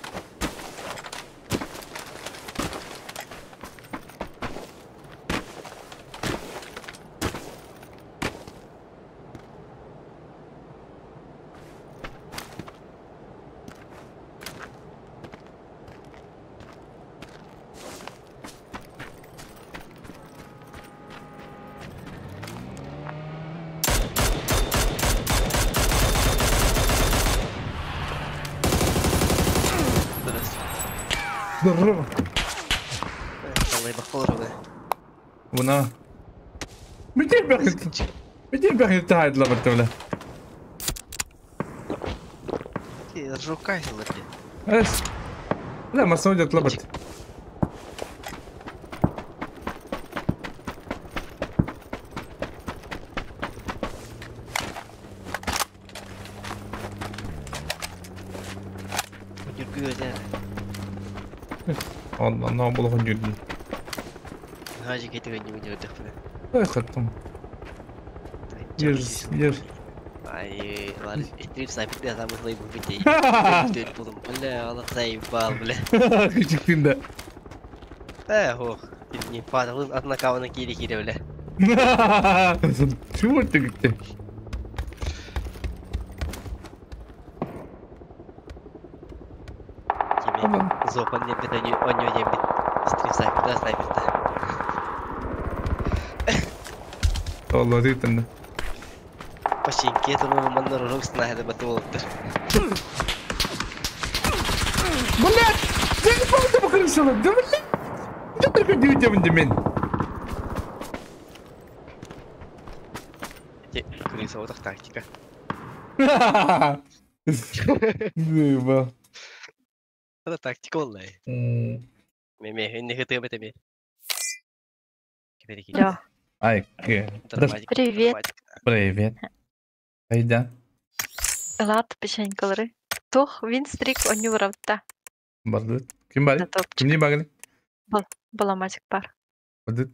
Здорово. Вона. 200 تاعي طلبت ولا ايش؟ لا ما سويت طلبت. والله انا بروح نجري. هاجي كي تغني من يدخل. لا خدتهم. Yes, yes. Ай, ладно, стрим снайпер, я там их лейбл битей. Бля, она заебал, бля. Küçüktün de. Ох, не падал, однако на кири кири, бля. Чего ты где? Зопан не бит, он не бит. Стрим снайпер, да, снайпер, да. Allah değil. Починки, это манна рог снайпер, батолтер. Блядь! Ты не помню, покрысила! Да блядь! Да только не уйдем, Демин! Крыса, вот так тактика. Заебал. Это тактика онлайн. Меме, не хотел бы тебе. Да. Ай, Привет. Привет. Айда. Лат печенькалары. Тох, винстрик онюравта. Бардыт. Ким бар? Ким не багли? Баламатик бар. Бардыт.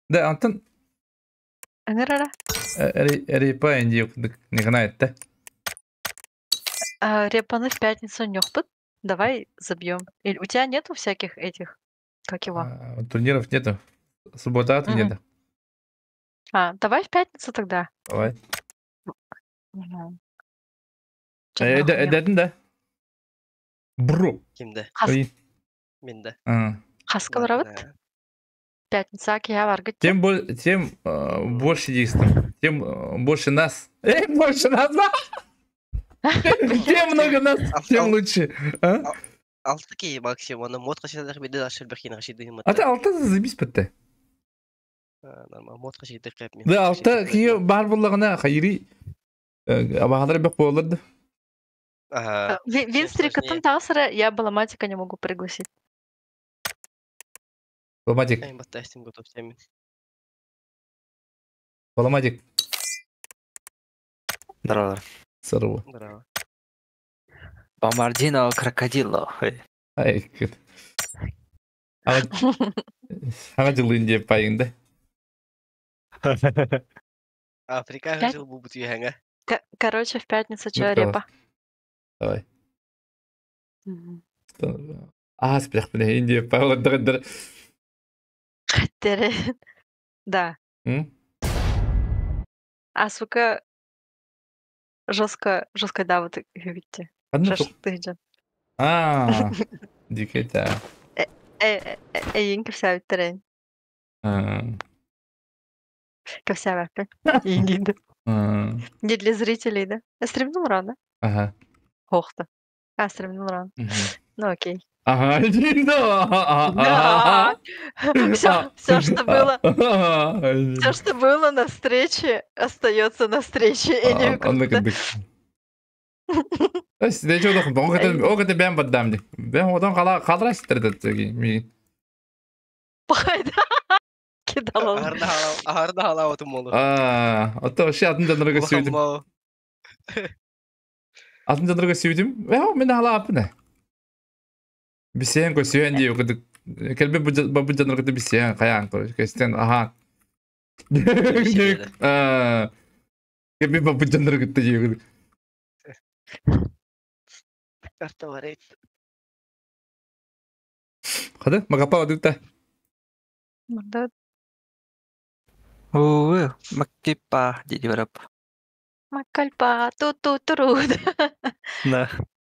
Да, Антон. Ыңырара. Репа инди не знает, да? Репаны в пятницу нёхпыт. Давай забьем. Или у тебя нету всяких этих, как его? Турниров нету. Суббота нету. А, давай в пятницу тогда. Давай. Да? Бро. Кимде? Менде. Хаска барабыт? Пятница, я варгыт. Тем больше действий, тем больше нас. Эй, больше нас, да? Тем много нас, тем лучше. Алты киһи максимум, аны мод хасыйдах биде ашыр бахин хасыйдых Ата алта забис бітті. Нормал, мод хасыйдых кәп мин. Да, алта киһи баар буоллаҕына хайыри абаһалар бек буолар да. Ага. Винстрик Тасара я Баламатика не могу пригласить. Баламатик. Ай, баттастим готов всеми. Баламатик. Здорово. Здорово. Здорово. Бомбардино крокодило. Ай, кыт. Ага жылын деп пайыңды. Африка жыл бу бутүйәңә. Короче, в пятницу чё, репа? Давай. Аа, спрях біне Индия пайладыр. Да. А, сука, жестко, жестко, да, вот видите. Шашлык А, дикета. Эйин кепсәбиттерен. Кепсәбәппин. Ингинди. Не для зрителей, да? Стримнул рано. Ага. Хохта. А, стримнул рано. Ну окей. Ага, да. Все, все, что было, все, что было на встрече, остается на встрече. Ол бәм баддам ди. Бәм одан қала қалдыра ситтерди ми. Пайда. Кидала. Ахарда хала отум болду. А, ото вообще атын жанрга сүйдүм. Атын жанрга сүйдүм. Бә, мен хала апны. Бисен көсүйен ди окудук. Келбе бу жанрга бисен каян кестен аха. А. Келбе бу жанрга ди. Карта бар. Хады, магапа одута. Да. Уу, маккипа диди барап. Маккальпа, ту-ту-туру. Да.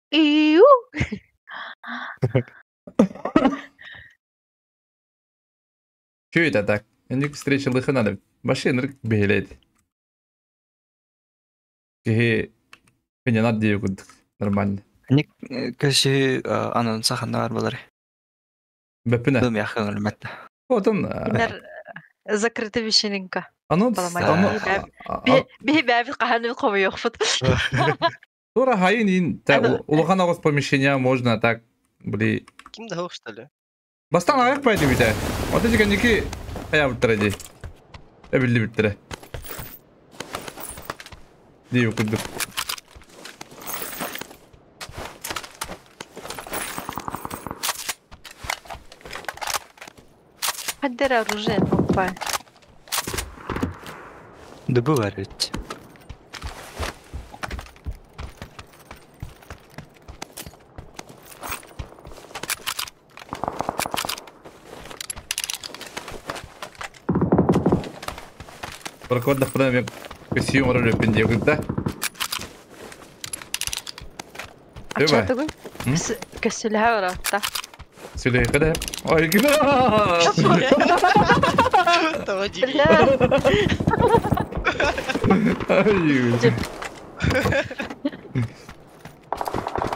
Иу. Что это так? Эндик встреча лыха надо. Машина бегелет. Кихи меня надо дейгуд нормально. Ник кеше анон сахандар балар. Бәпіне. Дым яхын мәтті. Отон. Закрытая вечеринка. Анон. Бе бе каханы қомы ёқфыт. Тура хайын ин. Улахан агыс помещения можно так, бли. Ким да что ли? Бастан аяк пайды бите. Вот эти коньяки ая биттире ди. Эбилди биттире. Дейб кудук. Хаддер оружие покупаю. Добывать. Прокладах прям костюм роль пенде, да? А что такое? Костюля да. Сүлей када. Ой, куда? Бля.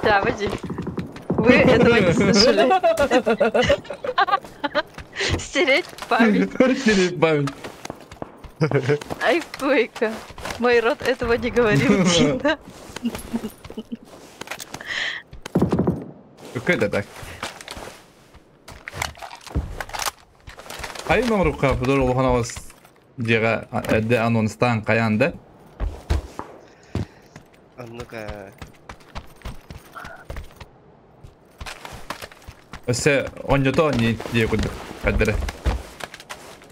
Да, води. Вы этого не слышали. Стереть память. Стереть память. Ай, койка. Мой рот этого не говорил, Тина. Как это так? Ай, номер бұдыр олғанауыз деға әдді анонстан қаянды. Ну-ка. Өсі, оньото не де күдік қадірі.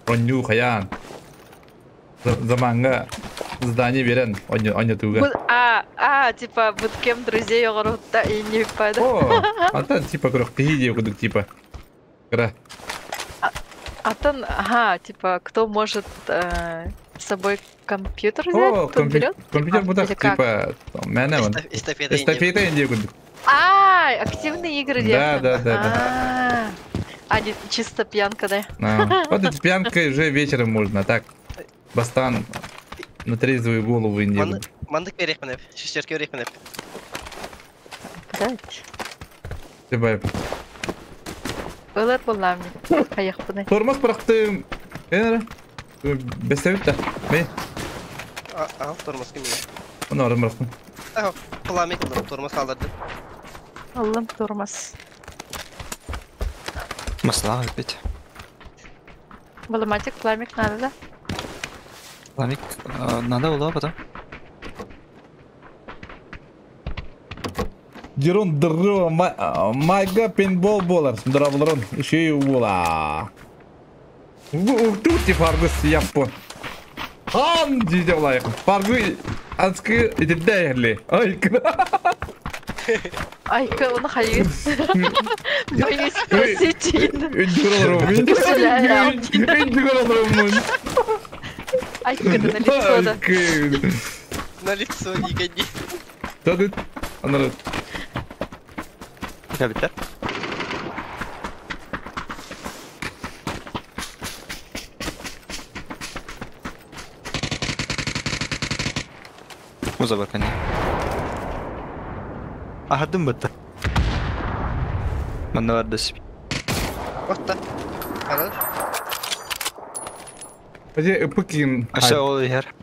Онью қаян. Заманға здание берен оньотуға. А, типа, буткем друзей оғырутта и не пада. О, а там типа көрік қи де күдік типа. Кыра. А там, ага, типа, кто может с собой компьютер взять, О, тот берет? компьютер будет, типа, меня вон. Эстафета. Эстафета инди будет. А, активные игры Да, да, да, да. А, не чисто пьянка, да? Вот эти пьянка уже вечером можно, так. Бастан на трезвую голову инди. Мандык берек менеп, шестерки берек менеп. Блять. Тебай. Ылар буоллаам хайахпыный. Тормоз бырахтым. Эн эрэ. Бэстэбит да. Мэй. А, тормоз ким? Оны арым бырахтым. А, пламя кылдым, тормоз алдырдым. Аллам тормоз. Масла опять. Баламатик, пламик надо, да? Пламик надо было потом. Дирон дыры майга пейнтбол болар. Дырабылырын. Еще и була. Тут фаргыс яппон. Ан диде лайық. Фаргы анскы идедәйли. Ай. Айка, оны хайы. Боюсь спросить. Айка, на лицо, да. На лицо не гони. Да, да. Анары. Кабиттер. Муза бар кәне. Ахадым бітті. Манна бар дөсіп. Отта. Хорош. Где пыкин? Аша ол ехер.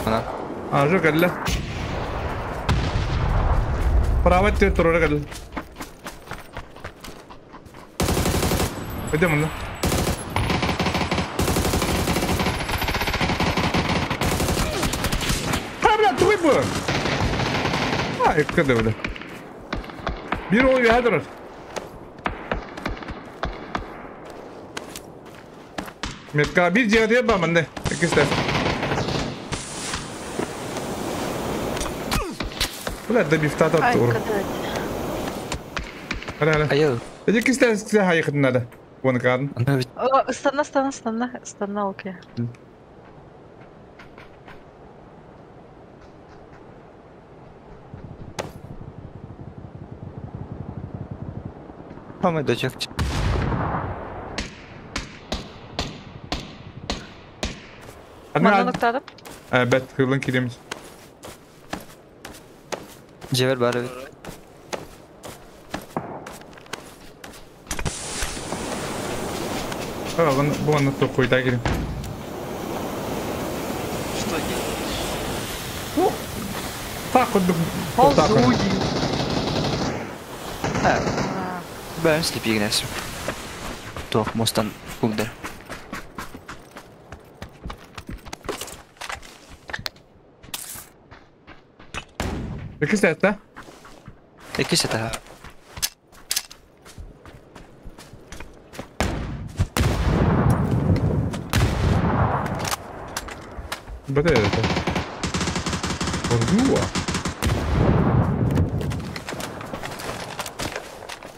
Ана. А, жо кәлі. Право тебе турора кәлі. Пойдем, да? А, бля, твой бы! А, когда, бля. Bir oy bir Метка bir ciğer ба мында. Экисте. Бля, да бифтата тур. Аля, аля. Айыл. Эди кисте кисте хайыхын надо. Вон кадын. Станна, станна, станна, станна, окей. Мама дочек. Манна ноктадым. Бәт, хырлын килеміз. Жебер бар бит. А, бу аны токуйда кирем. Что делаешь? Так, вот так. Бәрін слепигнес. Тоқ мостан кулдер. Экисте да? Экисте да. Бәте это. Ордуа.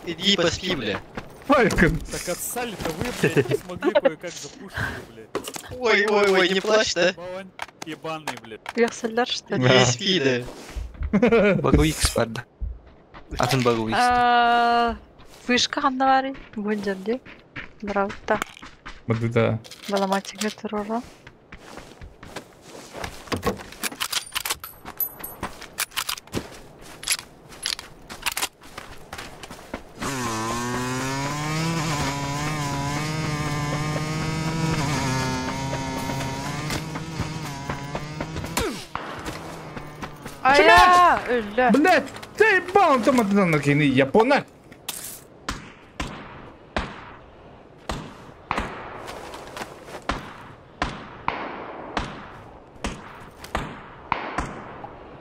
Иди поспи, бля. Айкон. Так отсали-то вы, блядь, не смогли кое-как запушили, блядь. Ой, ой, ой, не плачь, да? Ебаный, блядь. Верселлер, что ли? Не спи, да. Багу X бар да. Атын багу X. Вышка ханнавари, бунджанди. Бравта. Мадыда. Баламатига террора. Ая, өллө. Блять, ты ебал, там это на кини япона.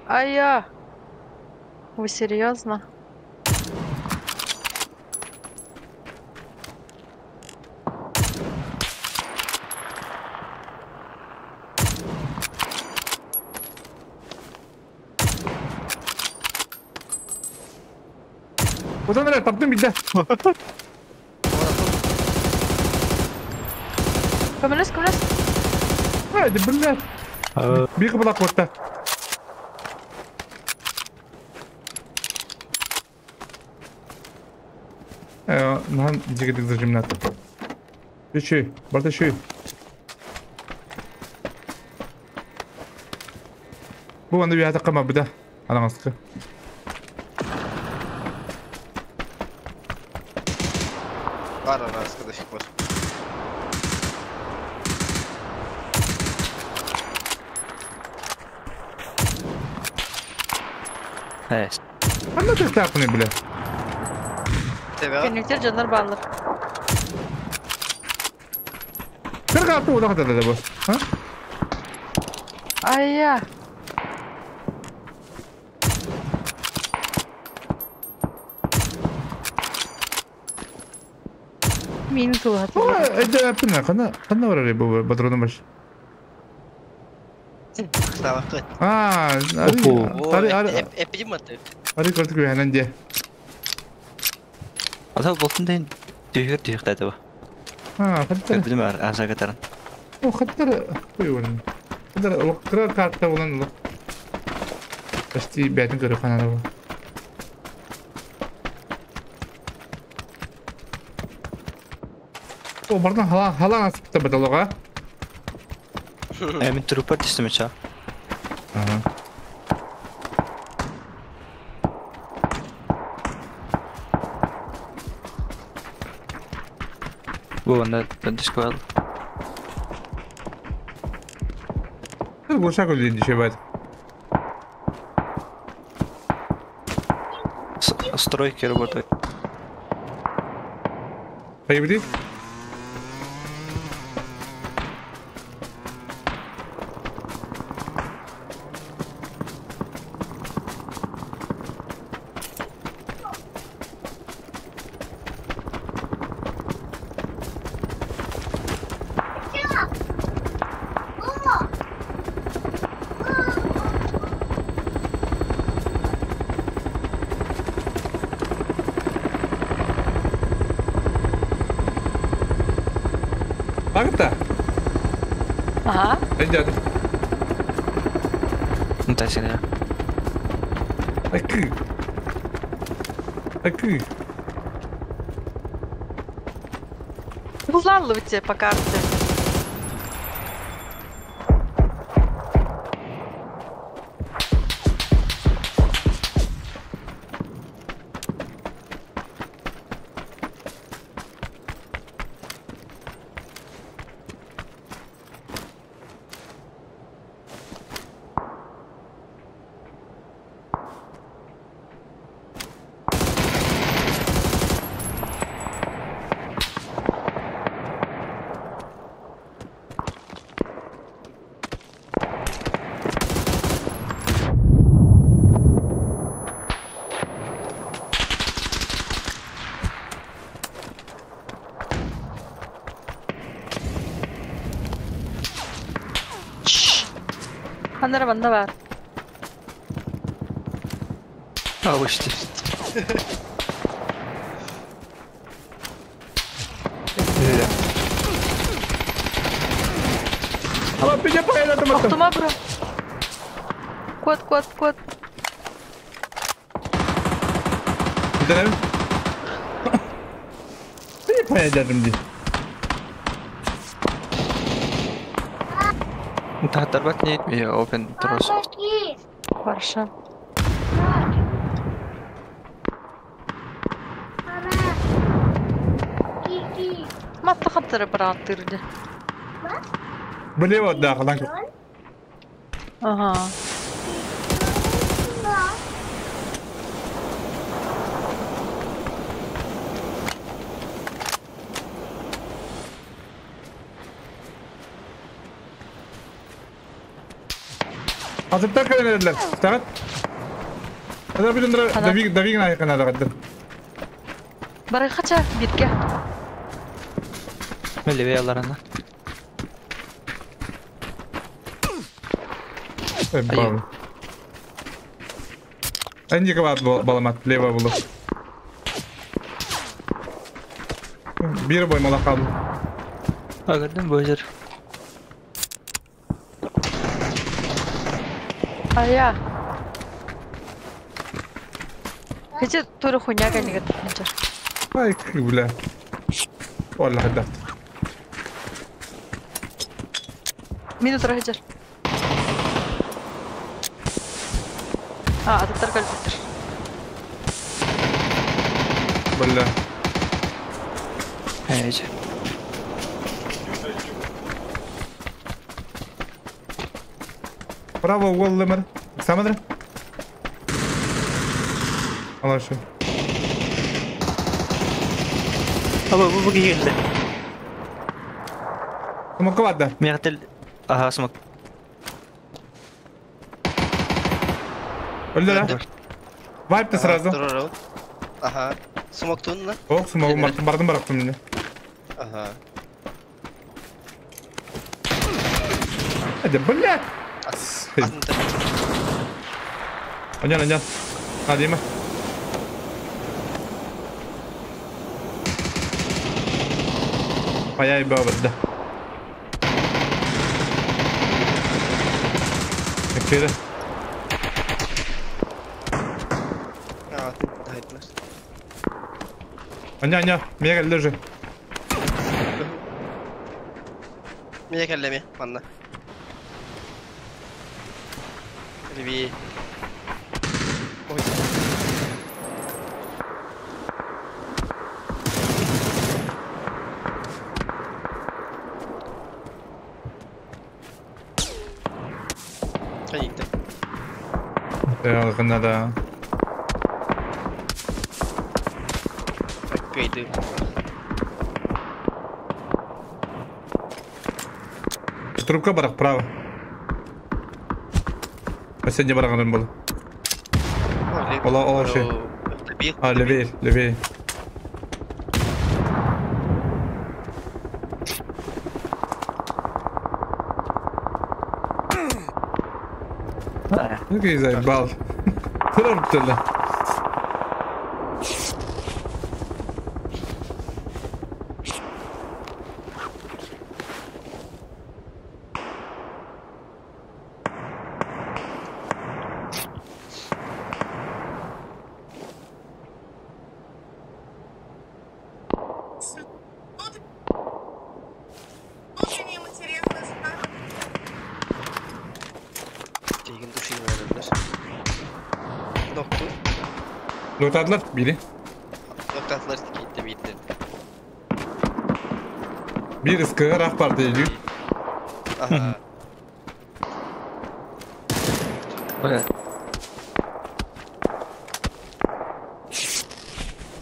Ая. Вы серьезно? Вот она, таптым бит да. Көмөлөс, көмөлөс. Ай, блядь. Бик була котта. Нахан жигитик зажимнат. Үшүй, барта үшүй. Бу анда бия тақама буда. Анаңызкы. Бар араска до сих пор. Ханна тахтаахпыный бля? Көннүктер дьоннор бааллар. Кырга атты уда хатада бу. А? Айя. Мин тулат. Эдэ аппына ханна ханна барар бу патрону баш. Ставакыт. А, ари ари Эпидематы. Ари картык үһэнэн дие. Ата болтун дейін түйір түйіқтайды ба. А, хаттар. Білім арза катарын. О, хаттар қойын. Хаттар кыра карта болан улы. Почти бәтін көрі қанары бұл. О, бардан халан халан асып та біталыға. Мен трупер түстім ча. Ага. Бу онда диско ал. Глушак үлден деше бәт. Стройки работают. Поебли? Багыта? Ага. Эдят. Ну тасина. Акы. Акы. Взлалывайте по карте. Ханара ванна бар. А, вышти. Ала, пиде пайда там. Охтума бро. Кот, кот, кот. Дәрәм. Пиде пайда ди. Тахтарбат не я open трос. Хорошо. Матта хаттары бараттырды. Влево, да, халан. Ага. Азыптар кәлемелер. Тагат. Ада билендер давиг давиг на канада кадыр. Бары хача бирге. Мен леве аларына. Бал. Энди кабат баламат лево булу. Бир бой малакал. Агырдым бозер. А я. Хотя тоже хуйня какая-нибудь. Ай, бля. والله هدفت. Минут рахаджар. А, аттар калбыттыр. Бля. Эй. Право угол лымыр. Самадыр? Алашы. Аба бу киһи Смокка бар да. Миятел Аха смок. Öldü да. Вайп ты сразу. Ага. Смоктун на? Ох, смогу бардым бардым барактым мне. Ага. Это, блядь. Анян, анян. А, Дима. Паяй бабы, да. Эксиде. Аня, аня, меня лежи. Меня кэллэми, манна. Леви. Ой. Хайда. Надо. Кыйды. Трубка барах право. Последний барах был. Ола, ола, ши. А, левее, левее. Ну как заебал. Тырып Noktadılar biri. Noktadılar gitti bitti. Bir ıskığı AK Parti'ye diyor. Aha. Бля.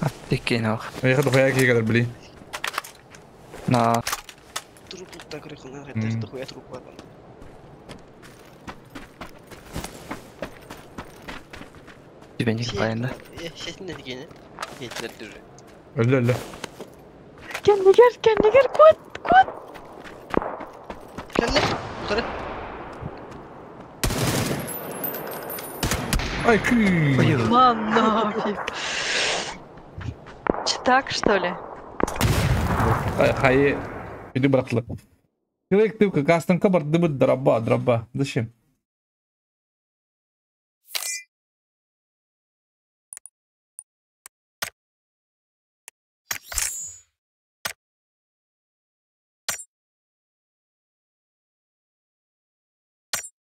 Аттеккен ох. Ехать хуя кигер бли. На. Труп так рыхна, это хуя труп ладно. Тебе не хватает, да? Öldü öldü. Kendine gel, kendine gel, кот, кот. Кэллэ. Утары. Ай күй. Мам, нафиг. Че так, что ли? Хайы. Иди быраклы. Человек ты как астан кабар дыбыт драба, драба. Зачем?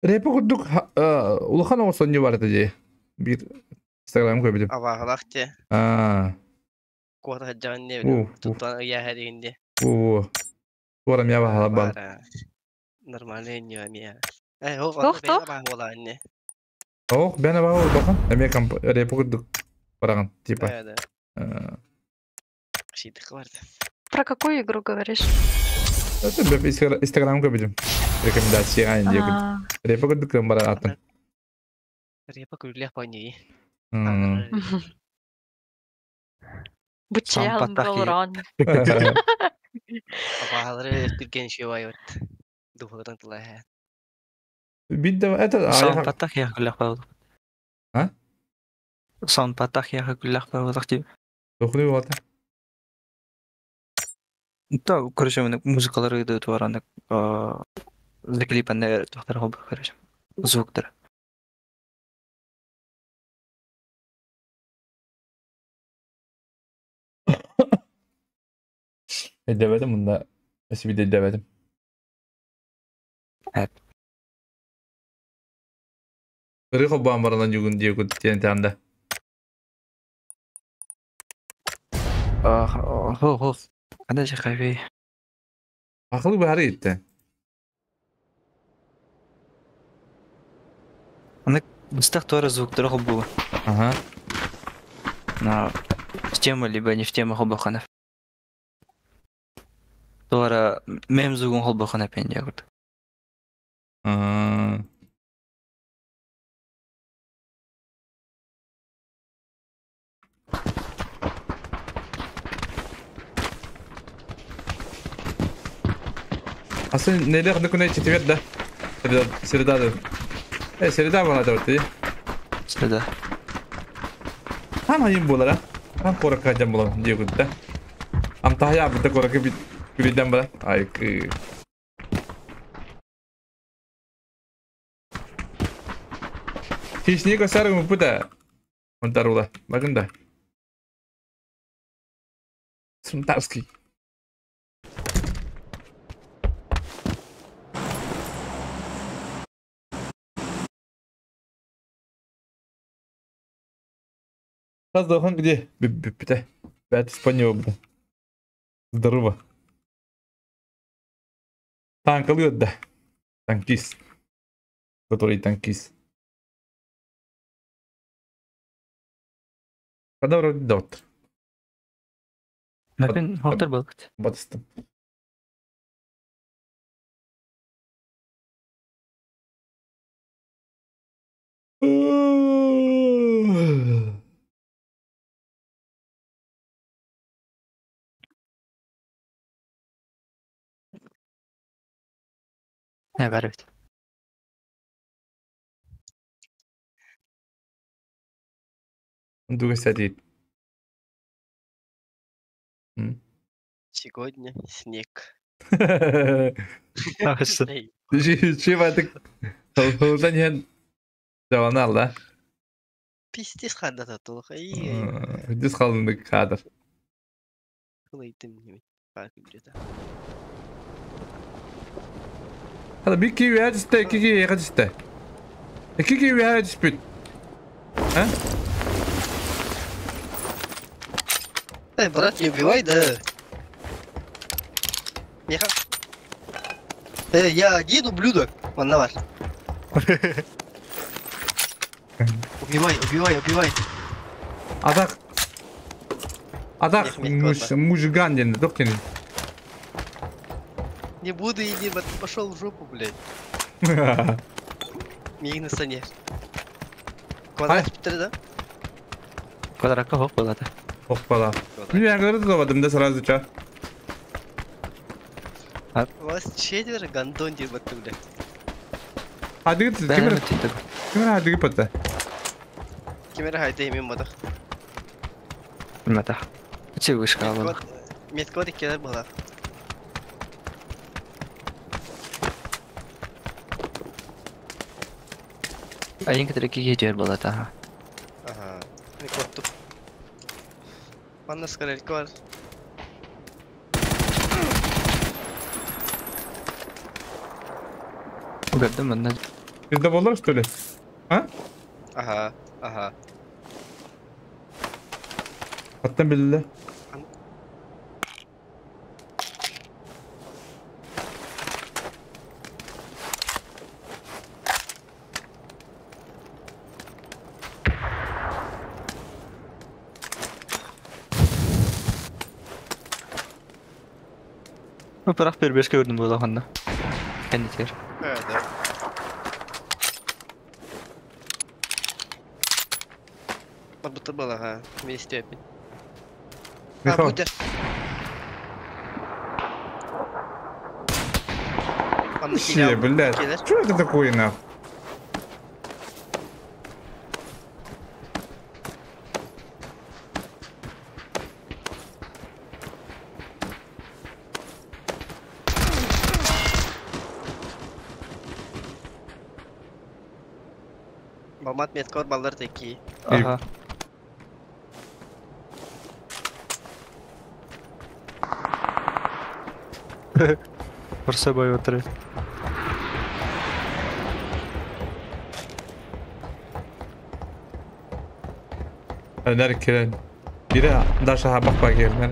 Репа курдук улахан оҕосон бар этэ дии. Биир Инстаграм көрбүтүм. Абааһылаах те. Аа. Куота сылдьаҕын диэ Уу, туттан ыйааһа дигин диэ. Уу. Туора мия баһала бал. Нормальный не мия. Э, хох, Тох, тох. буолаанне. Ох, бэна баһа улахан. Эмиэ комп репа курдук бараҕын типа. Да, да. Ситих барда. Про какую игру говоришь? Это Инстаграм көрбүтүм. Рекомендация айн диэ. А, Репа курдук кым бара атын. Репа күллэх паньи. Бучел Сам паттах был рон. Абааһылары түрген шиуай от. Духаларан тылаһа. Бидде это Сон паттах я күллэх бал. А? Сон паттах я күллэх бал тип. Дохуй болта. Да, короче, музыкалары идут вараны заклипанны тохтар хоб, короче. Звуктар. Эдебетим мында. Эсибид эдебетим. Эп. Ыры хоббаан баранан югун диэкут тиэн танда. Хо, хо. Анда жахави. Акылы бары итте. Аны быстах туора звуктары холбуу. Ага. На в тему либо не в тему холбоханов. Туора мем звугун холбохана пенде курдук. Асын нелер күнэ четверг да? Среда, среда да. Среда была да вот. Среда. Там айым болар, а? Там коракка жам болар, диегут да. Ам тахая бит коракка бит күриден бара. Ай кы. Хищник осарым пута. Онтарула. Багында. Сунтарский. Раз где? Пять спанёб. Здорово. Танк алıyor да. Танкист. Который танкист. Когда вроде дот. Мапин хохтар балкыт. Батыстым. Не бар бит. Дуга сядет. Сегодня снег. Чего ты? Холодание. Даванал, да? Пиздец ханда толха. Пиздец халынды кадр. Hadi bir ki ver işte iki ki yakın işte. İki ki ver işte. А? Эй, брат, не убивай, да. Меха. Эй, я один ублюдок. Вон, давай. Убивай, убивай, убивай. Атак. Атак, мужиган ден, доктор. Не буду иди, пошел в жопу, блядь. Мигны санешь. Квадрат теперь, да? Квадратка хоп была, да. Хоп была. Ну я говорю, да, да сразу ча. Вас четверо гондон дебат, блядь. А ты кемер? Кемер хадыгы пата. Кемер хайды мен модах. Мата. Че вышка была. Меткод келер была. А некоторые какие жер была та. Ага. Меткод туп. Манна скорее квар. Угадым, манна. Пиздоболар, что ли? А? Ага, ага. Аттан билdi. Бірақ bir beş gördüm bu da Kendi ter. Evet. Будто было, ага, вместе опять. А, будет. Вообще, блядь, что это такое, нахуй? Бамат меткор баллар такие. Ага. Просто бой отрыв. Öner kiren. Biri daşa bak bak yerine.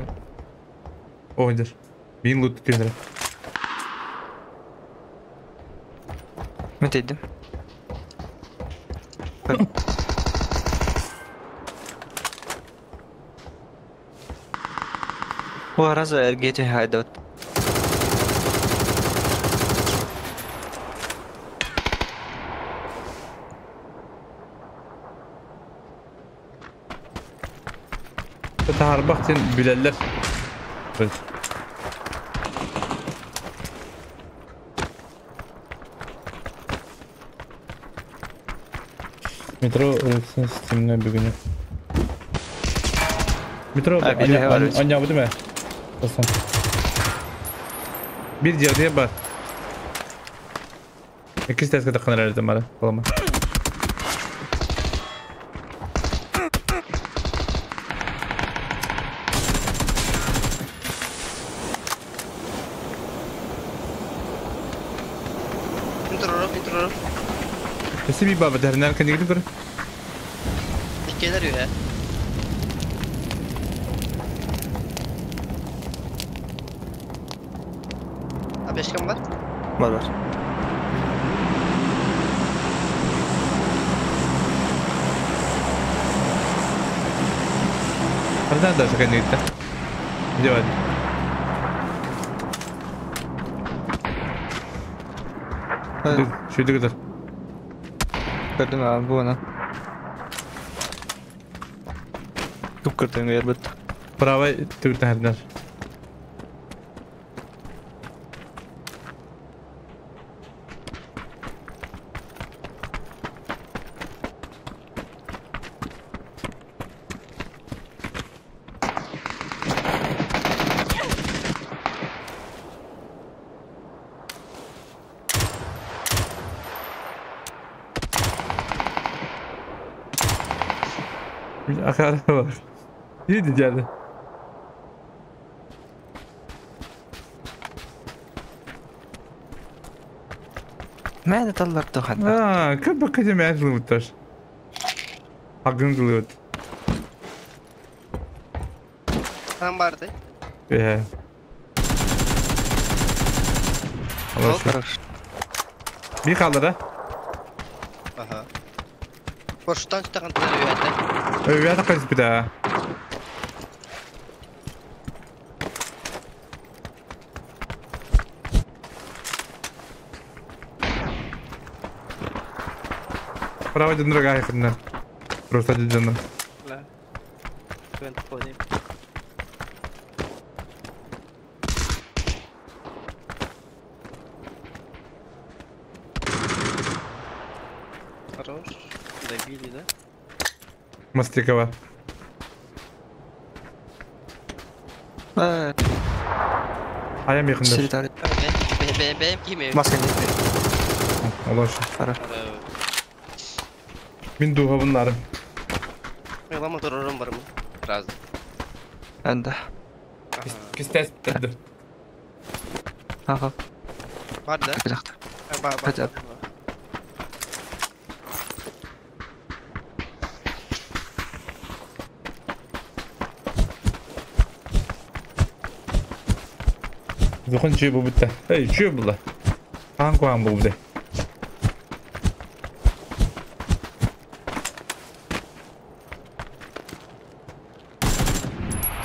О, идешь. Бин лут түнere. Мен тейдим. О, разве РГТ хайдат? Taharбах сен билеллер. Метро рельсин системine бүгүнү. Метро А, биле бар өзі. Аня бу деме? Olsun. Bir diğer бар. İki tezgah takın herhalde bana. Olma. Интроров, интроров. Nesi bir baba derler kendi gidip dur. Иккелер үйе. Абешкам бар? Бар бар. Nereden da kendi gitti. Gidiyor hadi. Şurada kadar. Көрдүм abi bu ona. Туп көрдүм ербит. Правай түртәрдер. Akar var. İyiydi geldi. Мэн таллар тухат. А, как бы кадем я луташ. Агын лут. Там барды. Э. Хорош. Bir kaldı da. Ага. Борштан түтаған тылар үйәті. Öyle takız bir daha. Право дорогая хрена. Просто дедена. Да. Твен пони. Хорош. Добили, да? Мастикова. Ayam yakında. Сиритар. Бэм, бэм, киме. Маска не. Allah Хорош. Min duha bunlarım. Мелама турурум бар мы. Раз. Анда. Кистес bitirdi. Ага. Бар да? Кыжакта. Бар, бар. Хотя бы. Зохон чүй bu bitti. Hey чүй bu la. Хан куан bu bitti.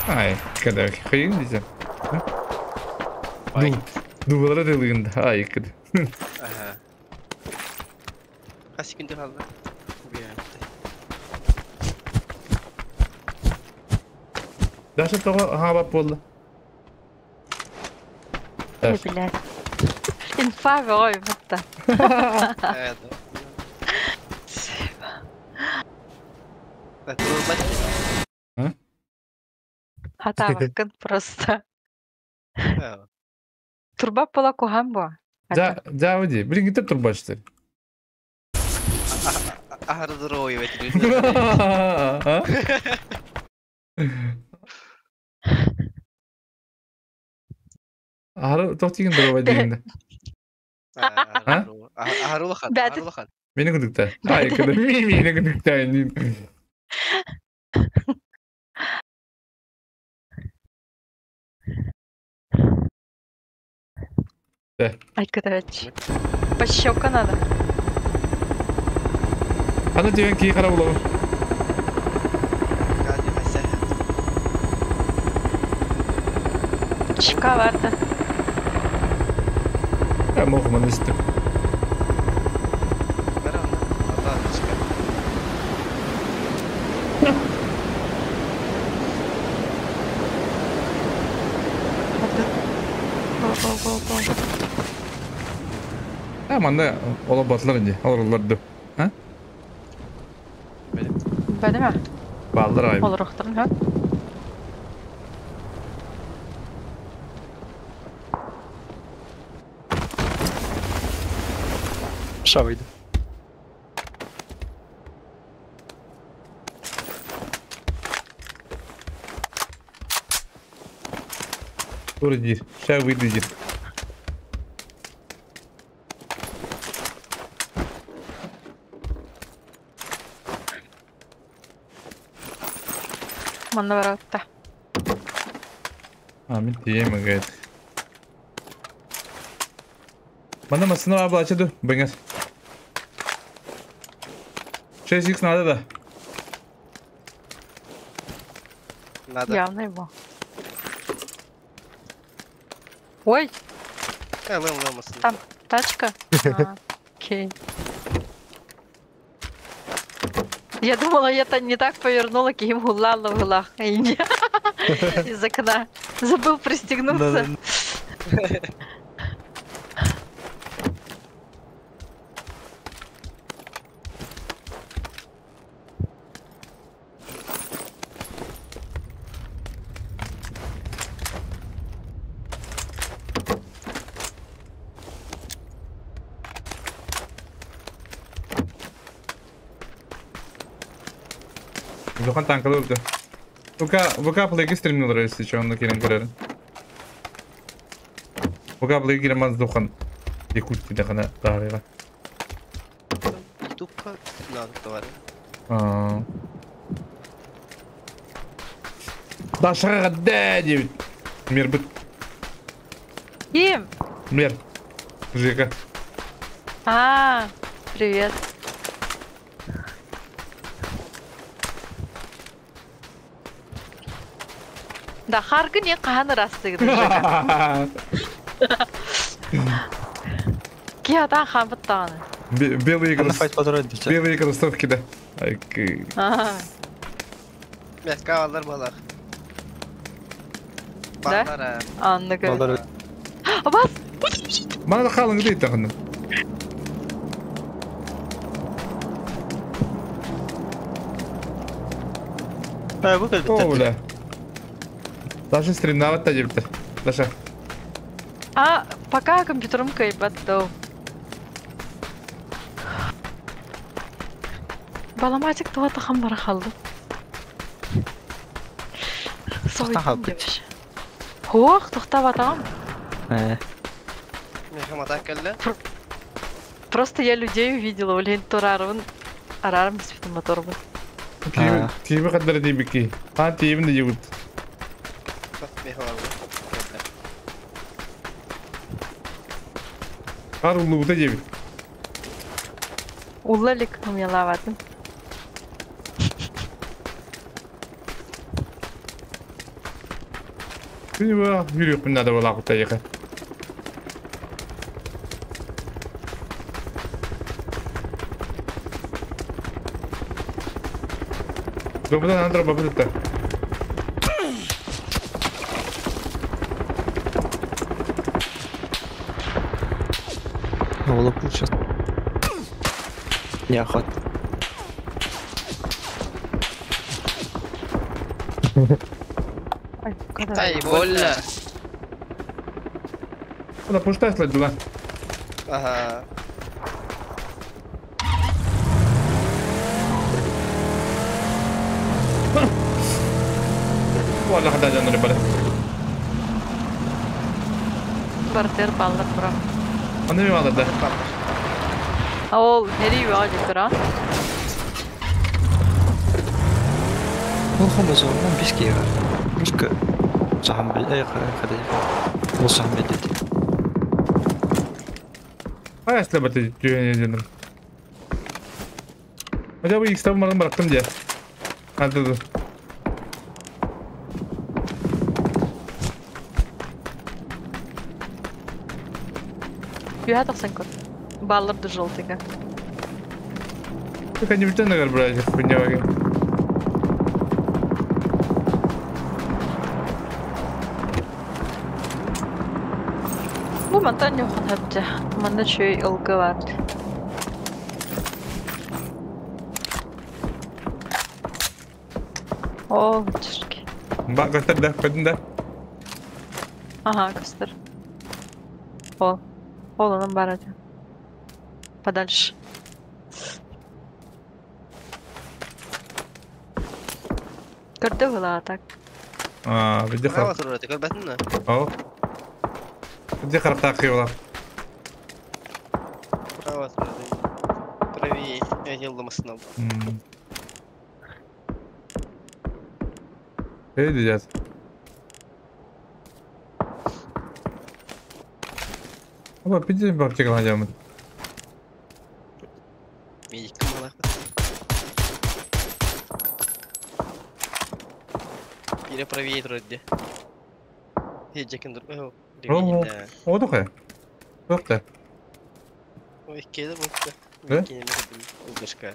Ay kadar kıyın diyeceğim. Ай. Duvalara deliyindi. Ay kadar. Ага. Кайсы күндө калды? Даша того ха бап болду. Ой, блядь. Инфа ой, вот А? Хатабакын просто. Турба пола кухан бу. Да, да, уди. Блин, где турба что ли? Ахардырой А? Ары тоқтеген дұрова дегенде. А? Ахарулахан, ахарулахан. Мені күдікті. Ай, күді. Мені күдікті. Да. Айкытач. Пощёка надо. Аны деген кии хара булабын. Чика барды. Я мог истим. Go go go go. Ha манна ола батлар инде. Алырлар Ha? Бәдеме? Баллар ай. Олорохторун ха. Ша выйду. Тур дир. Ша выйду дир. Манна баратта. А, мен тием говорит. Мана масына абла ачады. Беңес. 6х надо да. Надо. Явно его. Ой, Лым, лым, там тачка. А, Окей. Я думала, я то не так повернула, ким гулала в гулах. Из окна. Забыл пристегнуться. Зохан танкалы öldü. ВК, ВК плейги стримнилер если что, онно кирен көрөрүн. ВК плейги кирен маз Зохан. Якут дехана таарыга. Ютубка надо товар. Аа. Дашага да девять. Мир бит. Ким? Мир. Жека. А, привет. Да, харгы не кахан растыгды Жека. Киатан хан быттааны. Белые Аны крос... файт подорожник. Белые кроссовки, да. Ай, Ага. Мяска алар балар. Да? Балар. Анны говорит. Балдар Бас! Мана да халың дейт тахын. А, бу О, бля. Даша стримнават та жептер. Даша. А, пока компьютером кайбаттау. Баламатик туата хан бара халды. Тоқтан халбыт. Хох, тоқтап атам. Э, Мехамата келді. Просто я людей увидела, олен турарвын арарым беспитин моторбы. А. Тиби каддар дебики. А тибин де жебут. Кар улугда жебит. Уллалик умелаватын. Күнү жүрөкпүн надо была кута ехать. Добрый надо бабыта. Олы сейчас. Неохота. Ай, когда? Тай, больно. Куда пушта следила? Ага. Вала хада жанры бара. Бартер баллар бра. Аны ми алды. А ол нери вади тура? Ол хам базарынан бес киевер. Русска сахан бил эй кара када. Ол сахан бил деди. А если бы ты түйен Хотя бы икс баран бараттым дия. Ады. Үһэ тахсан көр. Баллар да желтыйга. Так они бүтэн агар брать хуйня ваги. Бу мантан ньухан хэпте. Манна чүй ылгы бар. О, чүрки. Ба көстөр да, көдүн да. Ага, көстөр. Ол. Ол onun бар edi. Подальше. Көрдө была так. А, види Право харап. турар, көрбәтин да? О. Види харап кыйла. Право турар. Правее, я йылдымасын алды. Эй, дядя. Оба, пиздец, бабчик ладям. Медик кым алак. Бире правее турар ди. Жакын тур. О, О, о, такая. Тохта. Ой, келе болду. Да? Ылгышка.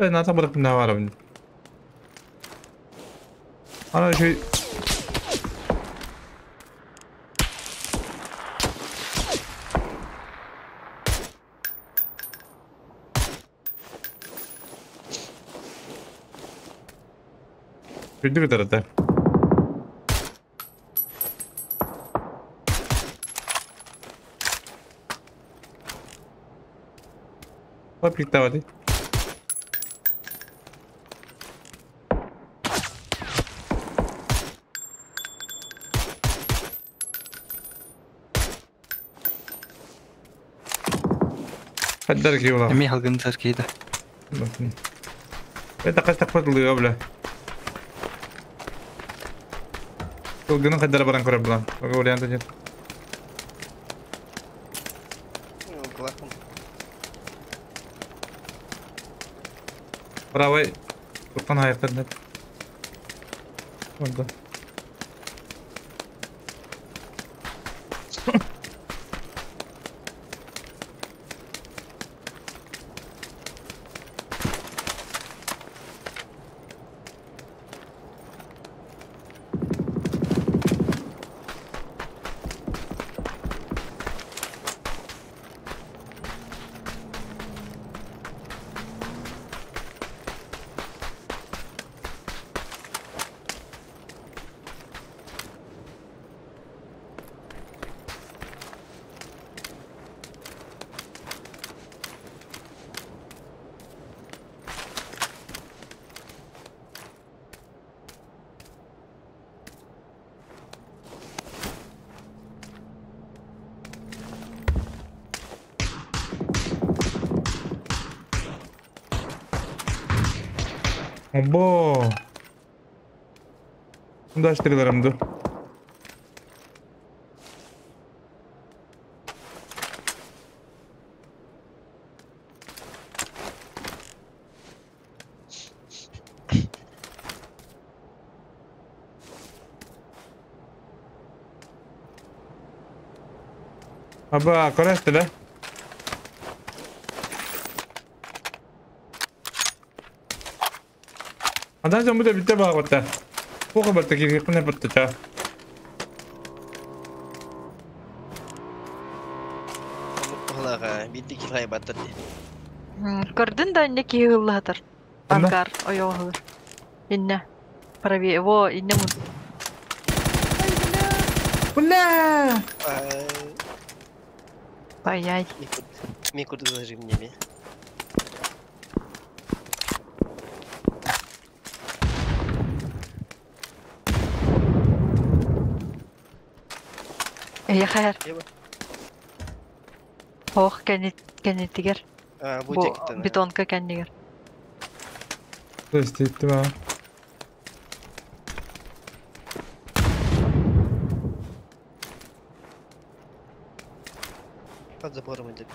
Ната барып не бар. Ана şu Күндү көтөрөтө. Лапик тавады. Хаддар киула. Эми халгынтар кейді. Это кастак патлы бля. Тылгының хаддар баран көрө булан. Ага варианта нет. Глахын. Правый. Туктан аяктар нет. Онда. Обо. Даштырыларымды. Аба, көрәсті да? Андан соң бұда бітті бағытта. Оғы бітті, керек қына бітті, ча. Аллаға, битти килай баттыр ди. Көрдүн да инне киһи ыллаһатар. Онно? Ангар ойоҕуһугар. Инне. Правее. Во, инне мун. Бля! Ай-яй. Мен көрді зажим неме. Эйэхэр. Ох, кэннитигэр. А, бу Бу дьэкиттэн. бетонка кэннигэр. То есть иттим. Под забором идет.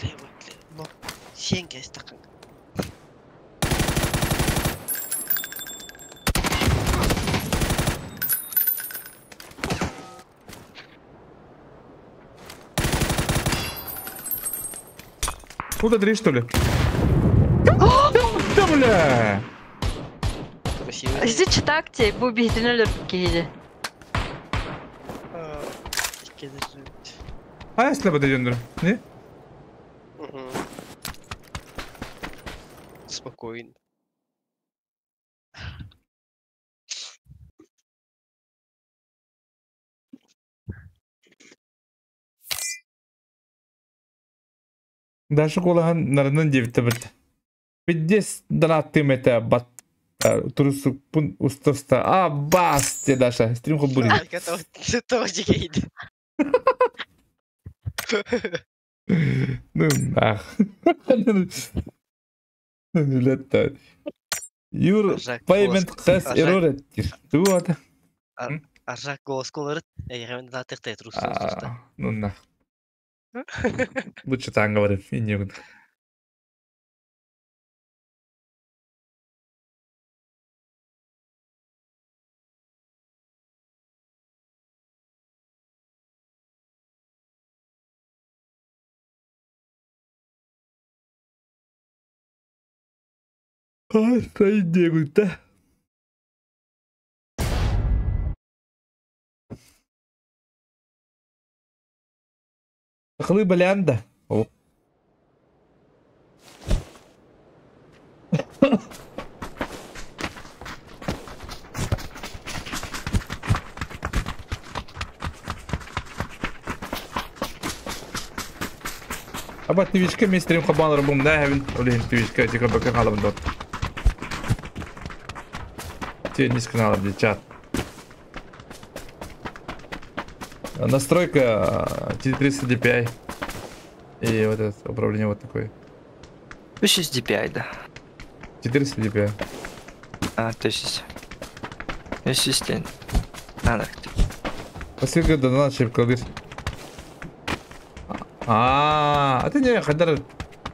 Лево, лево. Сенька стакан. Куда три, что ли? Да, бля! Красивый. Здесь читакте, бу биһитин өлөрбүт киһи. А, икки даже. А если бы дойдем, не? Мгм. Спокойно. Даша кулахан нарынан девті біт. Пидес донаттым это бат турусуппун устоста. А бас те Даша, стрим хобури. Того дикейді. Ну нах. Ну летта. Your Аржак payment голос- has Аржак- error ettir. Туата. Аржак голос колорит. Эгемен датык руста. Ну нах. Лучше так говорим, и не буду. Ай, да. Хлыба лянда. О. Аба твичка мистерим хабан рабум да хевин олин твичка тика бака халам дот. Те не канала где чат. Настройка 400 DPI. И вот это управление вот такое. 1000 DPI, да. 400 DPI. А, то есть... Ассистент. Надо. Посылка до нас кладыс. А, ты не, когда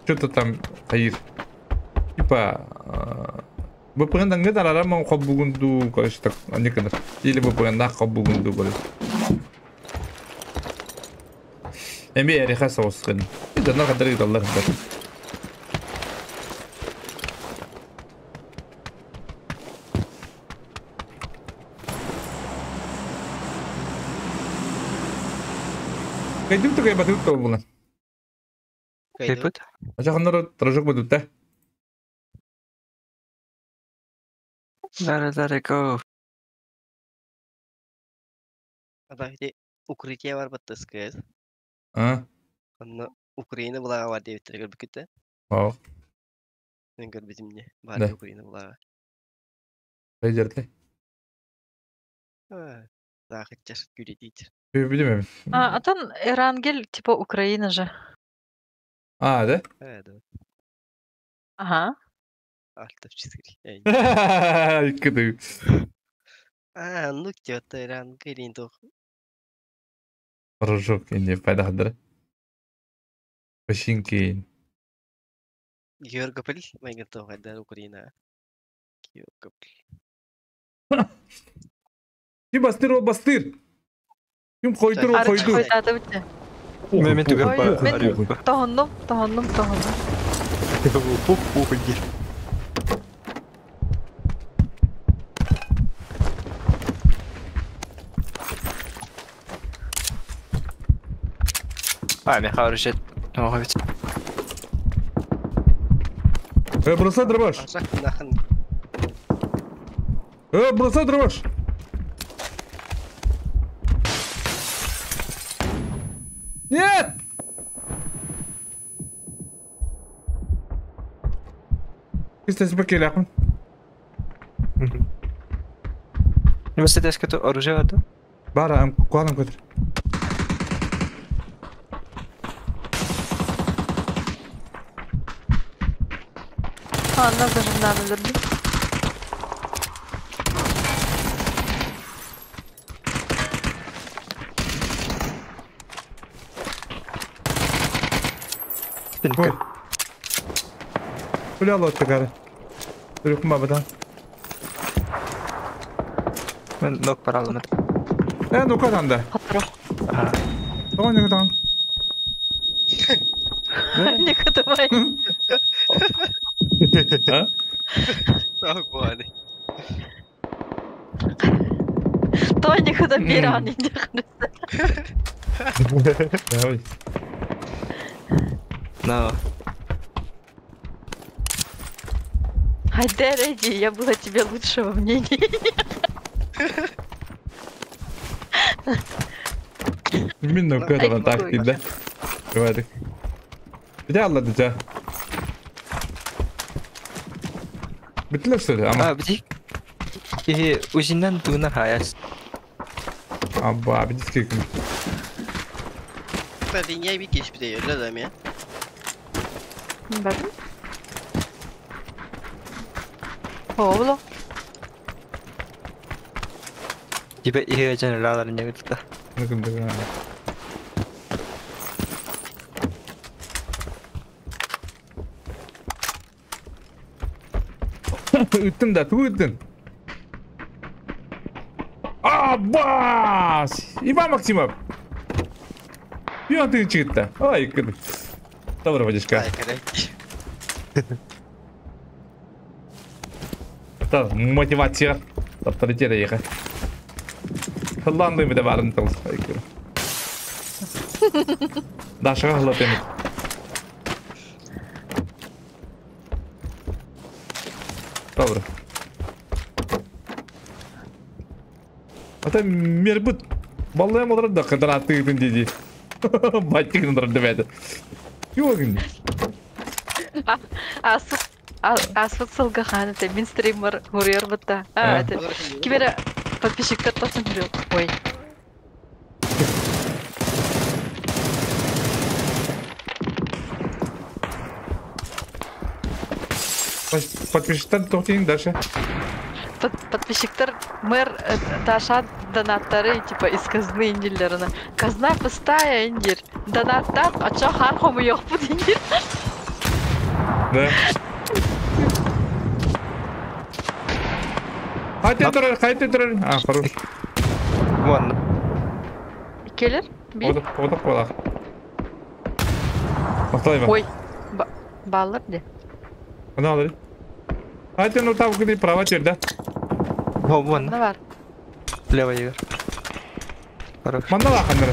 что-то там хаир. Типа, VPN дангы дарарама хоббугунду, короче, так, некогда. Или VPN да хоббугунду, короче. Эми эриха соосхын. Дана кадар даллар да. Кайдым такай батут то була. Кайпыт? Ачаханнар тражок батут да. Let it go. Ада где укрытие бар бат СКС. А? Онно Украина была бар деп көрбүкүтэ. О. Мен көрбүтүм не. Бар Да. Украина была. Кайдерли. А, Захытчар күрүтит. Билмем. А, атон Эрангель, типа Украина же. А, да? А, да. Ага. Алта четыре. Кыды. А, ну где-то Эрангелин тох. Рожок не пайдадыр. Пашинки. Георгополь, майгын тох айдар Украина. Георгополь. Ким бастыр ол бастыр. Ким койдур ол Арыч койдур. хойтады бите. Мен түгел Ой, ба. мен тоһоннум, тоһоннум, тоһоннум. Пух пух дир. А, мен хороший. Ого, ведь. Бросай дробаш. Аржак нахын. Бросай дробаш. Нет! Кстати, бакеляхун. Бу это оружие это? Бара, куанам көтөр. А, нас даже на өлөрдү. Ой. Бля, лот такая. Түрүкүм бабадан. Мен нок паралым. Э, ну кадан да. Ага. Тоҕо не катан? Не катамай. А? Так, ладно. Той не куда биран Давай. Но. Айда, Эдди, я была тебе лучшего мнения. Именно катан так да. Давай. Где Алла дитя? Битлер что ли? А, бити. И узиннан туна хаяс. Аба, битски ким. Блин, я бики испитаю, да, да, меня. Бардым. Ооло. Тебе и генералар не видно. Үттім да, тугу үттім. Аббас! Иван Максимов! Пьон ты читта. Ой, Доброго, водичка. Так, мотивация. Авторитета ехать. Хылланды ми де барын тыл. Дашыға хыллат емет. Добре. Ата мербут. Баллаям олар да кыдар аттыгын деди. Баттигин олар демеді. Йогин. Асут сылга хан это мин стример курьер бутта. А, это кибера подписчиктер тосын жүрөт. Ой. Подписчиктер тоқтайын дальше. Подписчиктер мэр Даша донаттары типа из казны индиллерina. Казна пустая индир. Донаттар, а чо хархому yok бу индир. Да. Хайты тұрар, хайты тұрар. А, хорош. Вон. Келер? Би? Одық болақ. Мақтайма. Ой. Баллар де. Ана алыр. Хайты ну там куди права жерде. Во, вон. Не бар. Лево егер. Хорош. Манда лақандыр.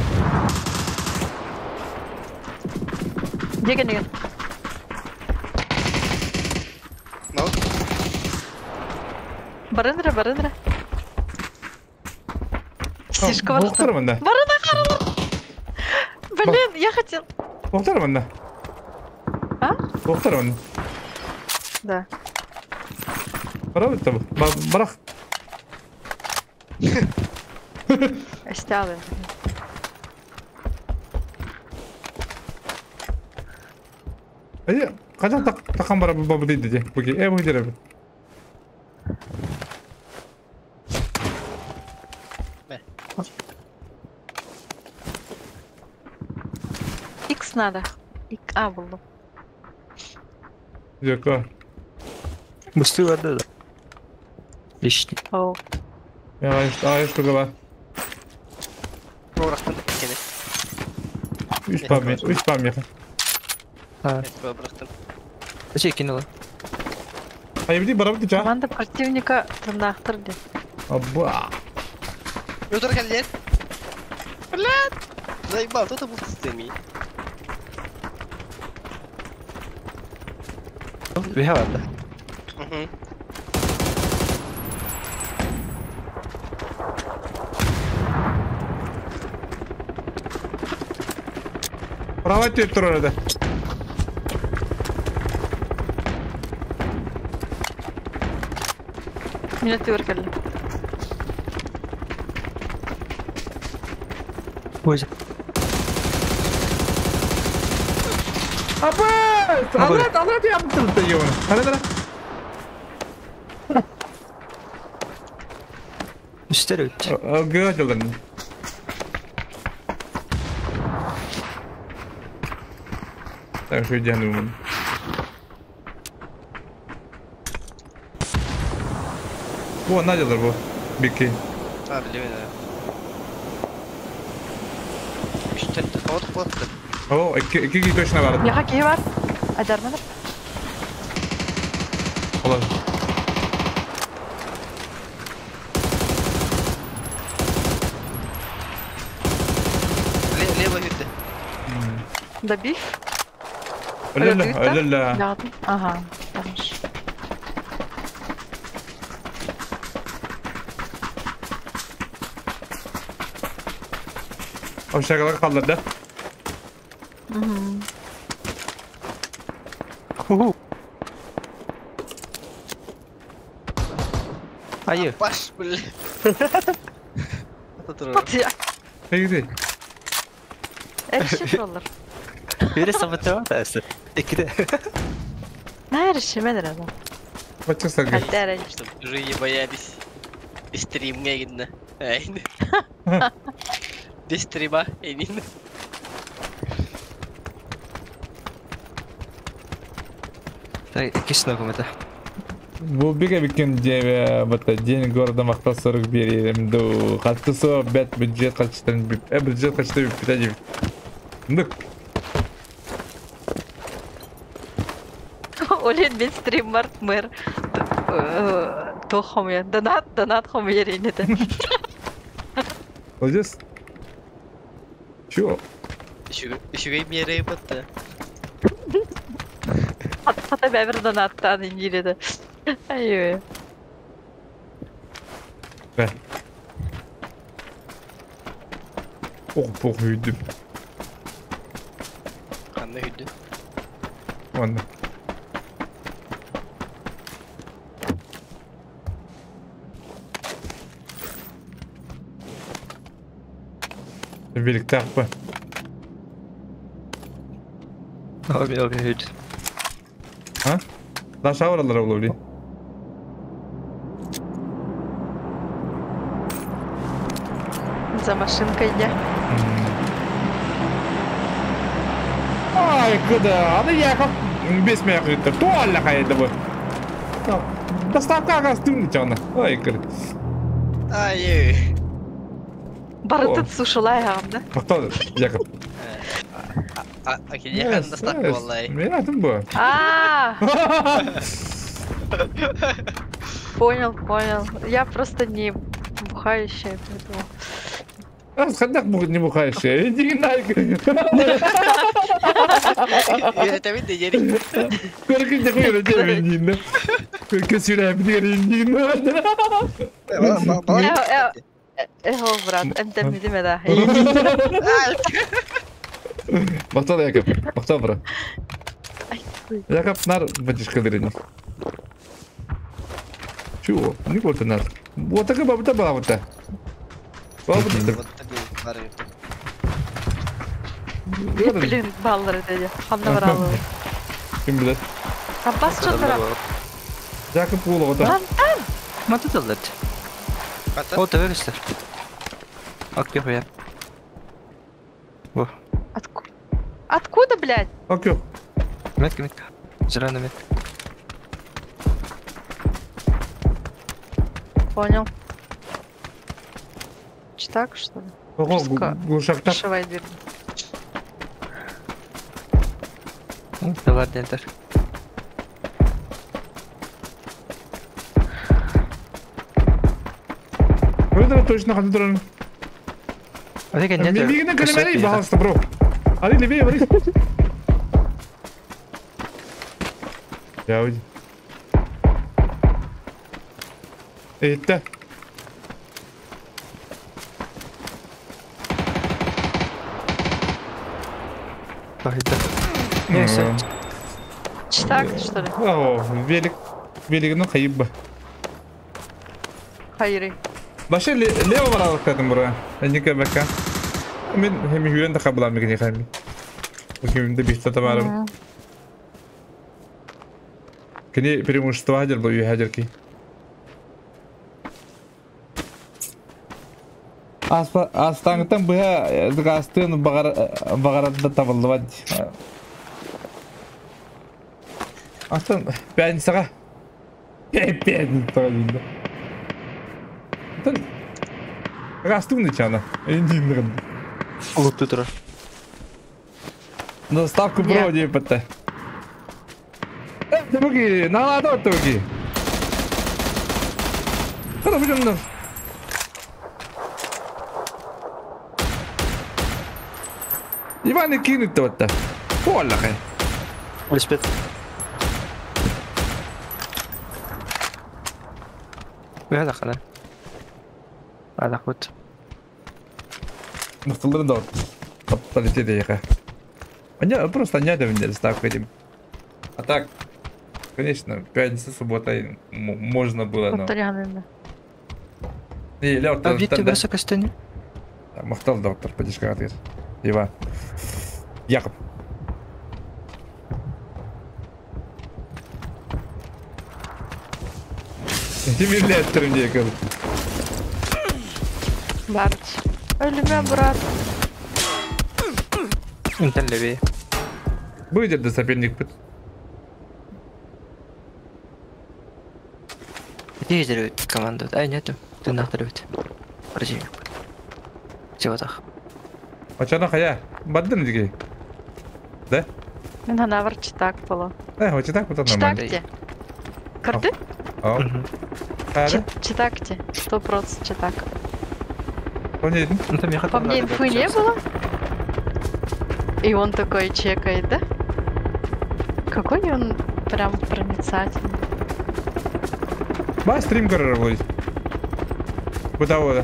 Деген деген. Ну? Барыныра, барыныра. Слишком Боқтар мында. Барына қаралар. Блин, я хотел. Боқтар мында. А? Боқтар мында. Да. Бара бітті. Барақ. Остялы. Әйе, қажақ таққан бара бұл дейді де. Бүке, ә бұл дері. X надо. А, булду. Жоқ. Быстрый вода, да. Лишний. Оу. Я штука бар. Бұрақтым кені. Үш памет, үш памет. А. Бұрақтым. Зачем кинула? А я бара бити ча. Команда противника тырнақтыр де. Аба. Өтір келдер. Блядь. Заебал, кто-то был с теми. Бегала, да? Угу. Права теперь orada. Меня тверкали. Ой. Абы! Алат, алат yaptım da yoğun. Hadi hadi. Үстер өт. Гөдөлөн. Так что иди ну. О, надялар бу. Бики. А, блин. Үстер от қылықты. О, iki точно бар. Я хоккей бар. Айдарманов. Ola. Лево жүрді. Добив. Өлөлө, өлөлө. Ага, хорошо. Общагалар қалдырды. Айы. Баш, блин. Эгди. Эрши доллар. Бері сабыты бар әсі. Екіде. Наверное, мен рада. Бачы саңга. Чтоб чужие боялись. Стримге гинне. Әйн. Без стрима, әйнин. Так, кешін окумета. Бу биге бикен дебе бата день города Махта 41 ду хаттысы бет бюджет качтан бюджет качты питать. Нык. Олен мен стрим бар мэр. Тохом я. Донат, донат хом ерейнеді. Молодец. Чё? Үшіге мерей бітті. Хата бәбір донаттан инеледі. Ай-ой. Бә. Ох, бох үйдім. Қандай үйді? Ладно. Велик тақпы. Оби, оби, үйді. А? Даша оралар олы За машинкой я. Ай, куда? Аны яков бес мя кыттыр. Туалла кайда бу. Доставка газ түн чана. Ай, кыр. Ай, Барытыт сушилай ағамда. Мактал, Яков. А кене доставка валлай. Мен атым бу. А! Понял, понял. Я просто не бухающая, поэтому. А, сходняк не бухающая. Иди нафиг. Это видно, Ерик. Көркін де қойыр өте мен Көсүрә бідер Эхо, брат, энтем диме да. Мактал Яков, мактал бра. Яков нар батишка дерени. Чего? Не вот нар. Вот такая баба баба та. Баба та. Блин, баллар dedi. Ханна баралы. Ким билет? Аббас чондура. Яков уулу ота. Мантан. Мата дылдыр. О, төбөгөстөр. Ак я. Во. Откуда? Откуда, блядь? Ак yok. Метка, метка. Зеленая метка. Понял. Читак, что ли? Ого, глушак так. Шивай дверь. Давай, дентер. Öyle точно ханды туран. Одеге нет. Мигин калемери пожалуйста, бро. Али левее, али. Я уйди. Это. Читак, что ли? О, велик. Велик, ну хайба. Хайырый. Вообще лево баралыктадым бура. Энники бэкка. Мен хеми хүрен да кабылам мигини хами. Бу бихта табарым. Кини преимущество хадер бу хадер ки. Аспа астаңтан быһа астын багар багаратта табыллыбат. Астын пятницаға. Пятницаға дейін. Тын Растун чана. Эндин. Лутты турар. На ставку бро не патта. Табуки, на табуки. Хара бужамна. Иван кинут таватта. Поллахай. Велосипед. هذا خلا هذا خد. Мықтылырын да Полетит ехе. Они просто не дали ставку этим. А так, конечно, пятница, суббота можно было, но... Не, Лео, А видите, высокостыни? Махтал доктор, подишка ответ. Ива. Якоб. Темирлет түрінде Барч. Ölüme брат. Интен левее. Выйдет до соперник. Где деревит команду? Ай, нету. Ты нахтарывает. Противник. Всего так. Ачана хая. Баддын диги. Да? Мен ханавар читак было. Э, вот читак вот нормально. Читакте. Кырды? Ара? Читакте. 100% читак. По По мне инфы не было? И он такой чекает, да? Какой он прям проницательный. Ба стрим көрөр Куда вот?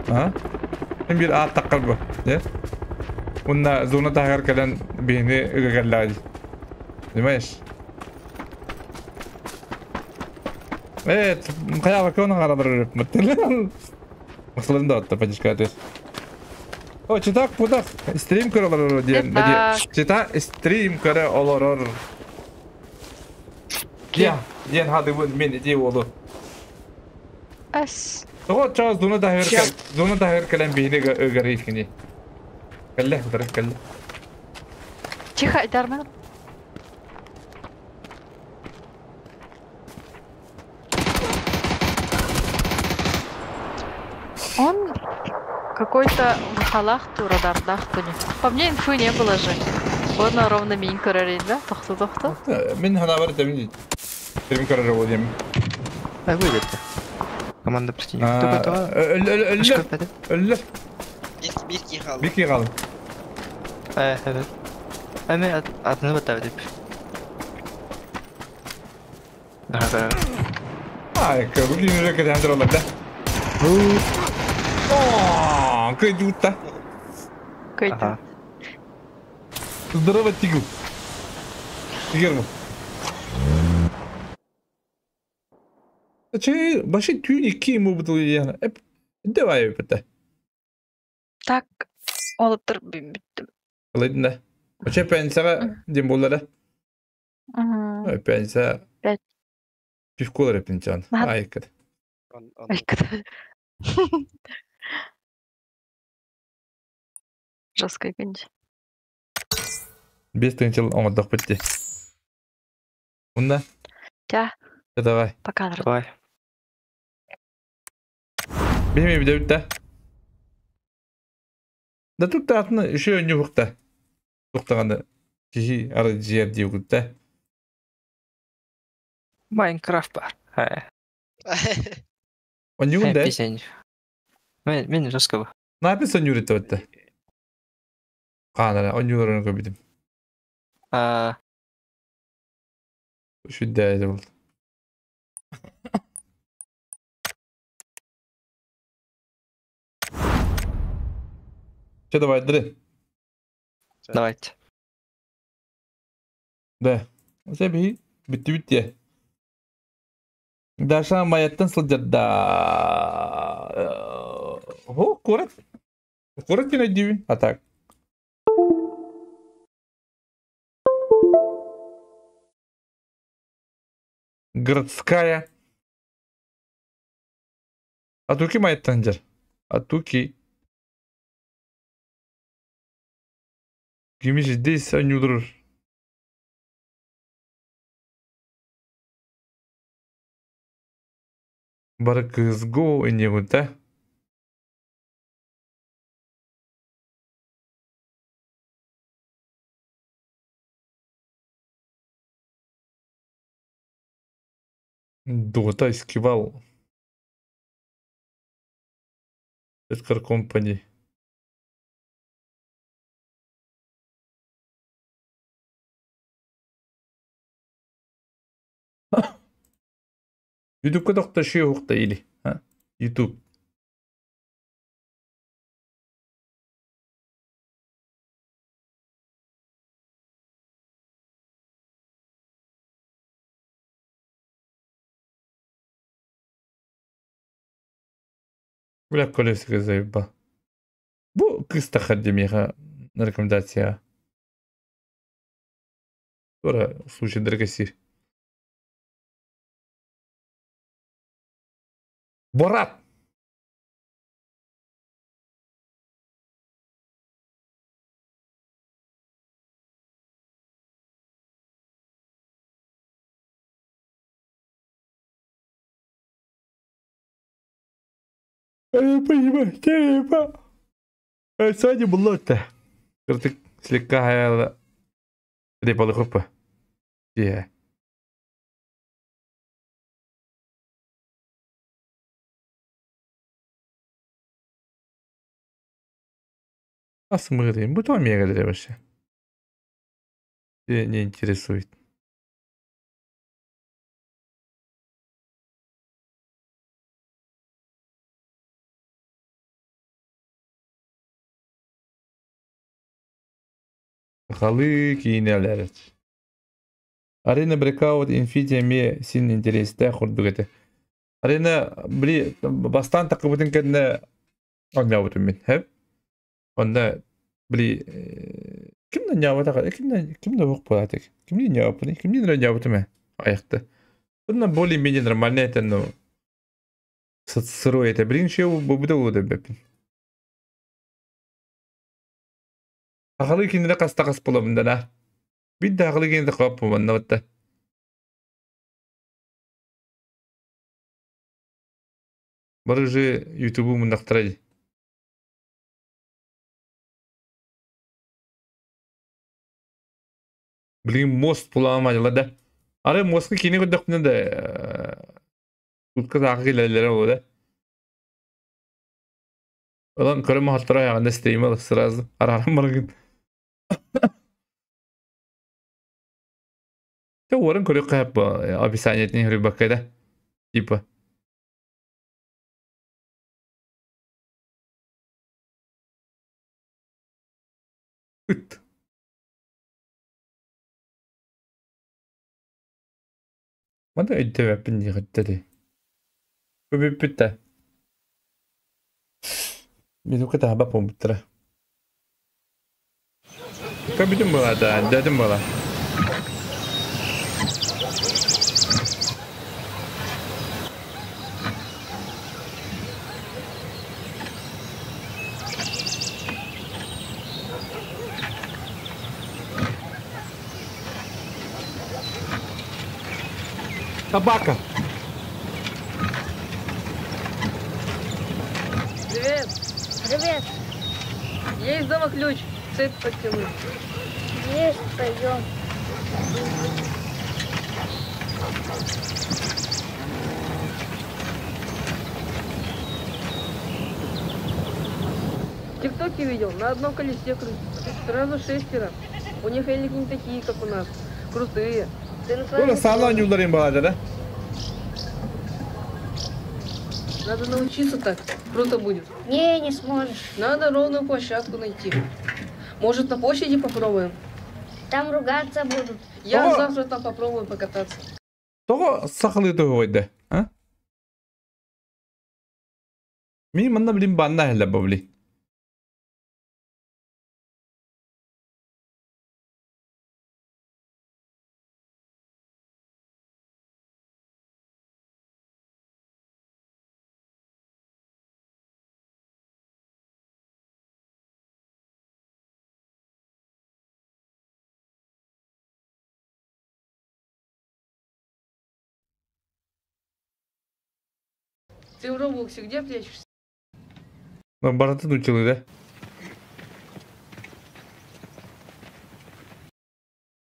А? Мен бир ат таққар бу. Не? Унна зона тағар кэлэн бихини ыгагаллаadi. Понимаешь? Э, каяга көнө карадыр Махсаларын да атта поддержка ответ. О, читак пудак. Стрим көрө олорор диэн. Читак стрим көрө олорор. Диэн, диэн хады бу мен иди олу. Ас. Того час зона тағар зона тағар кэлэн бихини ыгар ихини. Кэлле, утары кэлле. Тихо, Айдармен. Он какой-то в халах радардах туни. По мне инфы не было же. Он ровно мин көрөр да? Тохту тохту. Мен хана бар темин. Стрим көрөр болдым. А выйдет. Команда противника. Только то. Өллөр. Өллөр. Bir ki kaldı. Bir ki kaldı. Evet evet. Эми атыны баттабы деп. Ага. Ай, бүгін уже кәдәндір олар да. О, кайдута. Кайдут. Здорово, тигр. Тигр. Че, баши түйін iki му бутыл яна. Эп, давай бітті. Так, олыптыр бүттім. Қалайдын да. Оче пәнсаға дем болар да. Пәнса. Пять. Пивколар эпин чан. Айкыд. Айкыд. Жестко күнде. Бес тыңчыл оңырдақ бітті. Онда? Тя. Давай. Пока. Давай. Беме бите бітті. Да тут та атны еще не бұқта. Тоқтағанда кихи ары жер деп күтті. Майнкрафт бар. Онюн да? Мен мен жестко бу. Напис онюр өтті. Қанара, онюрын көбідім. А. Шүдді болды. Че, давай, дыры. Давайте. Да. Сәби, бітті бітті. Даша Майаттан сылдьар да. О, куорат. Куорат диэн өйдүүбүн. А так. Городская. Атуки Майаттан дьэр. Атуки. Кимиш здесь анюдур. Бары кызго иннегунта. Дугута Искивал. Эдгар Компани. Ютубка тохто ши ухта или. Ютуб. Бля, колесико заебал. Бу кыста хаддемиха рекомендация. Тора случай драгосир. Борат! Я понимаю, типа. Саня было-то. Кыртык слегка репалы хопа. Yeah. Посмотрим. Буду омега вообще. Тебя не интересует. Халы киинэлэр. Арена Breakout Infinity ме син интересте курдук этэ. Арена били бастан такыбытын кэннэ оҥньообутум мин. Хэп. Онно били ким да ньообатаҕа ким да ким да уох буолаатык. Кимниин ньообуппуный? Кимниин эрэ ньообутум ээ айахта. Онно более-менее нормально это, но сырой это. Блин, еще буду бэппин. Ахалы кинилэ хастахас буолабын Бит да ахалы кинилэ хоппу манна батта. Бары же ютубу мундахтарай. Блин, мост буламадыла да. Ары мостка кини көрдөхпүнэ да тутка саакы килэллэрэ буолуо да. Олон көрө махаттара аягында стейм сразу арарам баргын. Те уорын көрө кайып описаниетин рыбакка да. Типа. Ыт. Манда өйдөбөппүн диэхиттери. Бүппүттэ. Минука таба помуттара. Кабитим была, да, дядим была. Собака. Привет. Привет. Есть дома ключ? Цепь подтянуть. Есть, пойдем. В ТикТоке видел, на одном колесе крутится. Сразу шестеро. У них элики не такие, как у нас. Крутые. Ты на своем Ура, салон не ударим, да? Надо научиться так. Круто будет. Не, не сможешь. Надо ровную площадку найти. Может, на площади попробуем? Там ругаться будут. Я завтра там попробую покататься. Того сахалы того да? А? Мин манна блин банна хелле бабли. Ты в Роблоксе где прячешься? Барытын училы да?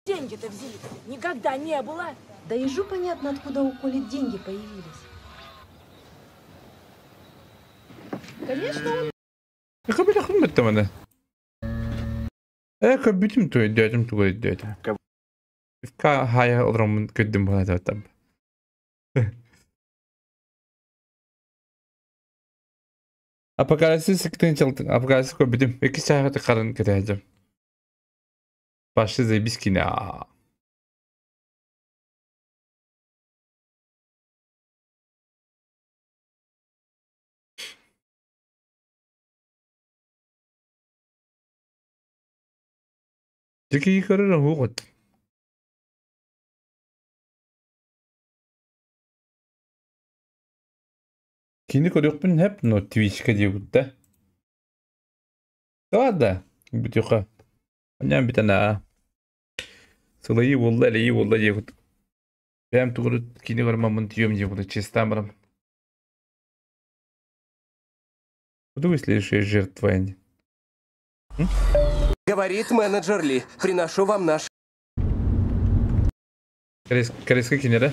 Деньги-то взяли никогда не было. Да ежу понятно, откуда у Коли деньги появились. Конечно, он... Кабель беттемene. Э, кабитим то идётим туга идётим. Ка хая олромун көддүм була там. Апокалипсис сыктын чалтын. Апокалипсис көбүтүм. Эки сааты карын кетежим. Башы заебись кине. Дики көрөр хугут. Кини көрүөхпүн хэп, но Twitchка диэбит да. Да, бүтүөхэ. Аньян бүтэн аа. Сылайыы буолла, элэйии буолла диэбит. Бэйэм тугу кини көрмөммүн тиийиэм диэбит, честно барам. Буду следующая жертва. Говорит менеджер Ли. Приношу вам наш... Корейская кине, да?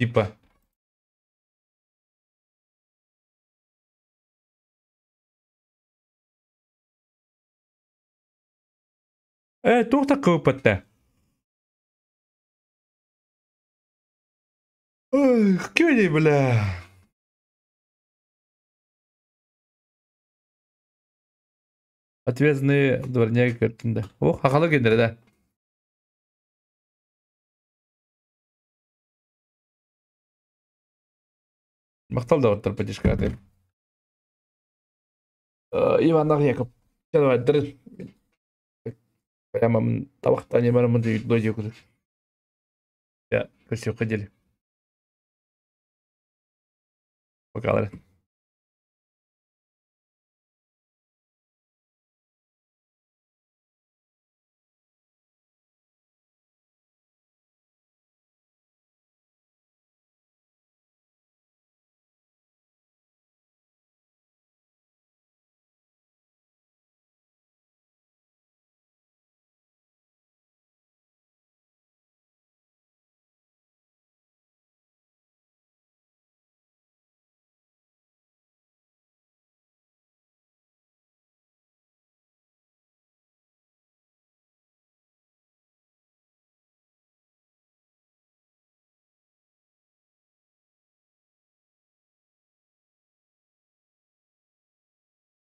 Типа. Э, туох такой опытта? Ой, кеди, бля. Отвязные дворняги картинда. О, хахалы кендер, да. Махтал да оттар поддержка ты. Иван Яков. Давай, дыр. Прямо табақтан не барамын деп дойде күрі. Я, көрсе қадел. Пока.